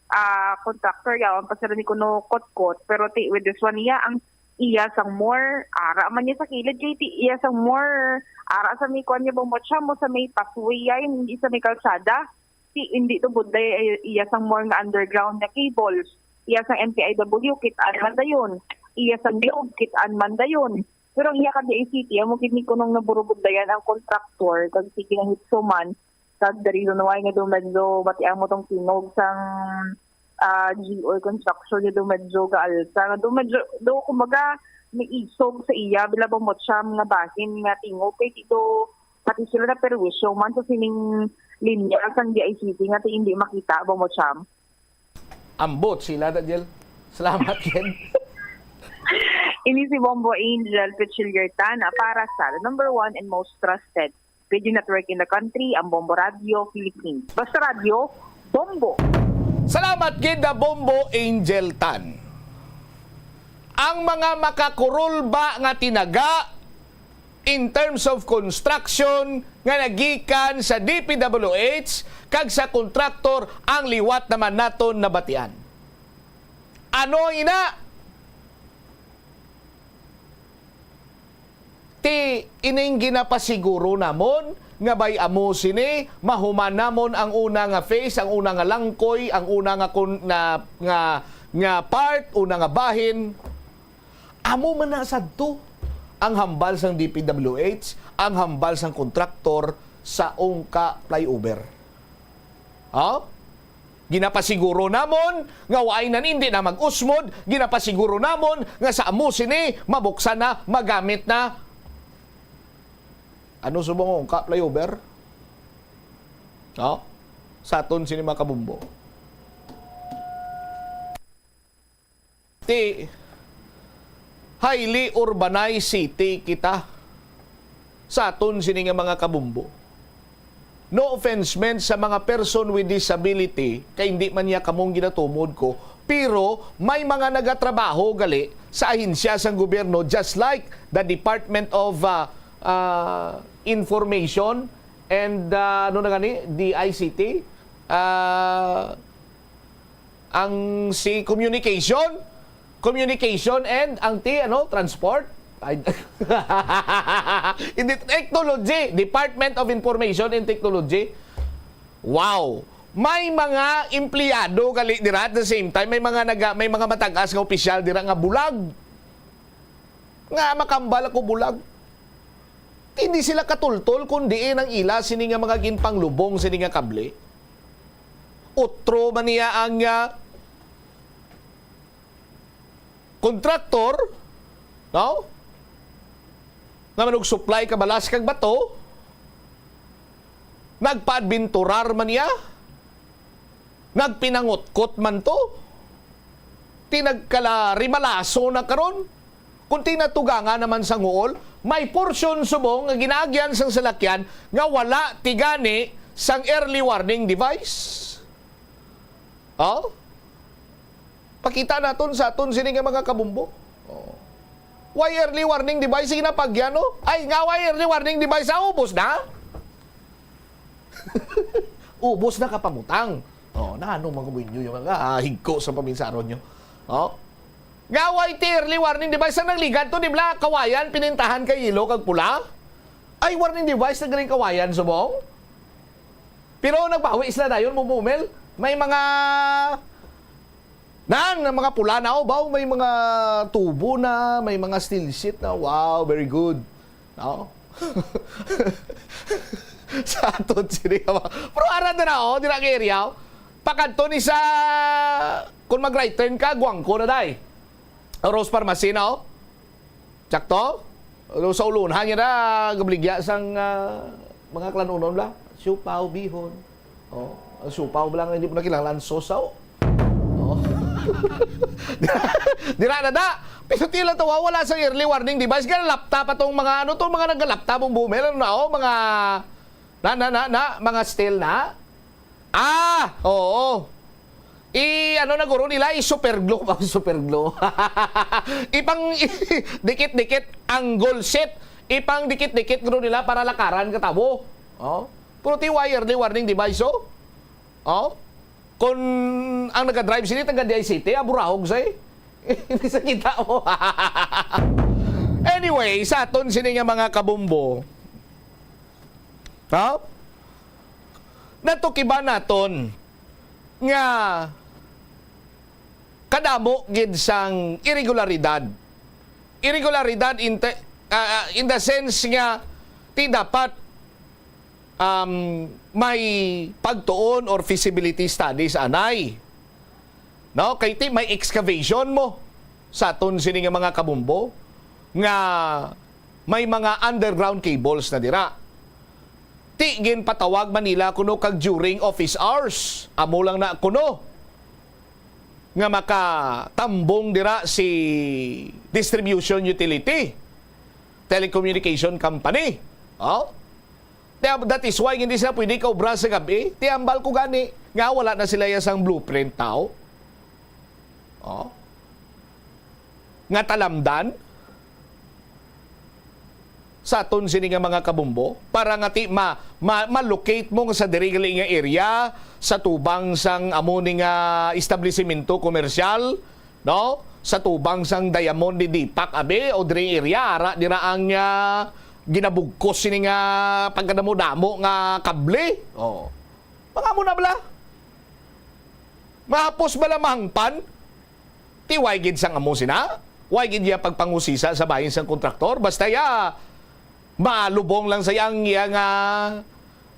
ah, kontraktor yaon pa sila ni kuno kotkot, pero ti with this one niya ang iya sang more ara man niya sa kilid kay ti iya sang more ara sa may kuan niya bumotsa mo sa may pathway ya, hindi sa may kalsada. Ti hindi to budlay iya sang more nga underground nga cables. Iya sang N P I W, kit-an man dayon. Iya sang Globe, kit-an man dayon. Pero ang iya ka D I C T, amo gid ni kunong naburubudlayan ang kontraktor, kag sige na hitso man, kag the reason why nga daw medyo batian mo tong tingog sang, ah, G O construction nga daw medyo gaalsa, nga daw medyo, daw kumbaga, may isog sa iya, bila ba mo siyam nga bahin nga tingog, kay dito, pati sila na perwisyo man sa sining linya sang D I C T nga ti hindi makita ba mo siyam. Ambot sila, Daniel. Salamat, Ken. Ini si Bombo Angel Pichiliertana para sa the number one and most trusted radio network in the country, ang Bombo Radio Philippines. Basta Radio, Bombo! Salamat gid na Bombo Angel Tan. Ang mga makakurulba nga tinaga in terms of construction nga nagikan sa D P W H kag sa kontraktor ang liwat naman naton nabatian. Ano ina? Ti ining ginapasiguro namon nga bay amo sini, mahuman namon ang una nga phase, ang una nga langkoy, ang una nga kun-, na, nga, nga part, una nga bahin. Amo man na sadto ang hambal sang D P W H, ang hambal sang kontraktor sa Ungka Flyover. Ha? Ginapasiguro namon nga waay na nindi na mag-usmod, ginapasiguro namon nga sa amo sini mabuksan na, magamit na. Ano subong ang Ungka Flyover? Ha? Sa aton sini, mga kabumbo. Ti, highly urbanized city kita sa aton sini nga mga kabumbo. No offense meant sa mga person with disability, kay hindi man niya kamong ginatumod ko, pero may mga nagatrabaho gali sa ahensya sang gobyerno, just like the Department of, ah, ah, Information and, ah, ano na gani, D I C T, ah, ang si communication, communication and ang ti, ano, transport? Ay, hindi, technology, Department of Information and Technology. Wow! May mga empleyado gali dira at the same time, may mga naga-, may mga matag-as nga opisyal dira nga bulag. Nga makambal ako bulag. Hindi sila katultol kung diin ang ila sini nga mga ginpanglubong sini nga kable. Utro man niya ang, ah, kontraktor, no? Nga manug-supply ka balas kag bato, nagpaadbenturar man niya, nagpinangutkot man to, ti nagkalarimalaso na karon. Kung tinatugangan naman sa nguol, may porsyon subong nga ginaagyan sang salakyan nga wala ti gani sang early warning device. Oh? Pakita naton sa aton sini nga mga kabumbo. Oh. Why early warning device? Sige na, pagyan, no? Ay, nga, why early warning device? Ah, ubos na? Ubos na ka pangutang. Oh, na ano man ko ninyo yung mga, ah, higko sa paminsaron nyo? Oh? Nga, why ti early warning device? Ang nagligad to, di bala, kawayan, pinintahan kay yellow kag pula? Ay, warning device na galing kawayan, subong? Pero nagbawi sila dayon, mumumil. May mga, nan, mga pula na, oh, baw, may mga tubo na, may mga steel sheet na. Wow, very good. No? Sa aton sini nga mga, pero ara na na, oh, dira ang area, oh. Pakadto ni sa, kung mag-right turn ka, Guangco na, day. Rose Pharmacy na, oh. Sakto? Sa ulunhan niya na, gabligya sang, ah, mga kalanunon la. Siopao, bihon. Oh, ang siopao ba lang, hindi mo na kinahanglan sausaw? Oh. Dira na da. Pero tila to, wala sa early warning device. Kaya laptop atong mga, ano to, mga naglalaptop ang boomer, ano na, oh, mga, na, na, na, na, mga steel na. Ah, oo. I, ano na guro nila, i super glue ba? Super glue. Ipang dikit-dikit ang goal set. Ipang dikit-dikit guro nila para lakaran ka tawo. Oh. Pero ti wire ni warning device, oh. Oh. Kung ang nagadrive sini taga D I C T, aburahog say. Hindi sa kita mo. Anyway, sa aton sini nga mga kabumbo. Ha? Natukiban naton nga kadamo gid sang irregularidad. Irregularidad in te-, ah, ah, in the sense nga ti dapat, um, may pagtuon or feasibility studies anay. No? Kay ti may excavation mo sa aton sini nga mga kabumbo nga may mga underground cables na dira. Ti ginpatawag man nila kuno kag during office hours. Amo lang na kuno nga makatambong dira si distribution utility, telecommunication company. Oh? Kaya that is why hindi sila pwede kaobra sa gabi. Ti ambal ko gani nga wala na sila ya sang blueprint tao. Oh? Nga talamdan sa aton sini nga mga kabumbo para nga ti ma, ma, ma-locate mo nga sa diri gali nga area sa tubang sang amo ni nga establisimento komersyal, no? Sa tubang sang Diamond ni Deepak abi o diri area ara dira ang, ah, ginabugkos sini nga pagkadamo-damo nga kable. Oh. Mga mo na bala? Mahapos bala mahangpan? Ti way gid sang amo sina? Way gid ya pagpangusisa sa bahin sang kontraktor? Basta ya, malubong lang sa iya ang iya nga,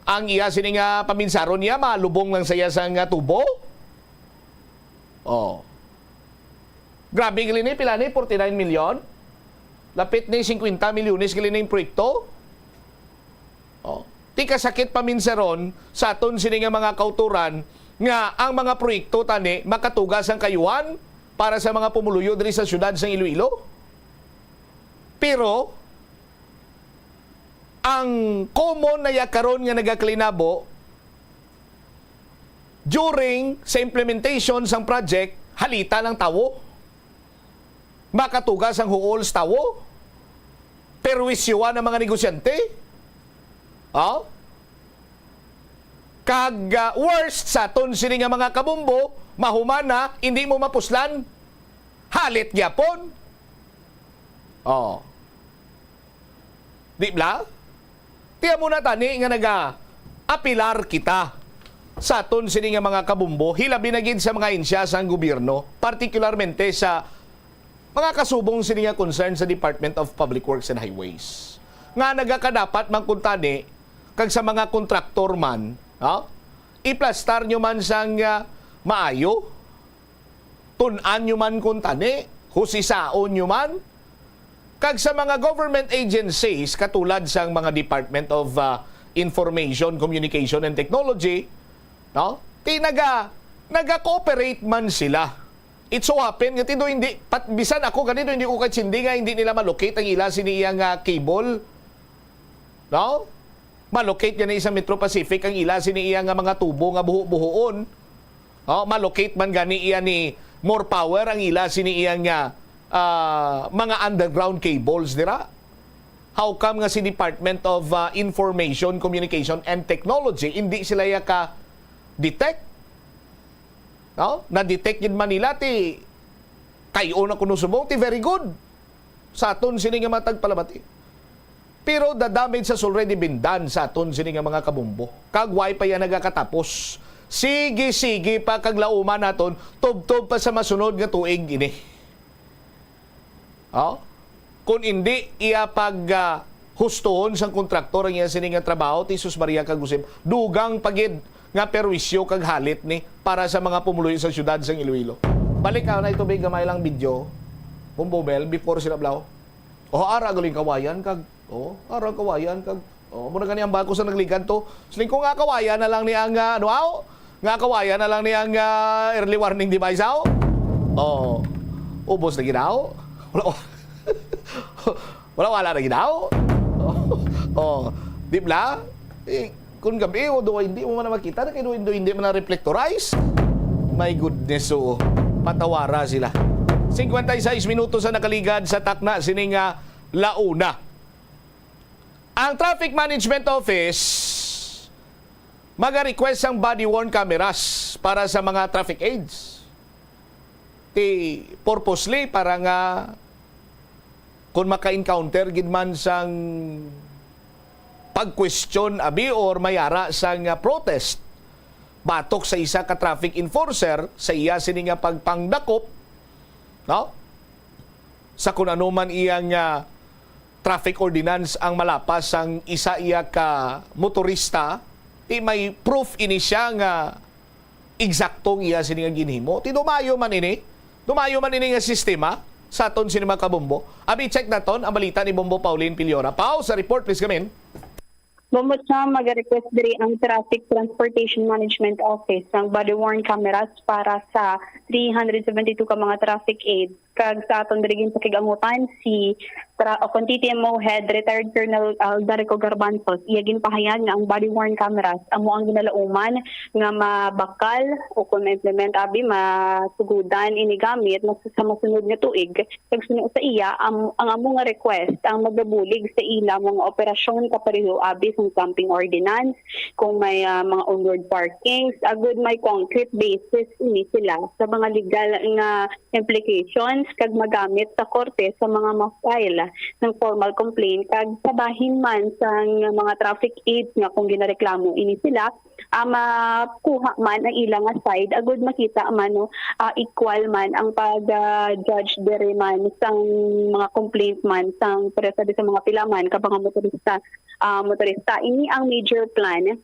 ang iya sini nga paminsaron niya, malubong lang sa iya sa nga tubo? Oh. Grabe gali ni, pila ni? Forty-nine million? Lapit ni fifty milyones gali ni yung proyekto? Oh. Ti kasakit paminsaron sa aton sini nga mga kauturan nga ang mga proyekto tani makatuga sang kayuhan para sa mga pumuluyo diri sa siyudad sang Iloilo. Pero ang common na ya karon nga nagakalinabo during sa implementation sang project, halita ng tawo. Makatuga sang huol sa tawo. Perwisyohan ang mga negosyante. Oh? Kag, ah, worst sa aton sini nga mga kabumbo, mahuman na, hindi mo mapuslan. Halit gyapon. Oh. Di bala? Ti amo na tani nga naga-apilar kita sa aton sini nga mga kabumbo, hilabi na gid sa mga ahensya sang gobyerno, partikularmente sa mga kasubong sini nga concern sa Department of Public Works and Highways, nga nagakadapat man kuntani kag sa mga kontraktor man, ha? Iplastar nyo man sang, ah, maayo, tun-an nyo man kuntani, husisaon nyo man, kag sa mga government agencies katulad sang mga Department of, ah, Information, Communication, and Technology, no? Ti naga-, naga-cooperate man sila. It so happen nga ti do hindi, pat-, bisan ako gani do hindi ko katsindi nga hindi nila ma-locate ang ila sini iya nga cable. No? Ma-locate gani sa Metro Pacific ang ila sini iya nga mga tubo nga buho-buhoon. Oh, ma-locate man gani iya ni More Power ang ila sini iya nga, ah, mga underground cables dira. How come nga si Department of, ah, Information, Communication, and Technology hindi sila ya ka-detect? No? Na-detect gid man nila ti kay-on na kuno subong ti very good sa aton sini nga mga tagpalamati. Pero the damage has already been done sa aton sini nga mga kabumbo. Kag way pa yan nagakatapos. Sige, sige pa kag lauman naton, tubtob pa sa masunod nga tuig ini. Oh? Kung hindi iya pag, ah, hustuhon sang kontraktor ang iya sini nga trabaho, ti sus Maria kag Josep, dugang pa gid nga perwisyo kag halit ni para sa mga pumuluyo sa siyudad sang Iloilo. Balik ka na ito, big gamay lang video. Kumbubel, before sila blaw. Oh, ara galing kawayan kag, oh, ara kawayan kag, oh, mura gani ang bako sa nagligad to. Siling ko nga kawayan na lang ni ang, ah, ano, aw? Nga kawayan na lang ni ang, ah, early warning device, aw? Oh, ubos na ginaw. Wala, wala, wala na ginaw. Oh, di bla? Eh, kung gabi, o do hindi mo man na makita, na kay do hindi man na reflectorize. My goodness, so, patawara sila. Cincuenta y seis minutos ang nakaligad sa takna sini nga launa. Ang Traffic Management Office maga-request sang body-worn cameras para sa mga traffic aids. Ti purposely para nga kung maka-encounter gid man sang pag-question abi or mayara sang, ah, protest batok sa isa ka traffic enforcer sa iya sini nga pagpangdakop, No? Sa kun ano man iyang, ah, traffic ordinance ang malapas sang isa iya ka motorista, ti may proof ini siya nga eksakto ang iya sini nga ginhimo. Ti dumayo man ini. Dumayo man ini nga sistema sa aton sini, mga kabombo. Abi, check naton ang balita ni Bombo Pauline Piliora. Pau, sa report, please come in. Bombo Cham, mag-request diri ang Traffic Transportation Management Office ng body-worn cameras para sa three hundred seventy-two ka mga traffic aid. Kag sa aton diri ginpakig-angutan si tra-, o kon T T M O Head, Retired Colonel Aldarico Garbanzos, iya ginpahayag nga ang body-worn cameras amo ang ginalauman nga mabakal o kon ma-implement abi masugodan ini gamit mas-, sa masunod nga tuig. Kag suno sa iya, am-, ang amo nga request ang magabulig sa ila mga operasyon kapareho abi sang camping ordinance, kung may, ah, mga onward parkings, agud may concrete basis ini sila sa mga legal nga implications kag magamit sa korte sa mga ma-file ng formal complaint kag sa bahin man sang mga traffic aids nga kung ginareklamo ini sila, ah, makuha man ang ila nga side, agud makita man, no, ah, equal man ang pag, ah, judge diri man sang mga complaint man sang, pero sabi sa mga pila man ka mga motorista, ah, motorista. Ini ang major plan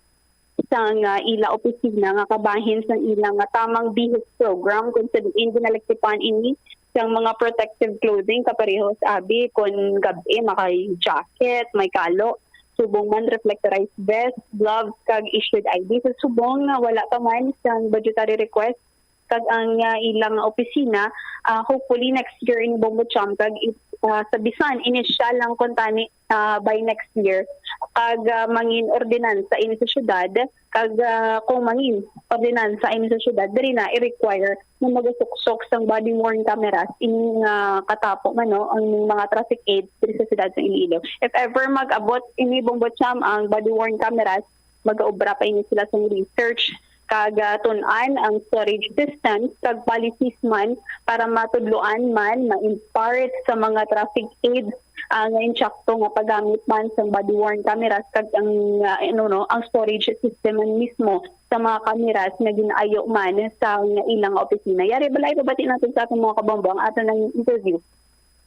sang, ah, ila opisina nga kabahin sang ila nga Tamang Bihis program, kung sa diin ginalaktipan ini sang mga protective clothing kaparehos abi kon gab-i, makay jacket, may kalo, subong man reflectorized vest, gloves, kag issued I D. Sa subong nga wala pa man sang budgetary request kag ang, ah, ilang opisina, ah, hopefully next year ini, Bombo Cham, kag it, ah, sa bisan inisyal lang kuntani, ah, by next year, kag, ah, mangin ordinansa ini sa syudad, kag, ah, kung mangin ordinansa ini sa syudad, diri na i-require nga magasuksok sang body-worn cameras ini nga katapo man, no, ang mga traffic aids diri sa siyudad sa Iloilo. If ever mag-abot ini, Bombo Cham, ang body-worn cameras, magaobra pa ini sila sang research kag, ah, tun-an ang storage systems kag policies man para matudloan man ma-impart sa mga traffic aids, ah, nga insakto nga paggamit man sang body-worn cameras kag ang, ah, ano, no, ang storage system man mismo sa mga cameras nga gin-ayo man sa ilang opisina. Yari, balay, pabati natin sa ating mga kabombo ang aton ang interview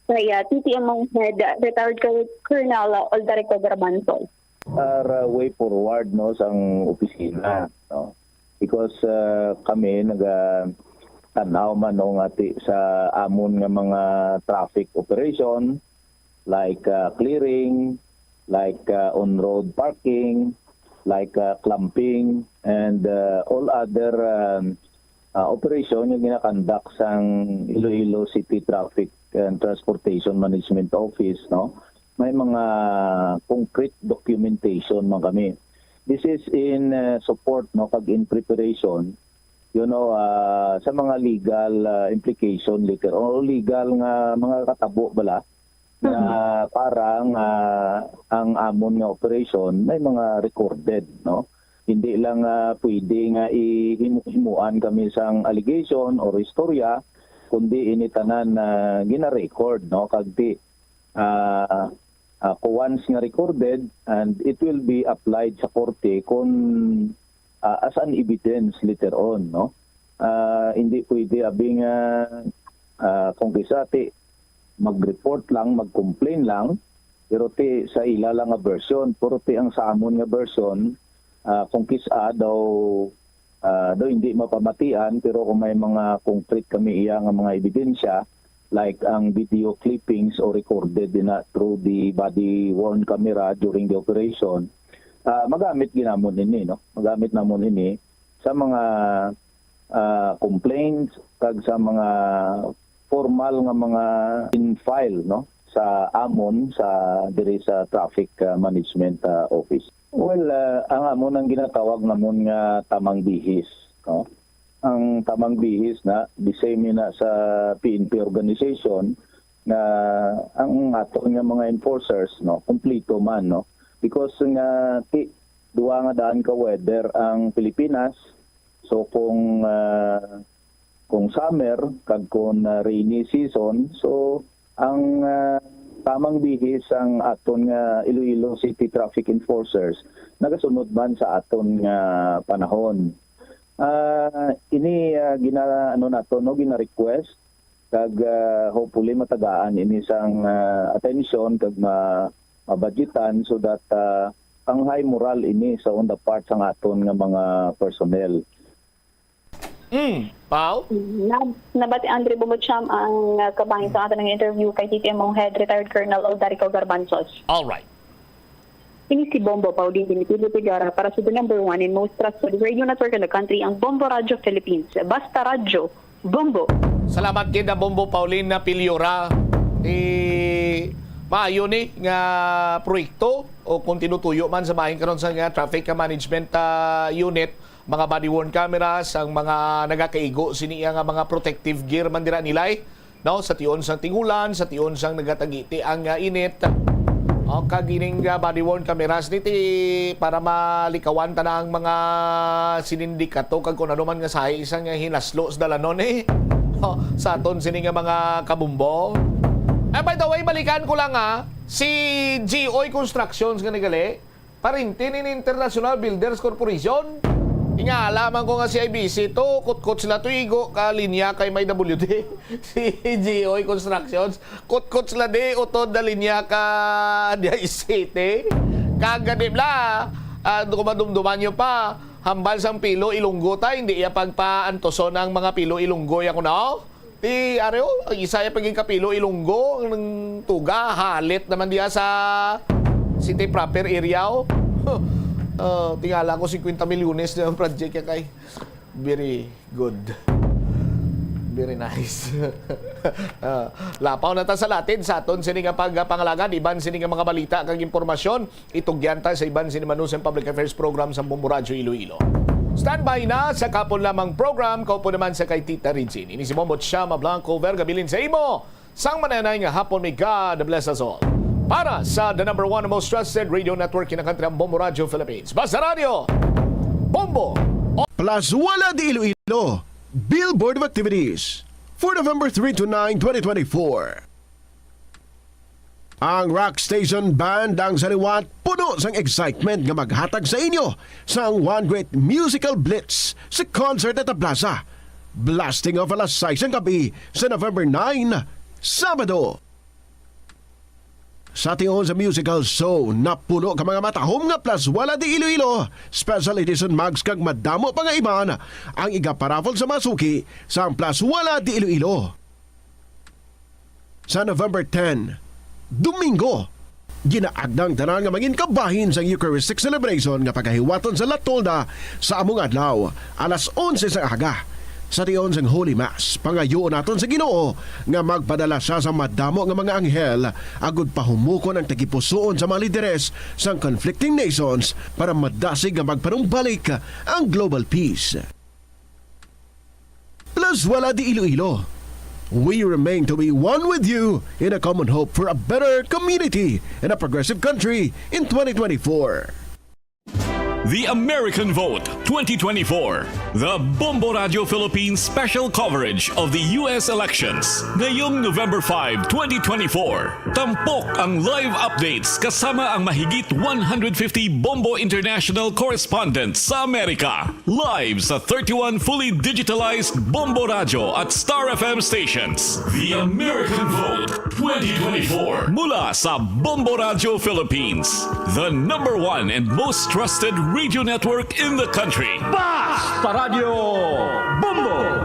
kay, ah, T T M O Head, Retired Col-, Colonel Aldarico Garbanzos. Our, uh, way forward, no, sang opisina, no? Because, uh, kami naga-tan-aw man, no, nga ti-, sa amon nga mga traffic operation, like, uh, clearing, like, uh, on-road parking, like, uh, clumping, and, uh, all other, um, uh, operation nga ginakandak sang Iloilo City Traffic and Transportation Management Office, no? May mga concrete documentation man kami. This is in, uh, support, no, kag in preparation, you know, uh, sa mga legal, uh, implication later, o legal nga mga katabo bala, nga para nga ang amon nga operation may mga recorded, no? Hindi lang, ah, pwede nga ihimo-himuan kami sang allegation or istorya, kundi ini tanan na gina-record, no? Kag ti, ah, ah, once nga recorded, and it will be applied sa korte kung, ah, as an evidence later on, no? Ah, hindi pwede abi nga, ah, kung kisa ti mag-report lang, mag-complain lang, pero ti sa ila lang nga version, pero ti ang sa amon nga version, ah, kung kis-a daw, ah, daw hindi mapamatian, pero kung may mga concrete kami iya nga mga ebidensya, like ang video clippings o recorded din na through the body worn camera during the operation, ah, magamit ginamon ini, no? Magamit namon ini sa mga, ah, complaints kag sa mga formal nga mga in file, no, sa amon sa diri sa traffic, ah, management, ah, office. Well, ah, ang amon ang ginatawag namon nga tamang bihis, no? Ang tamang bihis na the same na sa P N P organization nga ang aton nga mga enforcers, no, kumplito man, no, because nga ti duwa nga daan ka weather ang Pilipinas. So kung, ah, kung summer kag kung, ah, rainy season, so ang, ah, tamang bihis ang aton nga Iloilo City Traffic Enforcers nagasunod man sa aton nga panahon. Ah, ini, ah, gina-, ano nato, no, gina-request Kag, ah, hopefully matagaan ini sang, ah, atensyon kag ma-, mabudgetan so that, ah, ang high moral ini sa on the part sang aton nga mga personnel. Mm, Pao? Na, nabati Andre Bumutsyam ang uh, kabahin sa aton nga interview kay T T M O Head, retired Colonel Odarico Garbanzos. All right. Ini si Bombo Pauline Dimitibo Tigara para sa the number one and most trusted radio network in the country, ang Bombo Radio Philippines. Basta Radyo, Bombo! Salamat gid na Bombo Pauline na Piliora. Eh, maayo ni nga proyekto o kung tinutuyo man sa bahin karon sa nga traffic management ah, unit, mga body worn cameras, ang mga nagakaigo sini nga mga protective gear man dira nilay, no, sa tion sang tingulan, sa tion sang nagatagiti ang ah, init. O kag ining ah, body worn cameras niti para malikawan ta na ang mga sinindikato kag kung ano man nga sahi sang ah, hinaslo sa dalanon eh. No, sa aton sini nga mga kabumbo. Eh, by the way, balikan ko lang ha, si G O Y Constructions nga nagali, parinti ni International Builders Corporation. Ingala man ko nga si I B C to, kutkot sila to igo ka linya kay may W D. Si G O Y Constructions, kutkot sila di utod na linya ka D I City. Kagadi bla, ah, kung madumduman nyo pa, hambal sang pilo ilunggo ta, hindi iya pagpaantoson ang mga pilo ilunggo ya kuno. Ti Areo, ang isa ya pagigkapilo ilunggo, ang tuga, halit naman diya sa city proper area. Oh. Uh, tingala ko fifty milyones na ang project ya kay. Very good. Very nice. Ah, lapaw na ta sa latid sa aton sini nga pagpangalagad iban sini nga mga balita kag impormasyon. Itugyan ta sa iban sini manusang public affairs program sa Bombo Radyo Iloilo. Standby na sa kapon lamang program, kaupo naman sa kay Tita Regine. Ini si Bombo Chama Blanco Vergabilin sa imo. Sang mananay nga hapon, may God bless us all. Para sa the number one most trusted radio network in the country, ang Bombo Radyo Philippines. Basta Radyo, Bombo! Plus Wala di Iloilo, Billboard of Activities for November three to nine, twenty twenty-four. Ang Rock Station Band ang saliwat puno sang excitement nga maghatag sa inyo sang one great musical blitz sa concert at the plaza. Blasting off alas sais sang gabi sa November nine, Sabado. Sa tion sa musical show, napuno ka mga matahom nga Plus Wala di Iloilo Special Edition mugs kag madamo pa nga iban ang igaparaffle sa mga suki sang Plus Wala di Iloilo. Sa November ten, Domingo, ginaagda ang tanan nga mangin kabahin sang Eucharistic celebration nga pagahiwaton sa La Tolda sa among adlaw, alas onse sang aga. Sa tion sang Holy Mass, pangayuon naton sa Ginoo nga magpadala sia sa madamo nga mga anghel agud pahumukon ang tagipusoon sa mga lideres sang conflicting nations para madasig nga magpanumbalik ang global peace. Plus Wala di Iloilo. We remain to be one with you in a common hope for a better community and a progressive country in twenty twenty-four. The American Vote twenty twenty-four. The Bombo Radio Philippines special coverage of the U S elections. Ngayong November five, twenty twenty-four. Tampok ang live updates kasama ang mahigit one hundred fifty Bombo International correspondents sa Amerika. Live sa thirty-one fully digitalized Bombo Radio at Star F M stations. The American Vote twenty twenty-four. Mula sa Bombo Radio Philippines, the number one and most trusted radio network in the country. Basta Radio Bombo!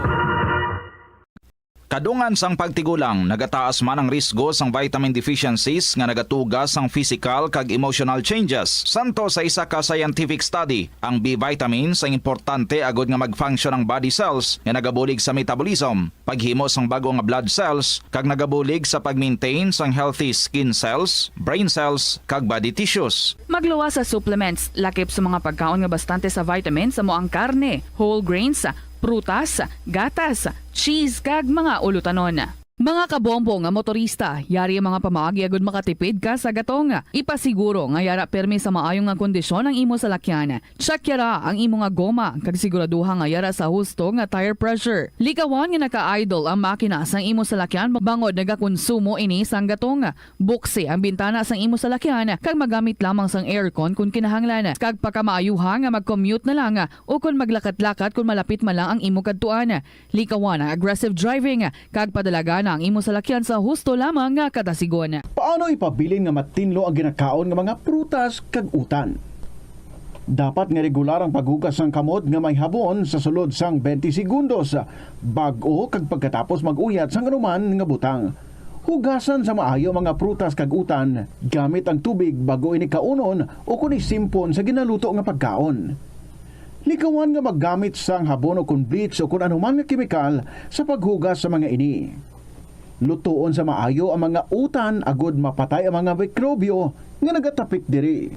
Kadungan sang pagtigulang, nagataas man ang risgo sang vitamin deficiencies nga nagatuga sang physical kag emotional changes. Santo sa isa ka scientific study, ang B vitamins ang importante agud nga mag-function ang body cells nga nagabulig sa metabolism, paghimo sang bag-o nga blood cells, kag nagabulig sa pag-maintain sang healthy skin cells, brain cells, kag body tissues. Magluwas sa supplements, lakip sa mga pagkaon nga bastante sa vitamins, amo ang karne, whole grains, prutas, gatas, cheese, kag mga ulutanon. Mga kabombo nga motorista, yari ang mga pamaagi agud makatipid ka sa gatong. Ipasiguro nga yara pirmi sa maayo nga kondisyon ang imo salakyan. Check yara ang imo nga goma, kag siguraduha nga yara sa husto nga tire pressure. Likawan nga naka-idle ang makina sang imo salakyan bangod nagakonsumo ini sang gatong. Buksi ang bintana sang imo salakyan kag magamit lamang sang aircon kon kinahanglan. Kag pakamaayuha nga mag-commute na lang o kon maglakat-lakat kon malapit man lang ang imo kadtuan. Likawan ang aggressive driving kag padalagana ang imo salakyan sa husto lamang nga kadasigon. Paano ipabilin nga matinlo ang ginakaon nga mga prutas kag utan? Dapat nga regular ang paghugas sang kamot nga may habon sa sulod sang twenty segundos bag-o kag pagkatapos mag-uyat sang anuman nga butang. Hugasan sa maayo ang mga prutas kag utan gamit ang tubig bag-o ini kaunon o kon isimpon sa ginaluto nga pagkaon. Likawan nga maggamit sang habon o kon bleach o kon anuman nga kemikal sa paghugas sa mga ini. Lutoon sa maayo ang mga utan agud mapatay ang mga mikrobyo nga nagatapik diri.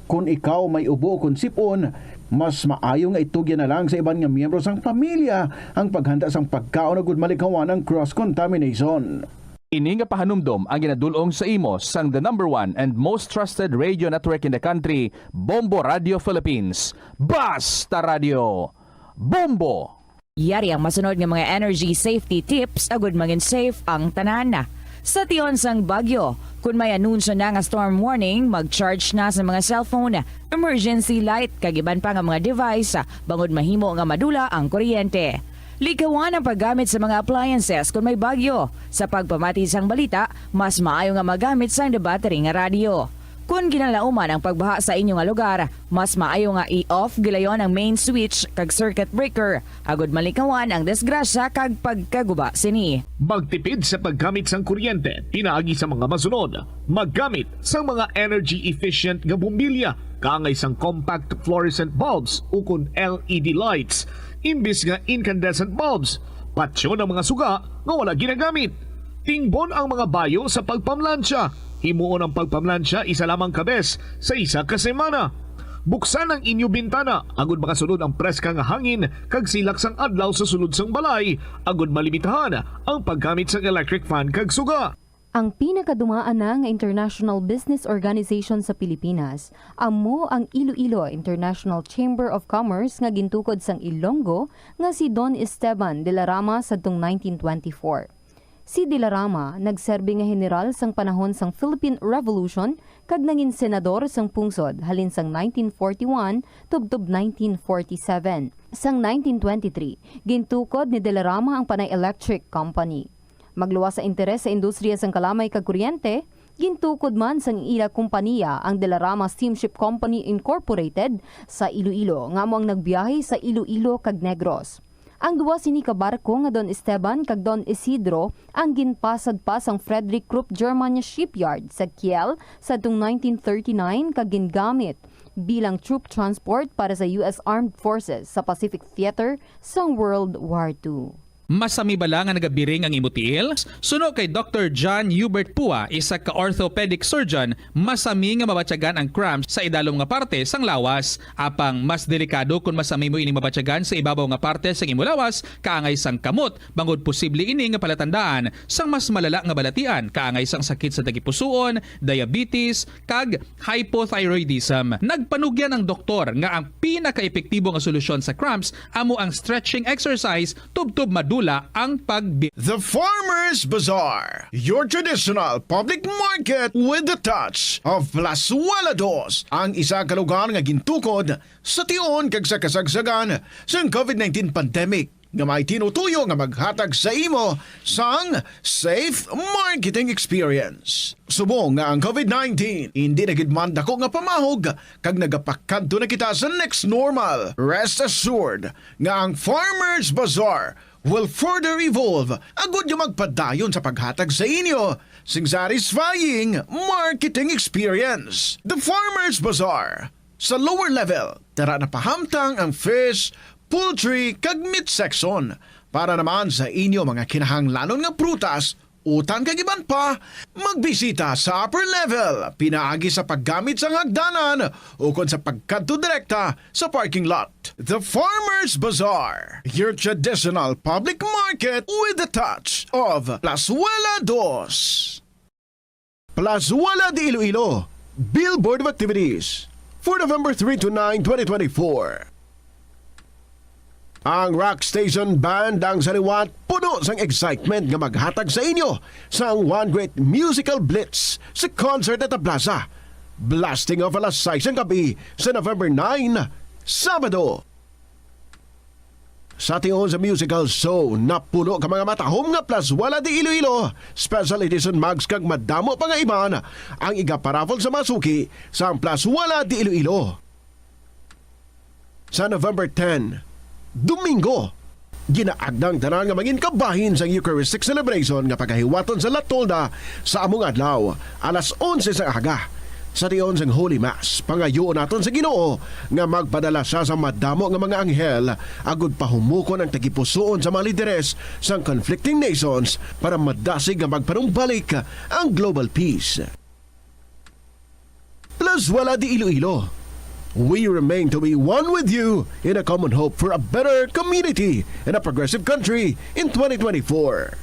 Kon ikaw may ubo o kon sip-on, mas maayo nga itugyan na lang sa iban nga miyembro sang pamilya ang paghanda sang pagkaon agud malikawan ang cross contamination. Ini nga pahanumdom ang ginadul-ong sa imo sang the number one and most trusted radio network in the country, Bombo Radio Philippines. Basta Radio, Bombo! Yari ang masunod nga mga energy safety tips agud mangin safe ang tanan. Sa tion sang bagyo, kun may anunsyo na nga storm warning, mag-charge na sa mga cellphone, emergency light, kag iban pa nga mga device, bangod mahimo nga madula ang kuryente. Likawan ang paggamit sa mga appliances kun may bagyo. Sa pagpamati sang balita, mas maayo nga magamit sang the battery nga radyo. Kon ginalauman ang pagbaha sa inyo nga lugar, mas maayo nga i-off gilayon ang main switch kag circuit breaker, agud malikawan ang disgrasya kag pagkaguba sini. Magtipid sa paggamit sang kuryente pinaagi sa mga masunod: maggamit sang mga energy efficient nga bombilya kaangay sang compact fluorescent bulbs ukon L E D lights imbis nga incandescent bulbs. Patyon ang mga suga nga wala ginagamit. Tingbon ang mga bayo sa pagpamlansya. Himuon ang pagpamlansya isa lamang ka bes sa isa ka semana. Buksan ang inyo bintana agud makasulod ang preska nga hangin kag silak sang adlaw sa sulod sang balay, agud malimitahan ang paggamit sang electric fan kag suga. Ang pinakadumaan na nga international business organization sa Pilipinas amo ang Iloilo International Chamber of Commerce nga gintukod sang Ilonggo nga si Don Esteban de la Rama sadtong nineteen twenty-four. Si de la Rama nagserbi nga heneral sang panahon sang Philippine Revolution kag nangin senador sang pungsod halin sang nineteen forty-one tubtob nineteen forty-seven. Sang nineteen twenty-three, gintukod ni de la Rama ang Panay Electric Company. Magluwas sa interes sa industriya sang kalamay kag kuryente, gintukod man sang ila kompaniya ang De La Rama Steamship Company Incorporated sa Iloilo, nga amo ang nagbiyahe sa Iloilo kag Negros. Ang duha sini ka barko nga Don Esteban kag Don Isidro ang ginpasad pa sang Frederick Krupp German Shipyard sa Kiel sadtong nineteen thirty-nine kag gingamit bilang troop transport para sa U S Armed Forces sa Pacific Theater sang World War Two. Masami bala nga nagabiring ang imo tiil? Suno kay Doktor John Hubert Pua, isa ka orthopedic surgeon, masami nga mabatyagan ang cramps sa idalom nga parte sang lawas. Apang mas delikado kon masami mo ining mabatyagan sa ibabaw nga parte sang imo lawas, kaangay sang kamot, bangod posible ini nga palatandaan sang mas malala nga balatian, kaangay sang sakit sa tagipusoon, diabetes, kag hypothyroidism. Nagpanugyan ang doktor nga ang pinakaepektibo nga solusyon sa cramps amo ang stretching exercise tubtob madula ang pagbi- The Farmers Bazaar, your traditional public market with the touch of Plazuela Dos, ang isa ka lugar nga gintukod sa tion kag sa kasagsagan sang covid nineteen pandemic, nga may tinutuyo nga maghatag sa imo sang safe marketing experience. Subong nga ang covid nineteen indi na gid man dako nga pamahog kag nagapakadto na kita sa next normal, rest assured nga ang Farmers Bazaar will further evolve agud nga magpadayon sa paghatag sa inyo sing satisfying marketing experience. The Farmers Bazaar, sa lower level, tara na pahamtang ang fish, poultry, kag meat section. Para naman sa inyo mga kinahanglanon nga prutas, utang kag iban pa, magbisita sa upper level pinaagi sa paggamit sang hagdanan ukon sa pagkadto direkta sa parking lot. The Farmers Bazaar, your traditional public market with a touch of Plazuela Dos. Plazuela de Iloilo, Billboard of Activities for November three to nine, twenty twenty-four. Ang Rock Station Band ang sa liwat puno sang excitement nga maghatag sa inyo sang one great musical blitz sa concert at the plaza. Blasting off alas sais ang gabi sa November nine, Sabado. Sa tion sa musical show, napuno ka mga matahom nga Plazuela de Iloilo Special Edition mugs kag madamo pa nga iban ang igaparaffle sa mga suki sang Plazuela de Iloilo. Sa November ten, Domingo, ginaagda ang tanan nga mangin kabahin sang Eucharistic celebration nga pagahiwaton sa La Tolda sa among adlaw, alas onse sang aga. Sa tion sang Holy Mass, pangayoon naton sa Ginoo nga magpadala sia sa madamo nga mga anghel agud pahumukon ang tagipusoon sa mga lideres sang conflicting nations para madasig nga magpanumbalik ang global peace. Plazuela de Iloilo, we remain to be one with you in a common hope for a better community and a progressive country in twenty twenty-four.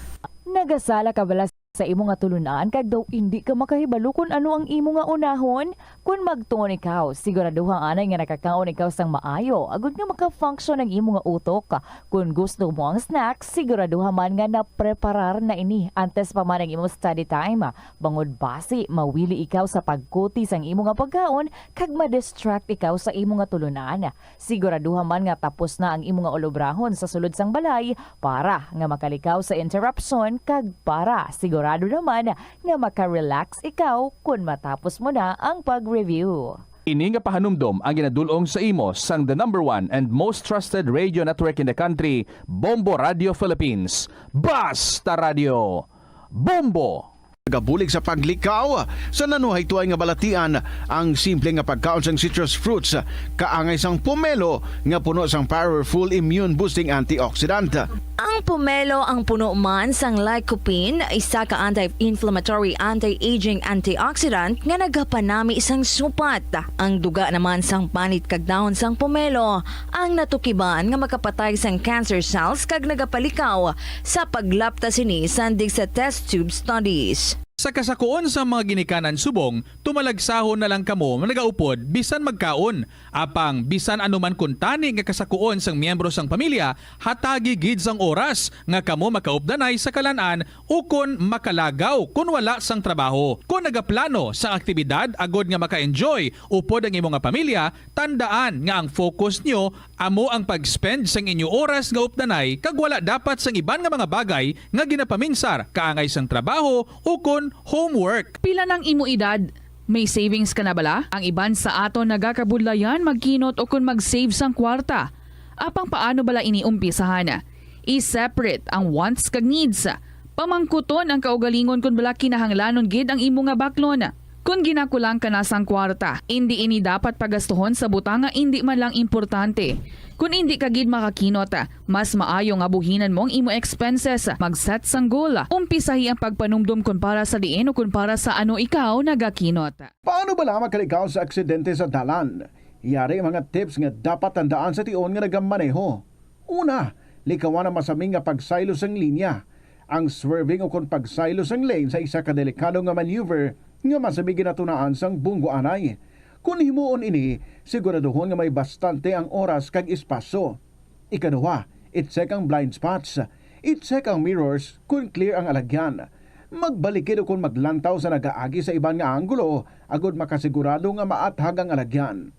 Nagasala ka bala sa imo nga tulunan kag daw indi ka makahibalo kon ano ang imo nga unahon? Kon magtuon ikaw, siguraduha anay nga nakakaon ikaw sang maayo agud nga maka-function ang imo nga utok. Kon gusto mo ang snack, siguraduha man nga napreparar na ini antes pa man ang imo study time. Bangod basi mawili ikaw sa pagkuti sang imo nga pagkaon kag ma-distract ikaw sa imo nga tulunan. Siguraduha man nga tapos na ang imo nga ulobrahon sa sulod sang balay para nga makalikaw sa interruption kag para sigurado naman nga maka-relax ikaw kon matapos mo na ang pag-review. Ini nga pahanumdom ang ginadul-ong sa imo sang the number one and most trusted radio network in the country, Bombo Radio Philippines. Basta Radio! Bombo! Nagabulig sa paglikaw sa nanuhaytoay nga balatian ang simple nga pagkaon sang citrus fruits, kaangay sang pomelo nga puno sang powerful immune-boosting antioxidant. Ang pomelo ang puno man sang lycopene, isa ka anti-inflammatory, anti-aging antioxidant nga nagapanami sang supat. Ang duga naman sang panit kag dahon sang pomelo ang natukiban nga makapatay sang cancer cells kag nagapalikaw sa paglapta sini sandig sa test tube studies. Sa kasakuon sang mga ginikanan subong, tumalagsahon na lang kamo nagaupod bisan magkaon. Apang bisan ano man kuntani nga kasakuon sang miyembro sang pamilya, hatagi gid sang oras nga kamo makaupdanay sa kalan-an ukon makalagaw kon wala sang trabaho. Kon nagaplano sang aktibidad agod nga maka-enjoy upod ang imo nga pamilya, tandaan nga ang focus niyo amo ang pag-spend sang inyo oras nga updanay kag wala dapat sang iban nga mga bagay nga ginapaminsar kaangay sang trabaho ukon homework. Pila nang imo edad? May savings ka na bala? Ang iban sa aton nagakabudlayan magkinot ukon mag-save sang kwarta. Apang paano bala ini umpisahan? I-separate ang wants kag needs. Pamangkuton ang kaugalingon kon bala kinahanglanon gid ang imo nga baklon. Kon ginakulang ka na sang kwarta, indi ini dapat pagastuhon sa butang nga indi man lang importante. Kon indi ka gid makakinot, mas maayo nga buhinan mo ang imo expenses. Mag-set sang goal. Umpisahi ang pagpanumdom kon para sa diin o kon para sa ano ikaw nagakinot. Paano bala makalikaw sa aksidente sa dalan? Yari ang mga tips nga dapat tandaan sa tion nga nagamaneho. Una, likawan ang masami nga pagsaylo sang linya. Ang swerving ukon pagsaylo sang lane sa isa ka delikado nga maneuver nga masami ginatunaan sang bunggo anay. Kon himuon ini, siguraduhon nga may bastante ang oras kag espasyo. Ikaduha, i-check ang blind spots. I-check ang mirrors kon clear ang alagyan. Magbalikid ukon maglantaw sa nagaagi sa iban nga anggulo agod makasigurado nga maathag ang alagyan.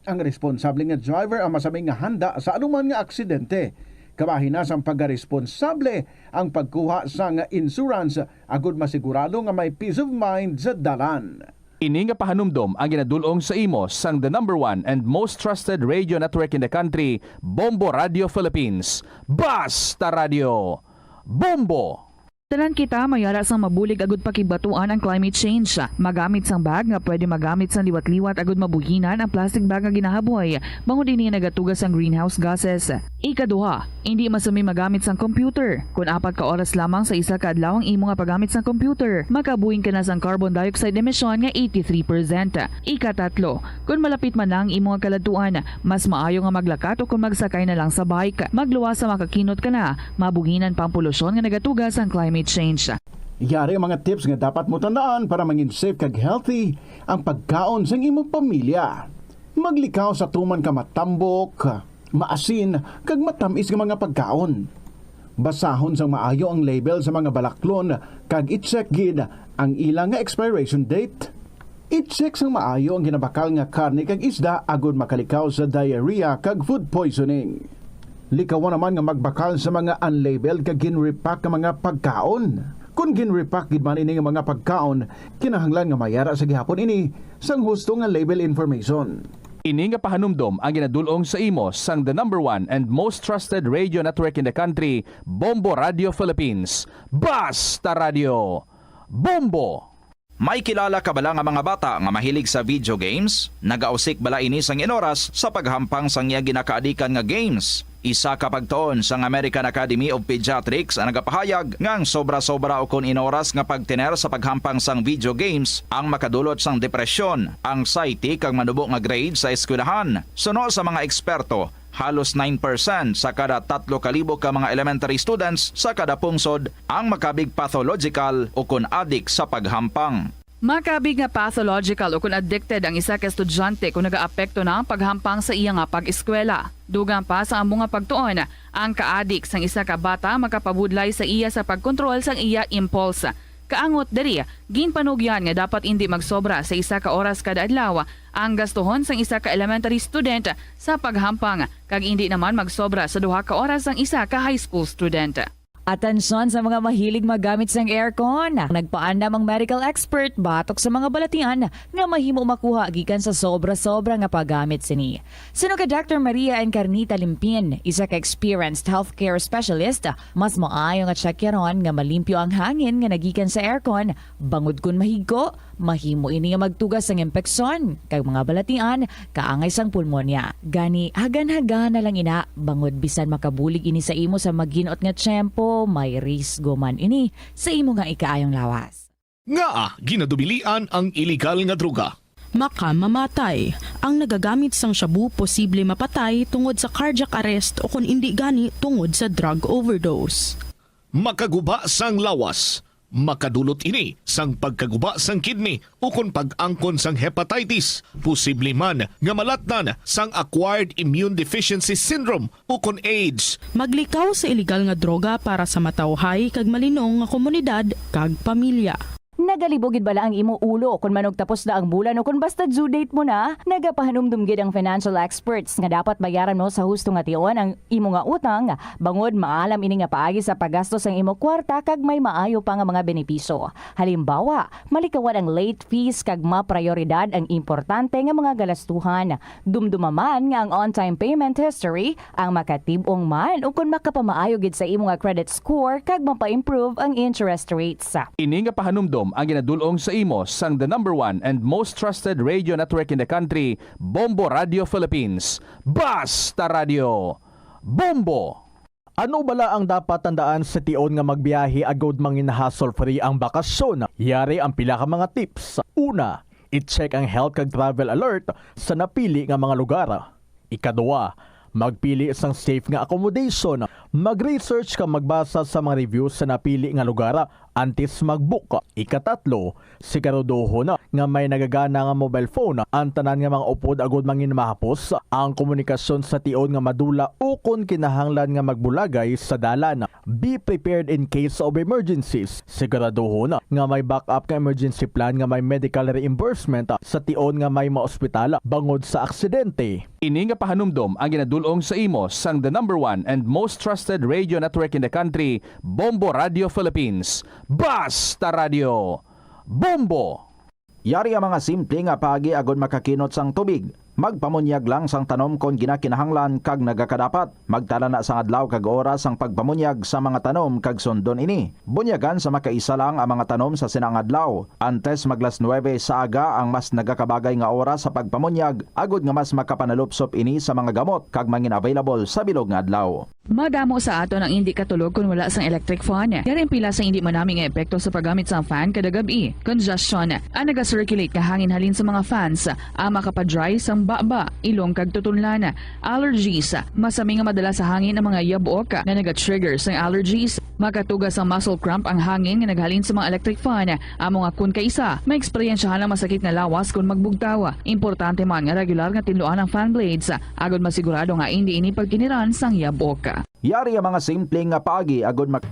Ang responsable nga driver ang masami nga handa sa anuman nga aksidente. Kabahin na sang pagaresponsable ang pagkuha sang insurance agod masigurado nga may peace of mind sa dalan. Ini nga pahanumdom ang ginadul-ong sa imo sang the number one and most trusted radio network in the country, Bombo Radio Philippines. Basta Radio! Bombo! Tanan kita may ara sang mabulig agud pakigbatuan ang climate change. Magamit sang bag nga pwede magamit sang liwat-liwat agud mabuhinan ang plastic bag nga ginahaboy, bangod ini nagatuga sang greenhouse gases. Ikaduha, indi masumi magamit sang computer. Kon apat ka oras lamang sa isa ka adlaw ang imo nga paggamit sang computer, makabuhing ka na sang carbon dioxide emission nga eighty-three percent. Ikatatlo, kon malapit man na ang imo nga kaladtuan, mas maayo nga maglakat o kon magsakay na lang sa bike. Magluwas sa makakinot ka na, mabuhinan pa ang polusyon nga nagatuga sang climate change. Yari ang mga tips nga dapat mo tandaan para mangin safe kag healthy ang pagkaon sang imong pamilya. Maglikaw sa tuman ka matambok, maasin, kag matamis nga mga pagkaon. Basahon sang maayo ang label sa mga balaklon kag i-check gid ang ila nga expiration date. I-check sang maayo ang ginabakal nga karne kag isda agud makalikaw sa diarrhea kag food poisoning. Likawan naman nga magbakal sa mga unlabeled kag gin-repack nga mga pagkaon. Kon gin-repack gid man ini nga mga pagkaon, kinahanglan nga mayara sa gihapon ini sang husto nga label information. Ini nga pahanumdom ang ginadul-ong sa imo sang the number one and most trusted radio network in the country, Bombo Radio Philippines. Basta Radio! Bombo! May kilala ka bala nga mga bata nga mahilig sa video games? Nagausik bala ini sang inoras sa paghampang sang iya ginakaadikan nga games? Isa ka pagtuon sang American Academy of Pediatrics ang nagapahayag nga ang sobra-sobra ukon inoras nga pagtener sa paghampang sang video games ang makadulot sang depresyon, anxiety, kag manubo nga grade sa eskwelahan. Suno sa mga eksperto, halos nine percent sa kada tatlo ka libo ka mga elementary students sa kada pungsod ang makabig pathological ukon adik sa paghampang. Makabig nga pathological ukon addicted ang isa ka estudyante kon nagaapekto na ang paghampang sa iya nga pag-eskwela. Dugang pa sa amo nga pagtuon, ang kaadik sang isa ka bata makapabudlay sa iya sa pagkontrol sang iya impulse. Kaangot diri, ginpanugyan nga dapat indi magsobra sa isa ka oras kada adlaw ang gastuhon sang isa ka elementary student sa paghampang, kag indi naman magsobra sa duha ka oras ang isa ka high school student. Atensyon sa mga mahilig maggamit sang aircon. Nagpaandam ang medical expert batok sa mga balatian nga mahimo makuha gikan sa sobra-sobra nga paggamit sini. Suno kay Doctor Maria Encarnita Limpin, isa ka experienced healthcare specialist, mas maayo nga tsakyaron nga malimpyo ang hangin nga nagikan sa aircon, bangod kon mahigko, mahimo ini nga magtuga sang impeksyon kag mga balatian kaangay sang pulmonya. Gani, hagan-hagan na lang ina, bangod bisan makabulig ini sa imo sa maginot nga tiyempo, may risgo man ini sa imo nga ikaayong lawas. Ngaa ginadubilian ang iligal nga droga? Makamamatay. Ang nagagamit sang shabu posible mapatay tungod sa cardiac arrest o kon indi gani tungod sa drug overdose. Makaguba sang lawas. Makadulot ini sang pagkaguba sang kidney ukon pag-angkon sang hepatitis, posible man nga malatnan sang acquired immune deficiency syndrome ukon AIDS. Maglikaw sa iligal nga droga para sa matawhay kag malinong nga komunidad kag pamilya. Nagalib-o gid bala ang imo ulo kon manugtapos na ang bulan o kon basta due date mo na? Nagapahanumdom gid ang financial experts nga dapat bayaran mo sa husto nga tion ang imo nga utang, bangod maalam ini nga paagi sa paggasto sang imo kwarta kag may maayo pa nga mga benepisyo. Halimbawa, malikawan ang late fees kag maprayoridad ang importante nga mga galastuhan. Dumduma man nga ang on-time payment history ang makatib-ong man ukon makapamaayo gid sa imo nga credit score kag mapa-improve ang interest rates. Ini nga pahanumdom ang ginadul-ong sa imo sang the number one and most trusted radio network in the country, Bombo Radio Philippines. Basta Radio! Bombo! Ano bala ang dapat tandaan sa tion nga magbiyahe agud mangin hassle-free ang bakasyon? Yari ang pila ka mga tips. Una, i-check ang health kag travel alert sa napili nga mga lugar. Ikaduha, magpili sang safe nga accommodation. Mag-research kag magbasa sa mga reviews sa napili nga lugar antes mag-book. Ikatatlo, siguraduhon nga may nagagana nga mobile phone ang tanan nga mga upod agud mangin mahapos ang komunikasyon sa tion nga madula ukon kinahanglan nga magbulagay sa dalan. Be prepared in case of emergencies. Siguraduhon nga may backup nga emergency plan nga may medical reimbursement sa tion nga may maospital bangod sa aksidente. Ini nga pahanumdom ang ginadul-ong sa imo sang the number one and most trusted radio network in the country, Bombo Radio Philippines. Basta Radio! Bombo! Yari ang mga simple nga paagi agud makakinot sang tubig. Magpamunyag lang sang tanom kon ginakinahanglan kag nagakadapat. Magtala na sang adlaw kag oras sang pagpamunyag sa mga tanom kag sundon ini. Bunyagan sa makaisa lang ang mga tanom sa sina nga adlaw. Antes mag las nuebe sa aga ang mas nagakabagay nga oras sa pagpamunyag, agod nga mas makapanalupsop ini sa mga gamot kag mangin-available sa bilog nga adlaw. Madamo sa aton ang indi katulog kon wala sang electric fan. Yari ang pila sa indi manami nga epekto sa paggamit sang fan kada gab-i. Congestion. Ang naga-circulate nga hangin halin sa mga fans ang makapa-dry sang baba, ilong kag tutunlan. Allergies. Masami nga madala sa hangin ang mga yabuok nga naga-trigger sang allergies. Makatuga sang muscle cramp ang hangin nga naghalin sa mga electric fan. Amo nga kon kaisa, maeksperiensyahan ang masakit nga lawas kon magbugtaw. Importante man nga regular nga tinluan ang fan blades, agod masigurado nga indi ini pagkiniran sang yabok. Yari ang mga simple nga paagi agod mak-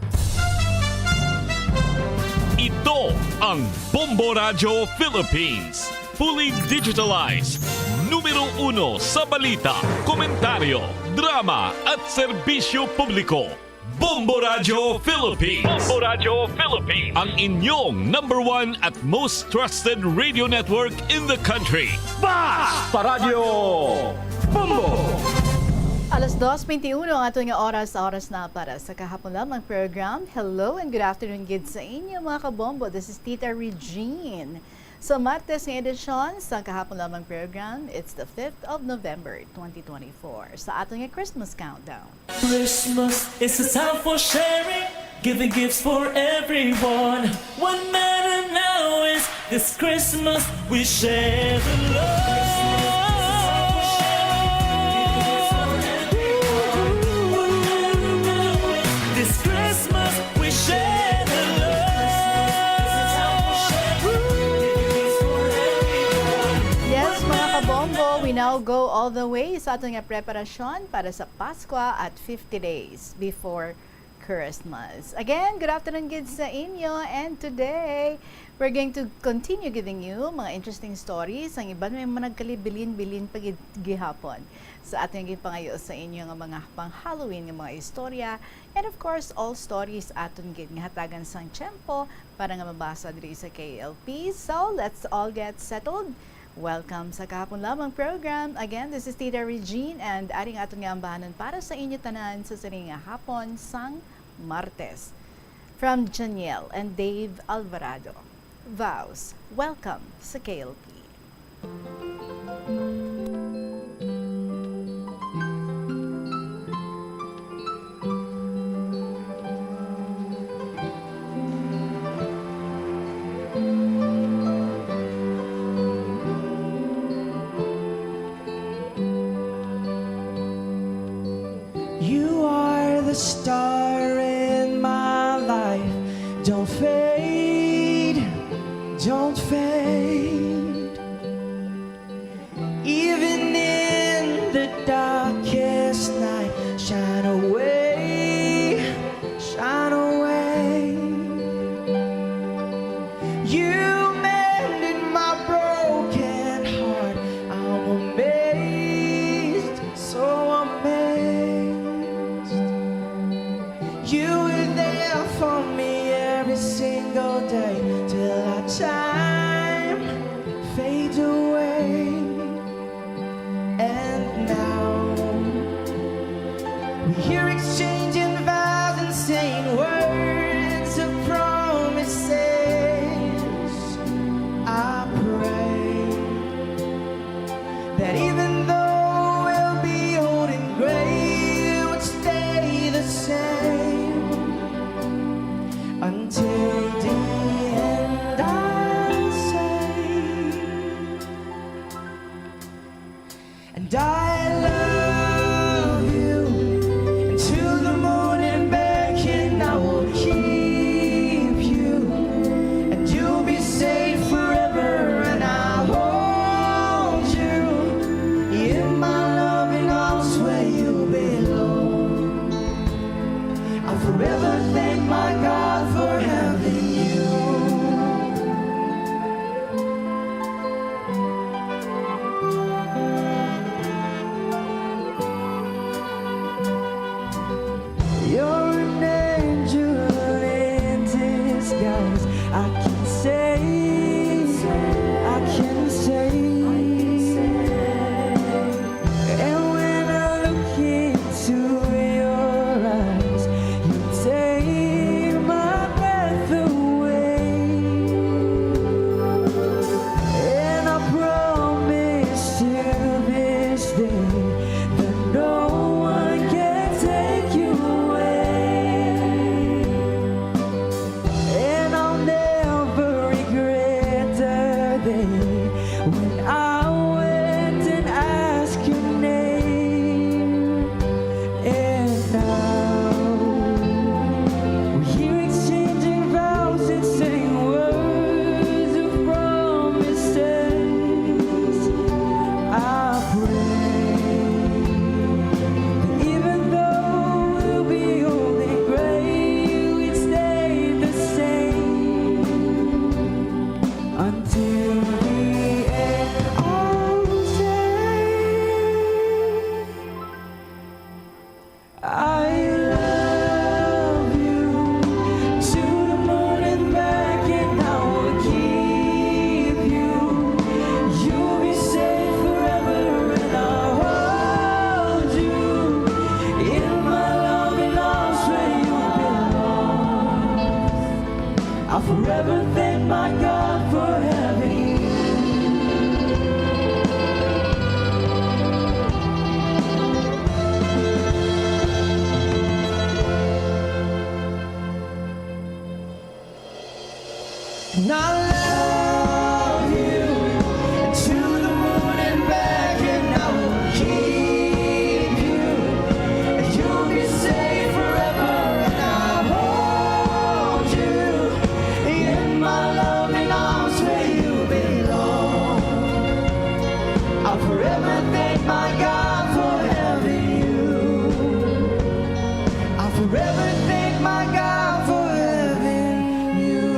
Ito ang Bombo Radyo Philippines. Fully digitalized. Numero uno sa balita, komentaryo, drama at serbisyo publiko. Bombo Radyo Philippines. Bombo Radyo Philippines. Ang inyong number one at most trusted radio network in the country. Basta Radyo Bombo! Alas dos twenty-uno ang aton nga oras, oras na para sa kahapon lamang program. Hello and good afternoon gid sa inyo, mga kabombo. This is Tita Regine. Sa Martes nga edisyon sa kahapon lamang program, it's the fifth of November, twenty twenty-four. Sa aton nga Christmas countdown. Christmas is a time for sharing, giving gifts for everyone. What matter now is this Christmas we share the love. This Christmas we share the love. Yes, mga kabombo, we now go all the way sa aton nga preparasyon para sa Paskwa at fifty days before Christmas. Again, good afternoon gid sa inyo. And today, we're going to continue giving you mga interesting stories. Ang iban may mga nagkalibilin-bilin pa gid gihapon sa aton ginpangayo sa inyo nga mga pang-Halloween nga mga istorya. And of course, all stories aton gid nga hatagan sang tiyempo para nga mabasa diri sa K L P. So, let's all get settled. Welcome sa kahapon lamang program. Again, this is Tita Regine, and ari ang aton nga ambahanon para sa inyo tanan sa sini nga hapon sang Martes. From Janiel and Dave Alvarado, Vows, welcome sa K L P. You are the star in my life. Don't fade, don't fade. Even in the darkest night, shine away, shine away. You mended my broken heart. I'm amazed, so amazed. You were there for me every single day till our time fades away. And now we hear exchanging vows and saying words of promises. I pray that even though we'll be old and gray, we'll stay the same until the end, I'll say. And I love you until the morning break, and I will keep you, and you'll be safe forever, and I'll hold you in my loving arms where you belong. I'll forever thank my God for having you. You're an angel in disguise. I can say, I can say, Forever thank my God for having you. And I love you to the moon and back, and I will keep you. You'll be safe forever, and I hold you in my loving arms where you belong. I'll forever thank my God for having you. I'll forever thank my God for having you.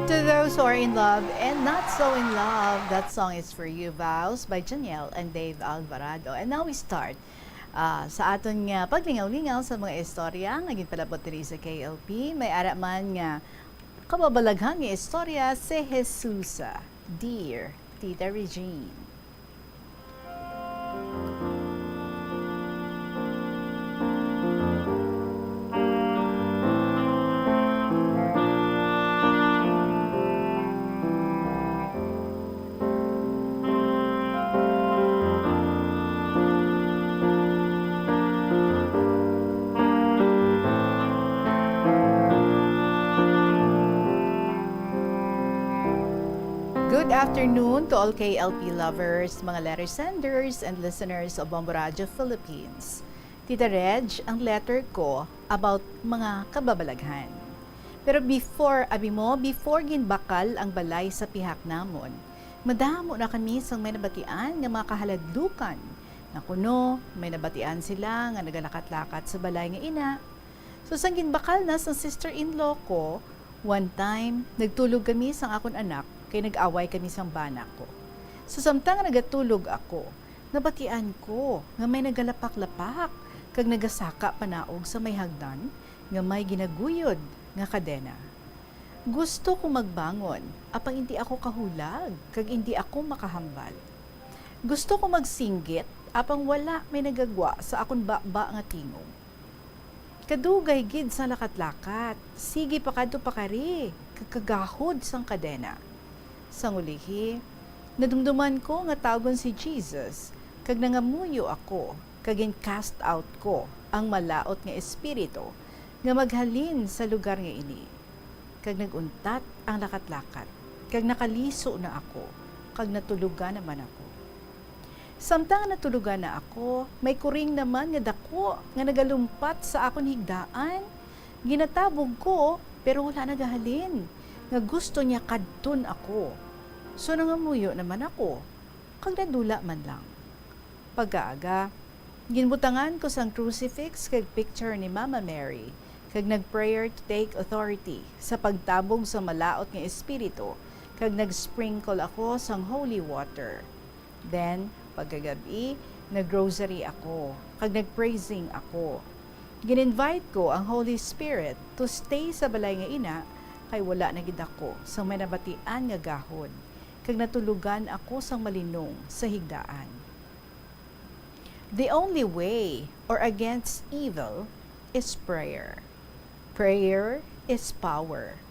To those who are in love and not so in love, that song is for you, Vows by Janiel and Dave Alvarado. And now we start, ah, sa aton nga paglingaw-lingaw sa mga istorya nga ginpalabot diri sa K L P. May ara man nga kababalaghan nga istorya si Jesusa. Dear Tita Regine. Good afternoon to all K L P lovers, mga letter senders, and listeners of Bombo Radio Philippines. Tita Reg, ang letter ko about mga kababalaghan. Pero before, abi mo, before ginbakal ang balay sa pihak namon, madamo na kami sang may nabatian nga mga kahaladlukan. Nga kuno, may nabatian sila nga nagalakat-lakat sa balay nga ina. So, sang ginbakal na sang sister-in-law ko, one time, nagtulog kami sang akon anak, kay nag-away kami sang bana ko. So, samtang nagatulog ako, nabatian ko nga may nagalapak-lapak kag nagasaka panaog sa may hagdan nga may ginaguyod nga kadena. Gusto ko magbangon, apang indi ako kahulag, kag indi ako makahambal. Gusto ko magsinggit, apang wala may nagagwa sa akon baba nga tingog. Kadugay gid sang lakat-lakat, sige pa kadto pakari, kag kagahod sang kadena. Sang ulihi, nadumduman ko nga tawgon si Jesus, kag nangamuyo ako, kag gin-cast out ko ang malaut nga espiritu nga maghalin sa lugar nga ini. Kag nag-untat ang lakat-lakat, kag nakaliso na ako, kag natulogan naman ako. Samtang natulogan na ako, may kuring naman nga daku nga nagalumpat sa akon higdaan. Ginatabog ko, pero wala nagahalin, nga gusto niya kadton ako. So nangamuyo naman ako, kag nadula man lang. Pagkaaga, ginbutangan ko sang crucifix kag picture ni Mama Mary, kag nag-prayer to take authority sa pagtabog sa malaut nga espiritu, kag nag-sprinkle ako sang holy water. Then, pagkagab-i, nag-rosary ako, kag nag-praising ako. Gin-invite ko ang Holy Spirit to stay sa balay nga ina, kay wala na gid ako sang may nabatian nga gahod, kag natulogan ako sang malinong sa higdaan. The only way or against evil is prayer. Prayer is power.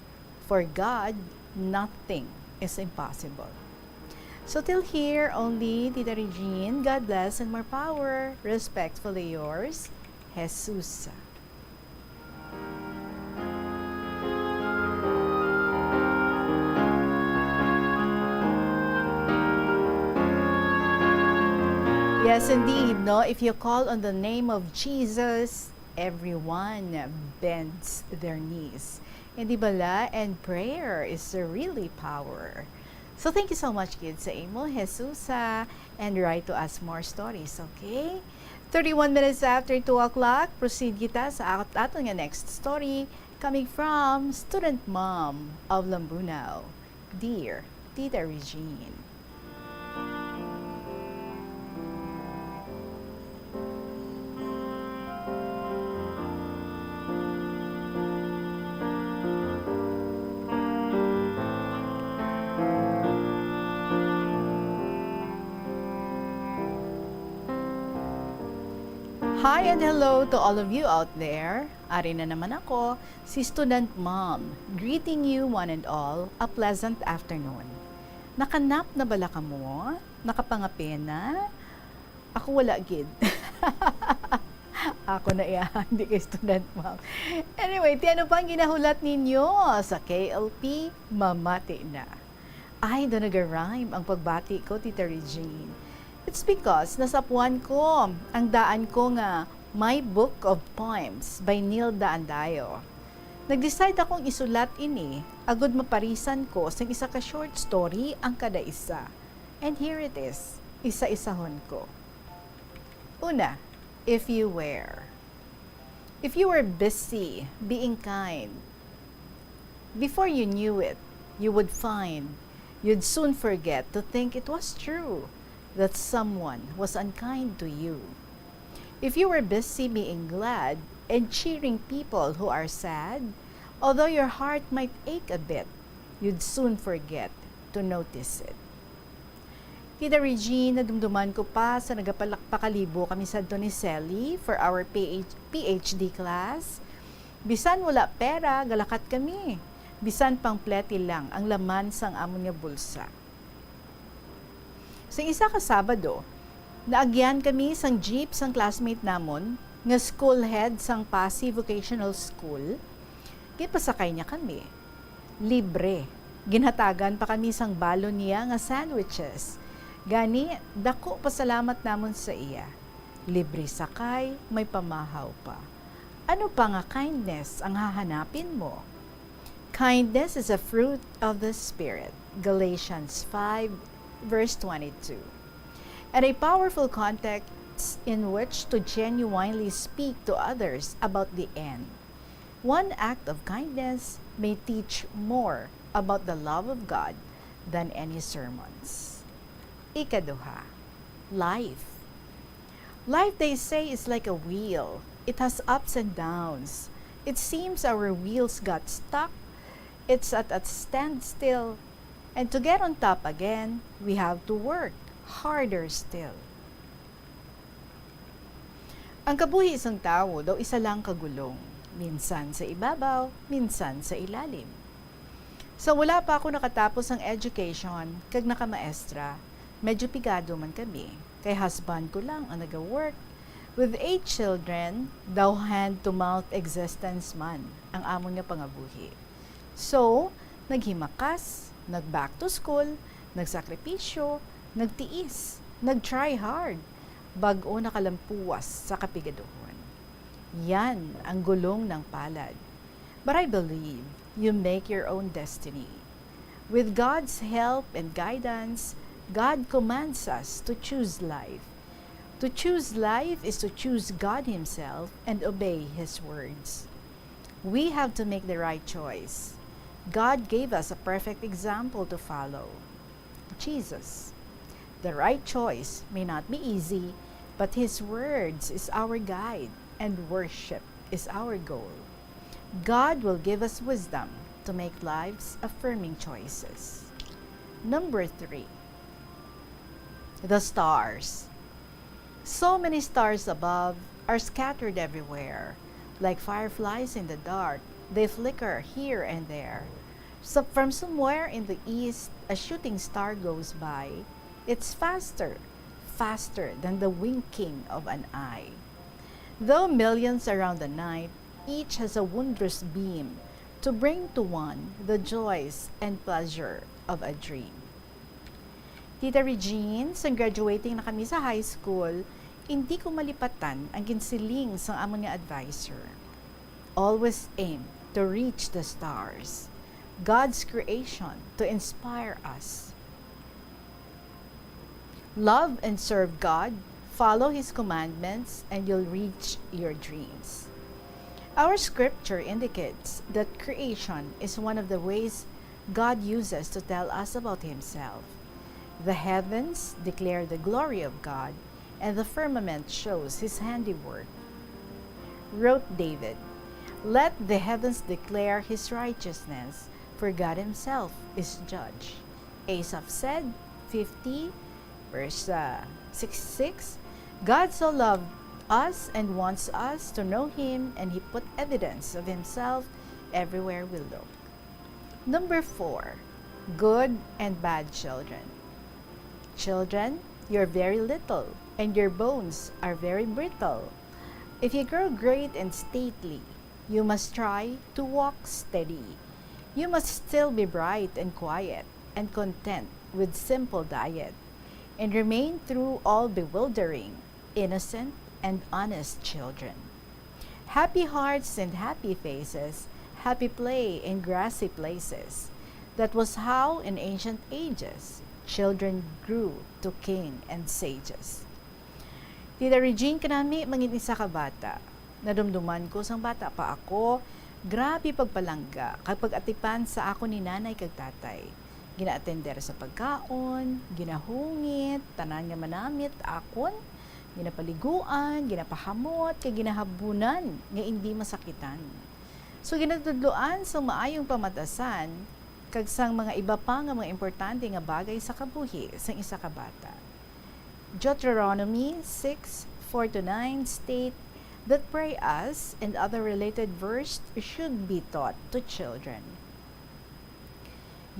For God, nothing is impossible. So till here only, Tita Regine. God bless and more power. Respectfully yours, Jesus. Yes, indeed, no? If you call on the name of Jesus, everyone bends their knees. Hindi bala? And prayer is really power. So, thank you so much, kids, sa imo, Jesusa, and write to us more stories, okay? Thirty-one minutes after two o'clock, proceed kita sa at-, aton nga next story, coming from student mom of Lambunao. Dear Tita Regine. Hi and hello to all of you out there. Ari na naman ako, si Student Mom, greeting you one and all a pleasant afternoon. Nakanap na bala kamo? Nakapangape na? Ako wala gid. Ako na iya, hindi kay Student Mom. Anyway, ti ano pa ang ginahulat ninyo sa K L P? Mamati na. Ay, do naga-rhyme ang pagbati ko, Tita Regine. It's because nasapuan ko ang daan ko nga My Book of Poems by Nilda Andayo. Nag-decide akong isulat ini agud maparisan ko sing isa ka short story ang kada isa. And here it is, isa-isahon ko. Una, if you were. If you were busy being kind, before you knew it, you would find you'd soon forget to think it was true that someone was unkind to you. If you were busy being glad and cheering people who are sad, although your heart might ache a bit, you'd soon forget to notice it. Tita Regine, nadumduman ko pa sa nagapalakpakalibo kami sadto ni Sally for our P H, P H D class. Bisan wala pera, galakat kami. Bisan pangplete lang ang laman sang amon nga bulsa. Sa isa ka Sabado, naagyan kami sang jeep sang classmate namon nga school head sang Pasi Vocational School. Ginpasakay niya kami. Libre. Ginhatagan pa kami sang balon niya nga sandwiches. Gani, dako pasalamat namon sa iya. Libre sakay, may pamahaw pa. Ano pa nga kindness ang hahanapin mo? Kindness is a fruit of the Spirit, Galatians five, verse twenty-two. And a powerful context in which to genuinely speak to others about the end. One act of kindness may teach more about the love of God than any sermons. Ikaduha, life. Life, they say, is like a wheel. It has ups and downs. It seems our wheels got stuck. It's at a standstill. And to get on top again, we have to work harder still. Ang kabuhi sang tawo daw isa lang ka gulong, minsan sa ibabaw, minsan sa ilalim. Sa wala pa ako nakatapos ang education kag nakamaestra, medyo pigado man kami, kay husband ko lang ang naga-work. With eight children, daw hand-to-mouth existence man ang amon nga pangabuhi. So, naghimakas, nag-back to school, nagsakripisyo, nagtiis, nag-try hard, bag-o nakalampuwas sa kapigaduhon. Yan ang gulong ng palad. But I believe you make your own destiny. With God's help and guidance, God commands us to choose life. To choose life is to choose God Himself and obey His words. We have to make the right choice. God gave us a perfect example to follow, Jesus. The right choice may not be easy, but His words is our guide and worship is our goal. God will give us wisdom to make lives affirming choices. Number three, the stars. So many stars above are scattered everywhere. Like fireflies in the dark, they flicker here and there. So from somewhere in the east, a shooting star goes by. It's faster, faster than the winking of an eye. Though millions surround the night, each has a wondrous beam to bring to one the joys and pleasure of a dream. Tita Regine, sang graduating na kami sa high school, hindi ko malipatan ang ginsiling sang amon nga adviser. Always aim to reach the stars, God's creation to inspire us. Love and serve God, follow His commandments, and you'll reach your dreams. Our scripture indicates that creation is one of the ways God uses to tell us about Himself. The heavens declare the glory of God, and the firmament shows His handiwork. Wrote David, "Let the heavens declare His righteousness, for God Himself is judge." Asaph said, fifty, verse, uh, sixty-six, "God so loved us and wants us to know Him, and He put evidence of Himself everywhere we look. Number four, good and bad children. Children, you're very little, and your bones are very brittle. If you grow great and stately, you must try to walk steady. You must still be bright and quiet and content with simple diet, and remain through all bewildering, innocent, and honest children. Happy hearts and happy faces, happy play in grassy places. That was how in ancient ages children grew to king and sages. Tita Regine, kanami mangin isa ka bata. Nadumduman ko sang bata pa ako, grabe pagpalangga kag pag-atipan sa akon ni nanay kag tatay. Ginaatender sa pagkaon, ginahungit, tanan nga manamit akon, ginapaliguan, ginapahamot, kag ginahabunan nga indi masakitan. So, ginatudloan sang maayong pamatasan kag sang mga iba pa nga mga importante nga bagay sa kabuhi sang isa ka bata. Deuteronomy six, four to nine state that prayers and other related verse should be taught to children.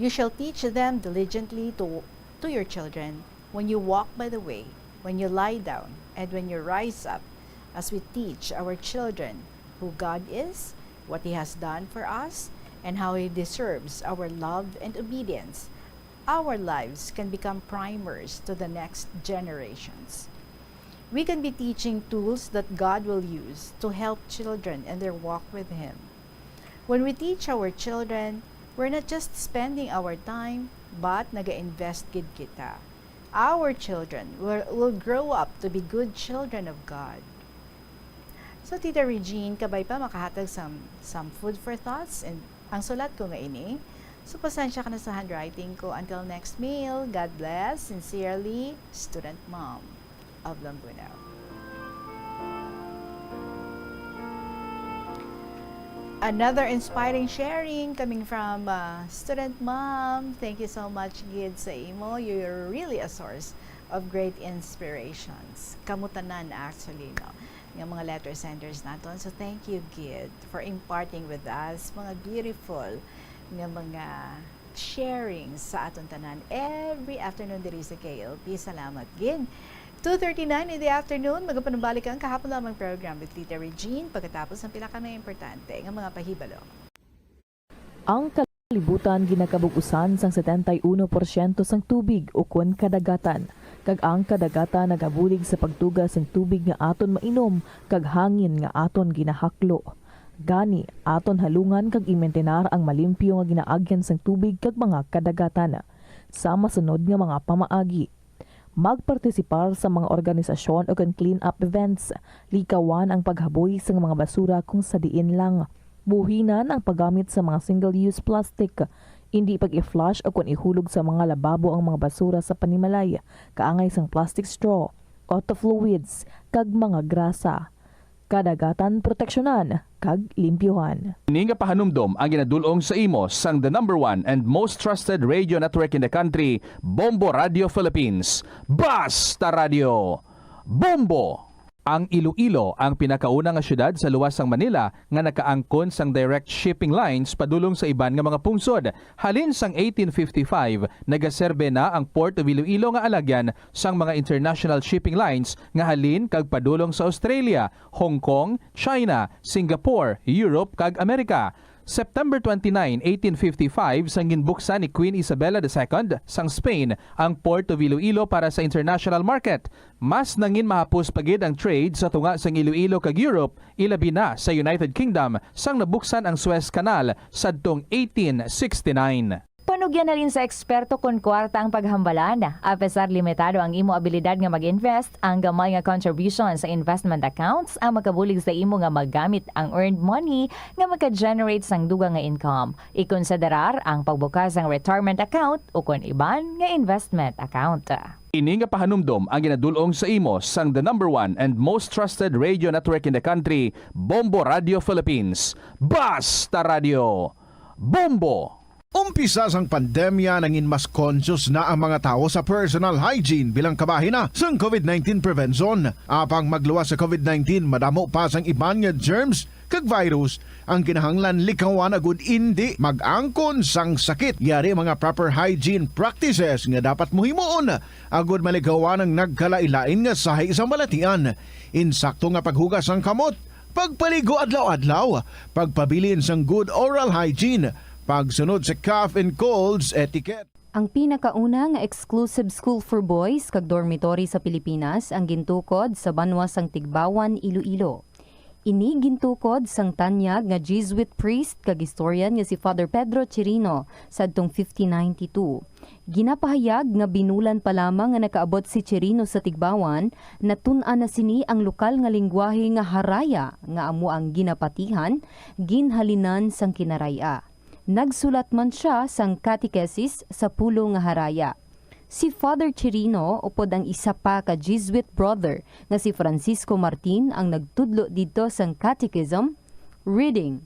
You shall teach them diligently to, to your children when you walk by the way, when you lie down, and when you rise up, as we teach our children who God is, what He has done for us, and how He deserves our love and obedience. Our lives can become primers to the next generations. We can be teaching tools that God will use to help children in their walk with Him. When we teach our children, we're not just spending our time, but naga-invest gid kita. Our children will, will grow up to be good children of God. So, Tita Regine, kabay pa makahatag some, some food for thoughts, and ang sulat ko nga ini. So, pasensya ka na sa handwriting ko. Until next mail, God bless. Sincerely, Student Mom of Lambunao. Another inspiring sharing coming from, uh, Student Mom. Thank you so much, gid, sa imo. You're really a source of great inspirations. Kamo tanan, actually, no, nga mga letter senders naton. So, thank you, gid, for imparting with us mga beautiful nga mga sharing sa aton tanan every afternoon diri sa K L P. Salamat gid. Two thirty-nine in the afternoon, magapanumbalik ang Kahapon Lamang program with Tita Regine pagkatapos ng pila ka mga importante nga mga pahibalo. Ang kalibutan ginakabug-usan sang setenta y uno porsyento sang tubig ukon kadagatan, kag ang kadagatan nagabulig sa pagtuga sang tubig nga aton mainom kag hangin nga aton ginahaklo. Gani, aton halungan kag imintinar ang malimpyo nga ginaagyan sang tubig kag mga kadagatan. Sa masunod nga mga pamaagi, magpartisipar sa mga organisasyon ukon clean-up events. Likawan ang paghaboy sang mga basura kung sa diin lang. Buhinan ang paggamit sa mga single-use plastic. Indi pag-i-flush ukon ihulog sa mga lababo ang mga basura sa panimalay, kaangay sang plastic straw, auto fluids, kag mga grasa. Kadagatan proteksyonan kag limpyuhan. Ini nga pahanumdom ang ginadul-ong sa imo sang the number one and most trusted radio network in the country, Bombo Radio Philippines. Basta Radio! Bombo! Ang Iloilo ang pinakauna nga siyudad sa luwas sang Manila nga nakaangkon sang direct shipping lines padulong sa iban nga mga pungsod. Halin sang eighteen fifty-five, nagaserbe na ang Port of Iloilo nga alagyan sang mga international shipping lines nga halin kag padulong sa Australia, Hong Kong, China, Singapore, Europe, kag Amerika. September twenty-nine, eighteen fifty-five, sang ginbuksan ni Queen Isabella the Second sang Spain ang Port of Iloilo para sa international market. Mas nangin mahapos pa gid ang trade sa tunga sang Iloilo kag Europe, ilabi na sa United Kingdom, sang nabuksan ang Suez Canal sadtong eighteen sixty-nine. Panugyan halin sa eksperto kon kwarta ang paghambalan. Apesar limitado ang imo abilidad nga mag-invest, ang gamay nga contribution sa investment accounts ang makabulig sa imo nga magamit ang earned money nga maka-generate sang dugang nga income. Ikonsiderar ang pagbukas sang retirement account ukon iban nga investment account. Ini nga pahanumdom ang ginadul-ong sa imo sang the number one and most trusted radio network in the country, Bombo Radio Philippines. Basta Radio! Bombo! Umpisa sang pandemya, nangin mas conscious na ang mga tawo sa personal hygiene bilang kabahin na sang COVID nineteen prevention. Apang magluwas sa COVID nineteen, madamo pa sang iban nga germs kag virus ang kinahanglan likawan agud indi mag-angkon sang sakit. Yari mga proper hygiene practices nga dapat mo himuon agud malikawan ang nagkalain-lain nga sahi sang balatian. Insakto nga paghugas sang kamot, pagpaligo adlaw-adlaw, pagpabilin sang good oral hygiene, pagsunod sa cough and colds etiquette. Ang pinakauna nga exclusive school for boys kag dormitory sa Pilipinas ang gintukod sa banwa sang Tigbawan, Iloilo. Ini gintukod sang tanyag nga Jesuit priest kag historian nga si Father Pedro Chirino sadtong fifteen ninety-two. Ginapahayag nga binulan pa lamang nga nakaabot si Chirino sa Tigbawan, natun-an na sini ang lokal nga linggwahe nga Haraya, nga amo ang ginapatihan, ginhalinan sang Kinaray-a. Nagsulat man sia sang catechesis sa pulo nga Haraya. Si Father Chirino upod ang isa pa ka Jesuit brother nga si Francisco Martin ang nagtudlo didto sang catechism, reading,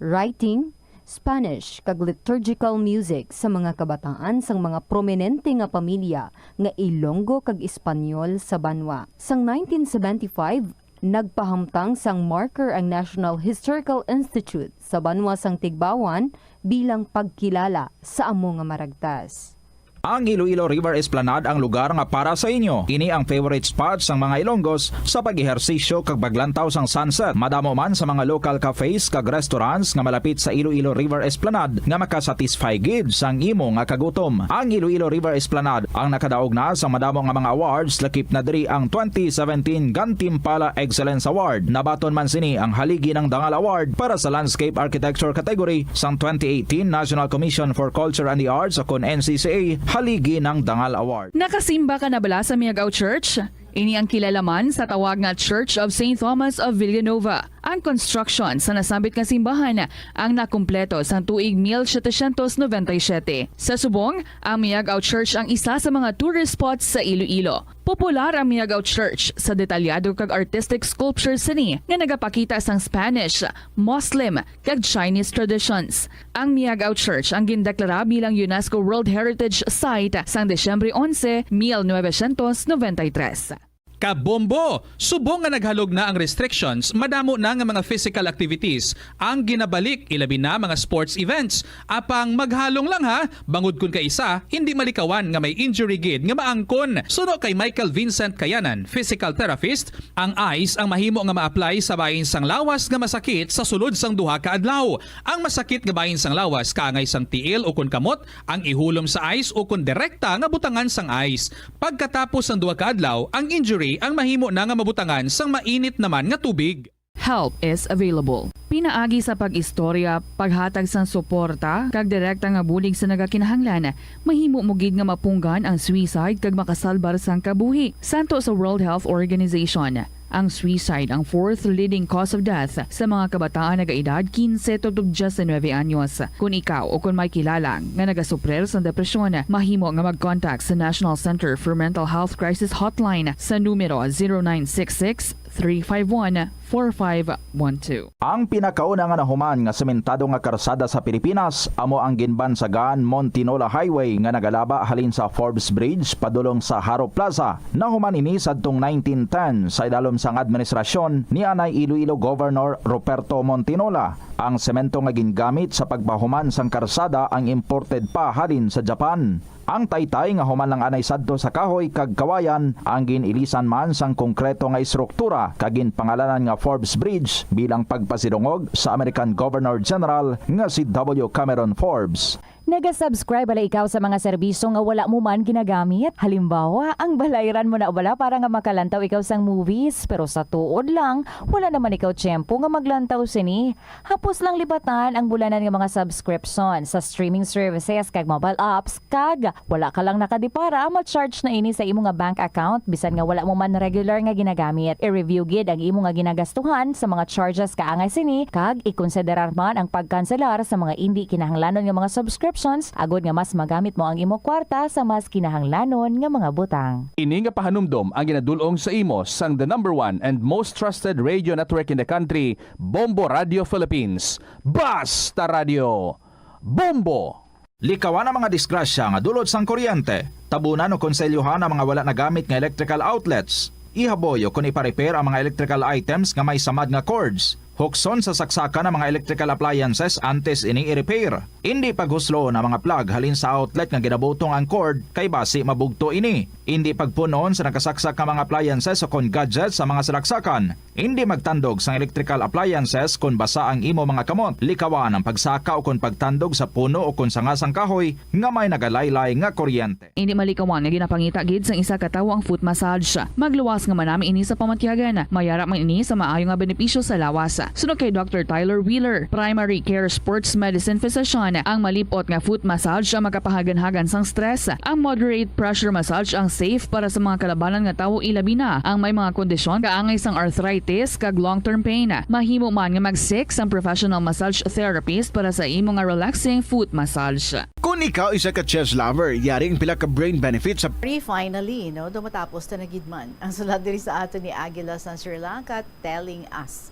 writing, Spanish, kag liturgical music sa mga kabataan sang mga prominente nga pamilya nga Ilonggo kag Espanyol sa banwa. Sang nineteen seventy-five, nagpahamtang sang marker ang National Historical Institute sa banwa sang Tigbawan bilang pagkilala sa amo nga maragtas. Ang Iloilo River Esplanade ang lugar nga para sa inyo. Ini ang favorite spot sang mga Ilonggos sa pag-ehersisyo kag paglantaw sang sunset. Madamo man sa mga local cafes kag restaurants nga malapit sa Iloilo River Esplanade nga makasatisfy gid sang imo nga kagutom. Ang Iloilo River Esplanade ang nakadaog na sa madamo nga mga awards, lakip na diri ang twenty seventeen Gantimpala Excellence Award. Nabaton man sini ang Haligi ng Dangal Award para sa Landscape Architecture category sang twenty eighteen National Commission for Culture and the Arts, o kon N C C A, Haligi ng Dangal Award. Nakasimba ka na bala sa Miagao Church? Ini ang kilala man sa tawag nga Church of Saint Thomas of Villanova. Ang construction sa nasambit nga simbahan ang nakumpleto sang tuig mil setecientos noventa y siete. Sa subong, ang Miagao Church ang isa sa mga tourist spots sa Iloilo. Popular ang Miagao Church sa detalyado kag artistic sculptures sini nga nagapakita sang Spanish, Muslim, kag Chinese traditions. Ang Miagao Church ang gindeklara bilang UNESCO World Heritage Site sang Disyembre onse, mil novecientos noventa y tres. Kabombo! Subong nga naghalog na ang restrictions, madamo na nga mga physical activities ang ginabalik, ilabi na mga sports events. Apang maghalong lang ha, bangod kun kaisa hindi malikawan nga may injury gid nga maangkon. Suno kay Michael Vincent Kayanan, physical therapist, ang ice ang mahimo nga ma-apply sa bahin sang lawas nga masakit sa sulod sang duha ka adlaw. Ang masakit nga bahin sang lawas kaangay sang tiil ukon kamot ang ihulom sa ice ukon direkta nga butangan sang ice. Pagkatapos sang duha ka adlaw, ang injury ang mahimo na nga mabutangan sang mainit naman nga tubig. Help is available. Pinaagi sa pag-istorya, paghatag sang suporta, kag direkta nga bulig sa nagakinahanglan, mahimo mo gid nga mapunggan ang suicide kag makasalbar sang kabuhi. Santo sa World Health Organization, ang suicide ang fourth leading cause of death sa mga kabataan nagaedad quince tubtob diecinuebe anyos. Kon ikaw o kon may kilala nga nagasuprir sang depresyon, mahimo nga mag-contact sa National Center for Mental Health Crisis Hotline sa numero zero nine six six, three five one, four five one two. Ang pinakauna nga nahuman nga sementado nga karsada sa Pilipinas amo ang ginbansagan Montinola Highway nga nagalaba halin sa Forbes Bridge padulong sa Jaro Plaza. Nahuman ini sadtong nineteen ten sa idalom sang administrasyon ni anay Iloilo Governor Ruperto Montinola. Ang semento nga gingamit sa pagpahuman sang karsada ang imported pa halin sa Japan. Ang taytay nga human lang anay sadto sa kahoy kag kawayan ang gin-ilisan man sang konkreto nga estruktura kag ginpangalanan nga Forbes Bridge bilang pagpasidungog sa American Governor General nga si W. Cameron Forbes. Naga-subscribe bala ikaw sa mga serbisyo nga wala mo man ginagamit? Halimbawa, ang balayran mo na bala para nga makalantaw ikaw sang movies, pero sa tuod lang, wala naman ikaw tiyempo nga maglantaw sini. Hapos lang libatan ang bulanan nga mga subscription sa streaming services kag mobile apps, kag wala ka lang nakadipara, ma-charge na ini sa imo nga bank account bisan nga wala mo man regular nga ginagamit. I-review gid ang imo nga ginagastuhan sa mga charges kaangay sini, kag ikonsiderar man ang pagkanselar sa mga indi kinahanglanon nga mga subscriptions agod nga mas magamit mo ang imo kwarta sa mas kinahanglanon nga mga butang. Ini nga pahanumdom ang ginadul-ong sa imo sang the number one and most trusted radio network in the country, Bombo Radio Philippines. Basta Radio Bombo! Likawan ang mga disgrasya nga dulot sang kuryente. Tabunan o konselyohan ang mga wala nagamit nga electrical outlets. Ihaboy o kon ipa-repair ang mga electrical items nga may samad nga cords. Hukson sa saksakan ang mga electrical appliances antes ini i-repair. Indi paghusloon ang mga plug halin sa outlet nga ginabutong ang cord, kay basi mabugto ini. Indi pagpun-on sa nakasaksak nga mga appliances o kon gadgets sa mga salaksakan. Indi magtandog sang electrical appliances kon basa ang imo mga kamot. Likawan ang pagsaka o kon pagtandog sa puno o kon sanga sang kahoy nga may nagalaylay nga kuryente. Indi malikawan nga ginapangita gid sang isa ka tawo ang foot massage. Magluwas nga manami ini sa pamatyagan. Mayara man ini sa maayo nga benepisyo sa lawas. Suno kay Doctor Tyler Wheeler, primary care sports medicine physician, ang malip-ot nga foot massage ang makapahaganhagan sang stress. Ang moderate pressure massage ang safe para sa mga kalabanan nga tawo, ilabi na ang may mga kondisyon kaangay sang arthritis kag long-term pain. Mahimo man nga mag-seek sang professional massage therapist para sa imo nga relaxing foot massage. Kung ikaw isa ka chess lover, yari ang pila ka brain benefits sa Free finally, no? Daw matapos na gid man ang sulat diri sa ato ni Aguila sa Sri Lanka, telling us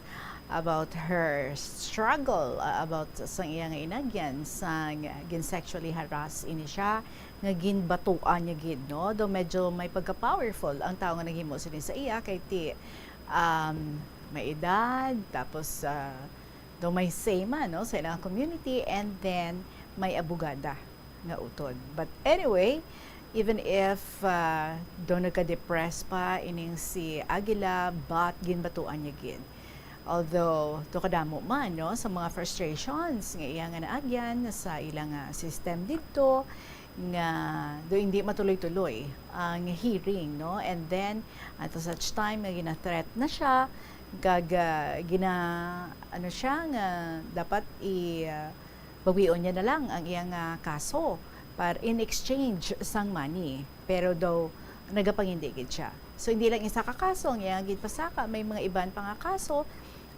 about her struggle, uh, about sang iya nga inagyan, sang gin-sexually harass ini siya, nga ginbatuan niya gid, no? Daw medyo may pagka-powerful ang tawo nga naghimo sini sa iya, kay ti, um, may edad, tapos, uh, daw may say man, no, sa ilang community, and then may abogada nga utod. But anyway, even if, uh, daw nagka-depress pa ining si Aguila, but ginbatuan niya gid. Although, daw kadamo man, no, sa mga frustrations nga iya nga naagyan sa ilang, ah, system didto, nga daw hindi matuloy-tuloy ang hearing, no? And then, at such time nga gina-threat na siya, kag, ah, gina-, ano siya, nga dapat i-, ah, bawion niya na lang ang iyang, ah, kaso par-, in exchange sang money. Pero daw, nagapangindi gid siya. So, hindi lang isa ka kaso ang iyang ginpasaka, may mga iban pa nga kaso.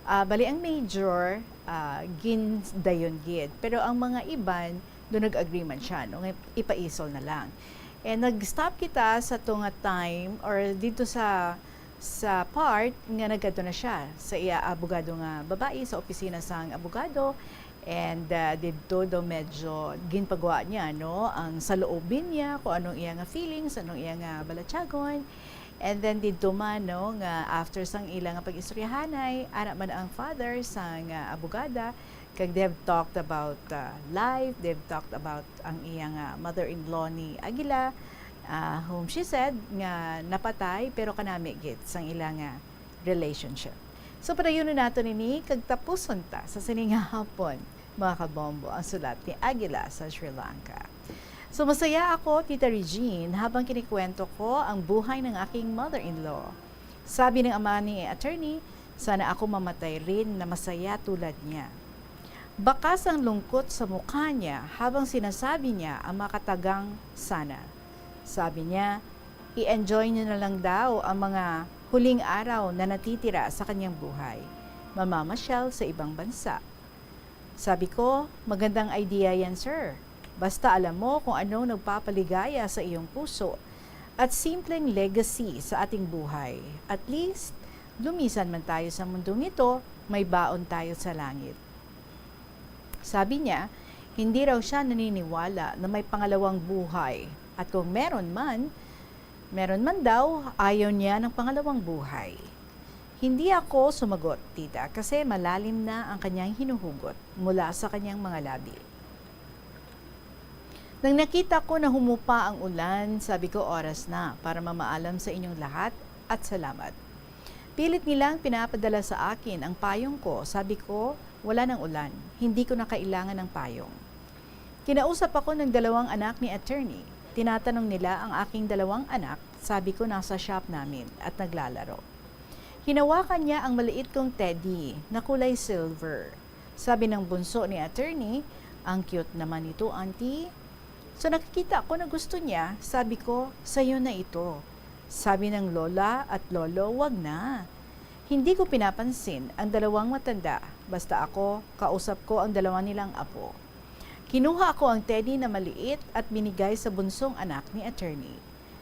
Ah, bali, ang major, ah, gindayon gid. Pero ang mga iban, do nag-agree man siya, no, nga ipaisol na lang. And nag-stop kita sa to nga time or dito sa, sa part nga nagkadto na siya sa iya abogado nga babayi, sa opisina sang abogado. And, ah, didto daw medyo ginpagwa niya, no, ang saloobin niya, kung anong iya nga feelings, anong iya nga balatyagon. And then didto man, no, nga after sang ila nga pag-istoryahanay, ara man ang father sang, ah, abogada, kag they have talked about, ah, life, they've talked about ang iya nga mother-in-law ni Aguila, ah, whom she said nga napatay, pero kanami gid sang ila nga relationship. So, padayunon nato nini kag tapuson ta sa sini nga hapon, mga kabombo, ang sulat ni Aguila sa Sri Lanka. So, masaya ako, Tita Regine, habang kinikwento ko ang buhay ng aking mother-in-law. Sabi ng ama ni attorney, "Sana ako mamatay rin na masaya tulad niya." Bakas ang lungkot sa mukha niya habang sinasabi niya ang makatagang "sana." Sabi niya, "I-enjoy niya na lang daw ang mga huling araw na natitira sa kanyang buhay. Mamamasyal sa ibang bansa." Sabi ko, "Magandang idea yan, sir. Basta alam mo kung anong nagpapaligaya sa iyong puso at simpleng legacy sa ating buhay. At least, lumisan man tayo sa mundong ito, may baon tayo sa langit." Sabi niya, hindi raw siya naniniwala na may pangalawang buhay. At kung meron man, meron man daw, ayaw niya ng pangalawang buhay. Hindi ako sumagot, tita, kasi malalim na ang kanyang hinuhugot mula sa kanyang mga labi. Nang nakita ko na humupa ang ulan, sabi ko, "Oras na para mamaalam sa inyong lahat at salamat." Pilit nilang pinapadala sa akin ang payong ko. Sabi ko, "Wala nang ulan. Hindi ko na kailangan ng payong." Kinausap ako ng dalawang anak ni attorney. Tinatanong nila ang aking dalawang anak. Sabi ko, "Nasa shop namin at naglalaro." Hinawakan niya ang maliit kong teddy na kulay silver. Sabi ng bunso ni attorney, "Ang cute naman nito, auntie." So nakikita ko na gusto niya, sabi ko, "Sa'yo na ito." Sabi ng lola at lolo, "Wag na." Hindi ko pinapansin ang dalawang matanda, basta ako, kausap ko ang dalawa nilang apo. Kinuha ko ang teddy na maliit at binigay sa bunsong anak ni attorney.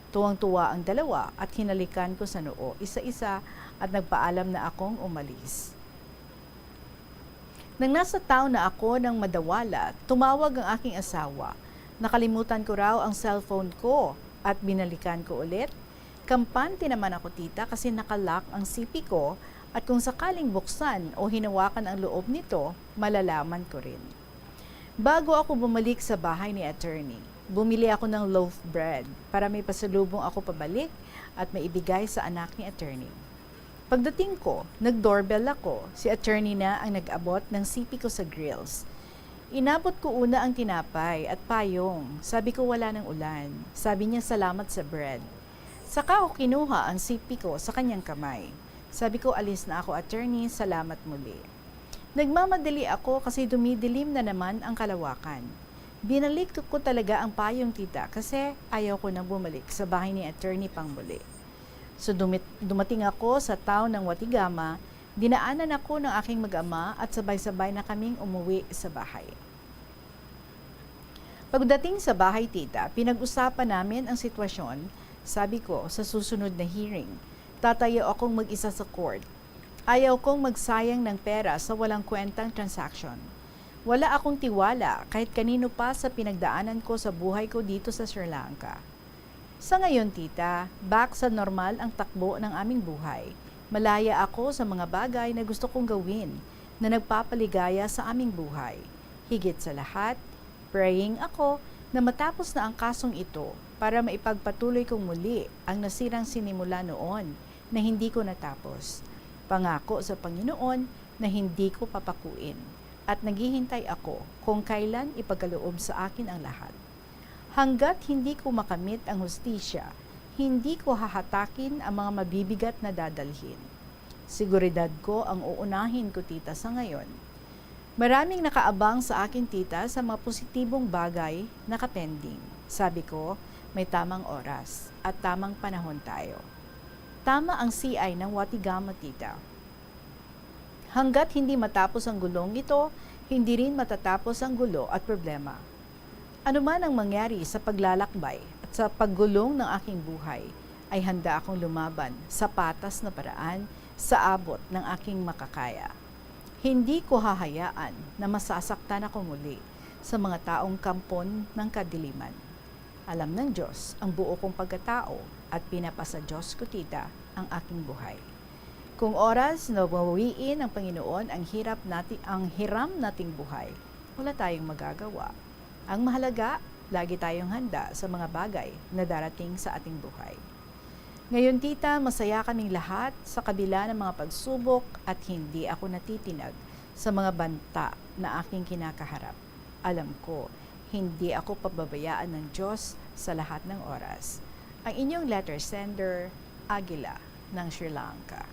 Tuwang-tuwa ang dalawa at hinalikan ko sa noo isa-isa at nagpaalam na akong umalis. Nang nasa town na ako ng madawala, tumawag ang aking asawa. Nakalimutan ko raw ang cellphone ko at binalikan ko ulit. Kampante naman ako, tita, kasi nakalock ang C P ko at kung sakaling buksan o hinawakan ang loob nito, malalaman ko rin. Bago ako bumalik sa bahay ni attorney, bumili ako ng loaf bread para may pasalubong ako pabalik at maibigay sa anak ni attorney. Pagdating ko, nag-doorbell ako. Si attorney na ang nag-abot ng C P ko sa grills. Inabot ko una ang tinapay at payong. Sabi ko, "Wala nang ulan." Sabi niya, "Salamat sa bread." Saka ko kinuha ang C P ko sa kanyang kamay. Sabi ko, "Alis na ako, attorney. Salamat muli." Nagmamadali ako kasi dumidilim na naman ang kalawakan. Binalik ko talaga ang payong, tita, kasi ayaw ko nang bumalik sa bahay ni attorney pang muli. So, dumit-, dumating ako sa town ng Watigama, dinaanan ako ng aking mag-ama at sabay-sabay na kaming umuwi sa bahay. Pagdating sa bahay, tita, pinag-usapan namin ang sitwasyon. Sabi ko, "Sa susunod na hearing, tatayo akong mag-isa sa court. Ayaw kong magsayang ng pera sa walang kwentang transaction. Wala akong tiwala kahit kanino pa sa pinagdaanan ko sa buhay ko dito sa Sri Lanka." Sa ngayon, tita, back sa normal ang takbo ng aming buhay. Malaya ako sa mga bagay na gusto kong gawin na nagpapaligaya sa aming buhay. Higit sa lahat, praying ako na matapos na ang kasong ito para maipagpatuloy kong muli ang nasirang sinimula noon na hindi ko natapos. Pangako sa Panginoon na hindi ko papakuin, at naghihintay ako kung kailan ipagkaloob sa akin ang lahat. Hanggat hindi ko makamit ang hustisya, hindi ko hahatakin ang mga mabibigat na dadalhin. Seguridad ko ang uunahin ko, tita, sa ngayon. Maraming nakaabang sa akin, tita, sa mga positibong bagay na kapending. Sabi ko, may tamang oras at tamang panahon tayo. Tama ang C I ng Watigama, tita. Hanggat hindi matapos ang gulong ito, hindi rin matatapos ang gulo at problema. Ano man ang mangyari sa paglalakbay at sa paggulong ng aking buhay, ay handa akong lumaban sa patas na paraan sa abot ng aking makakaya. Hindi ko hahayaan na masasaktan ako muli sa mga taong kampon ng kadiliman. Alam ng Diyos ang buo kong pagkatao at pinapasa-Diyos ko, tita, ang aking buhay. Kung oras na bawiin ng Panginoon ang hirap nati-, ang hiram nating buhay, wala tayong magagawa. Ang mahalaga, lagi tayong handa sa mga bagay na darating sa ating buhay. Ngayon, tita, masaya kaming lahat sa kabila ng mga pagsubok at hindi ako natitinag sa mga banta na aking kinakaharap. Alam ko, hindi ako pababayaan ng Diyos sa lahat ng oras. Ang inyong letter sender, Aguila ng Sri Lanka.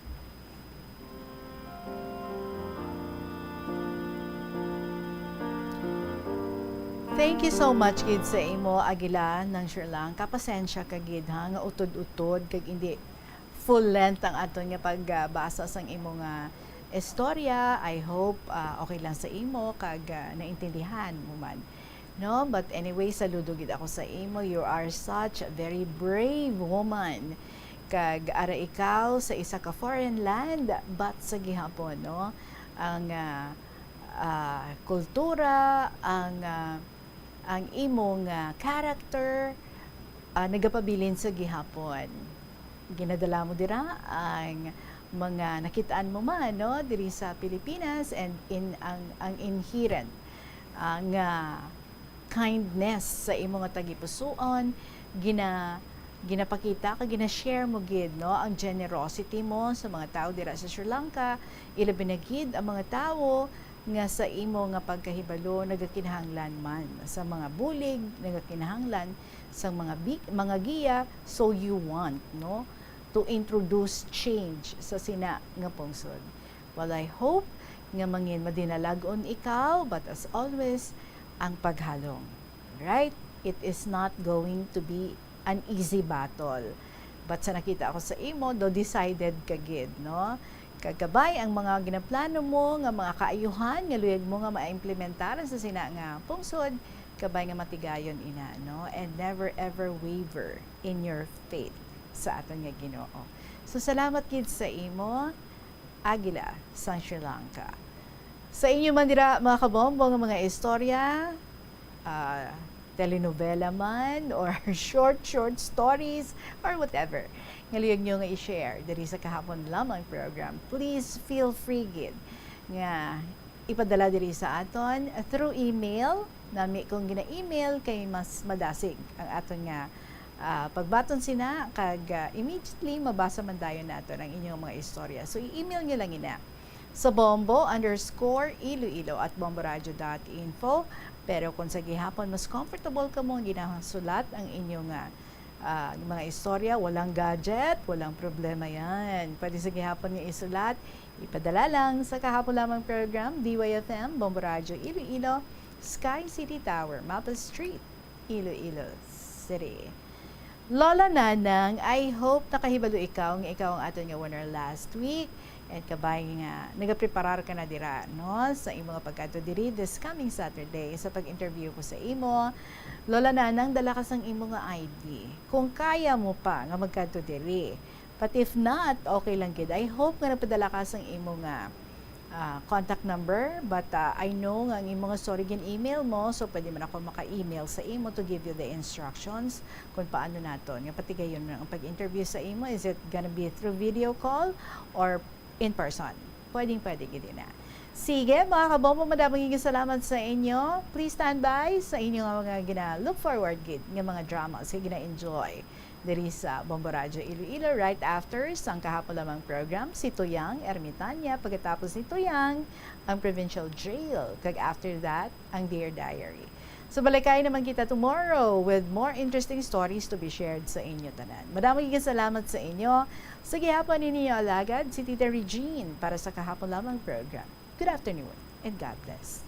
Thank you so much gid sa imo, Aguila ng Sri Lanka. Pasensya ka gid, ha, nga utod-utod kag hindi full length ang aton nga pagbasa sang imo nga istorya. I hope, ah, okay lang sa imo kag, ah, naintindihan mo man. No? But anyway, saludo gid ako sa imo. You are such a very brave woman. Kag ara ikaw sa isa ka foreign land, but sa gihapon, no? Ang, ah, ah, kultura, ang, ah, ang imong, ah, character, ah, nagapabilin sa gihapon. Ginadala mo dira ang mga nakitaan mo man, no, diri sa Pilipinas, and in ang, ang inherent, ah, nga kindness sa imo nga tagipusoon, gina-, ginapakita ka, gina-share mo gid, no, ang generosity mo sa mga tawo dira sa Sri Lanka, ilabi na gid ang mga tawo nga sa imo nga pagkahibalo nagakinahanglan man sa mga bulig, nagakinahanglan sa mga bi-, mga giya, so you want, no, to introduce change sa sina nga pungsod. Well, I hope nga mangin madinalag-on ikaw, but as always, ang paghalong. Right? It is not going to be an easy battle. But sa nakita ko sa imo, do decided ka gid, no? Kag kabay ang mga ginaplano mo nga mga kaayuhan nga luyag mo nga maimplementar sa sina nga pungsod, kabay nga matigayon ina, no? And never ever waver in your faith sa aton nga Ginoo. So, salamat gid sa imo, Aguila sang Sri Lanka. Sa inyo man dira, mga kabombo, nga mga istorya, ah, telenovela man or short, short stories or whatever nga luyag nyo nga i-share diri sa Kahapon Lamang program, please feel free gid nga ipadala diri sa aton through email. Nami kung gina-email kay mas madasig ang aton nga, ah, pagbaton sina, kag, ah, immediately mabasa man dayon naton ang inyong mga istorya. So, i-email nyo lang ina sa bombo underscore iloilo at bomboradio dot info. Pero kung sa gihapon mas comfortable kamo nga ginasulat ang inyong, ah, ah, mga istorya, walang gadget, walang problema yan. Pwede sa gihapon nga isulat, ipadala lang sa Kahapon Lamang program, D Y F M, Bombo Radio Iloilo, Sky City Tower, Maple Street, Iloilo City. Lola Nanang, I hope nakahibalo ikaw nga ikaw ang aton nga winner last week. And kabay nga nagapreparar ka na dira, no, sa imo nga pagkadto diri this coming Saturday sa pag-interview ko sa imo. Lola Nanang, dala ka sang imo nga I D kung kaya mo pa nga magkadto diri. But if not, okay lang gid. I hope nga nagpadala ka sang imo nga, ah, contact number, but, ah, I know nga ang imo nga story gin-email mo, so pwede man ako maka-email sa imo to give you the instructions kung paano naton nga patigayon ang pag-interview sa imo. Is it gonna be through video call or in person? Pwedeng pwede gid na. Sige, mga kabombo, madamong nga salamat sa inyo. Please stand by sa inyo nga mga gina-look forward gid nga mga dramas nga gina-enjoy diri sa Bombo Radyo Iloilo. Right after sang Kahapon Lamang program, si Tuyang Ermitania. Pagkatapos ni Tuyang, ang Provincial Jail. Kag after that, ang Dear Diary. So, balikay naman kita tomorrow with more interesting stories to be shared sa inyo tanan. Madamo nga salamat sa inyo. Sa gihapon, ini inyo alagad, si Tita Regine, para sa Kahapon Lamang program. Good afternoon and God bless.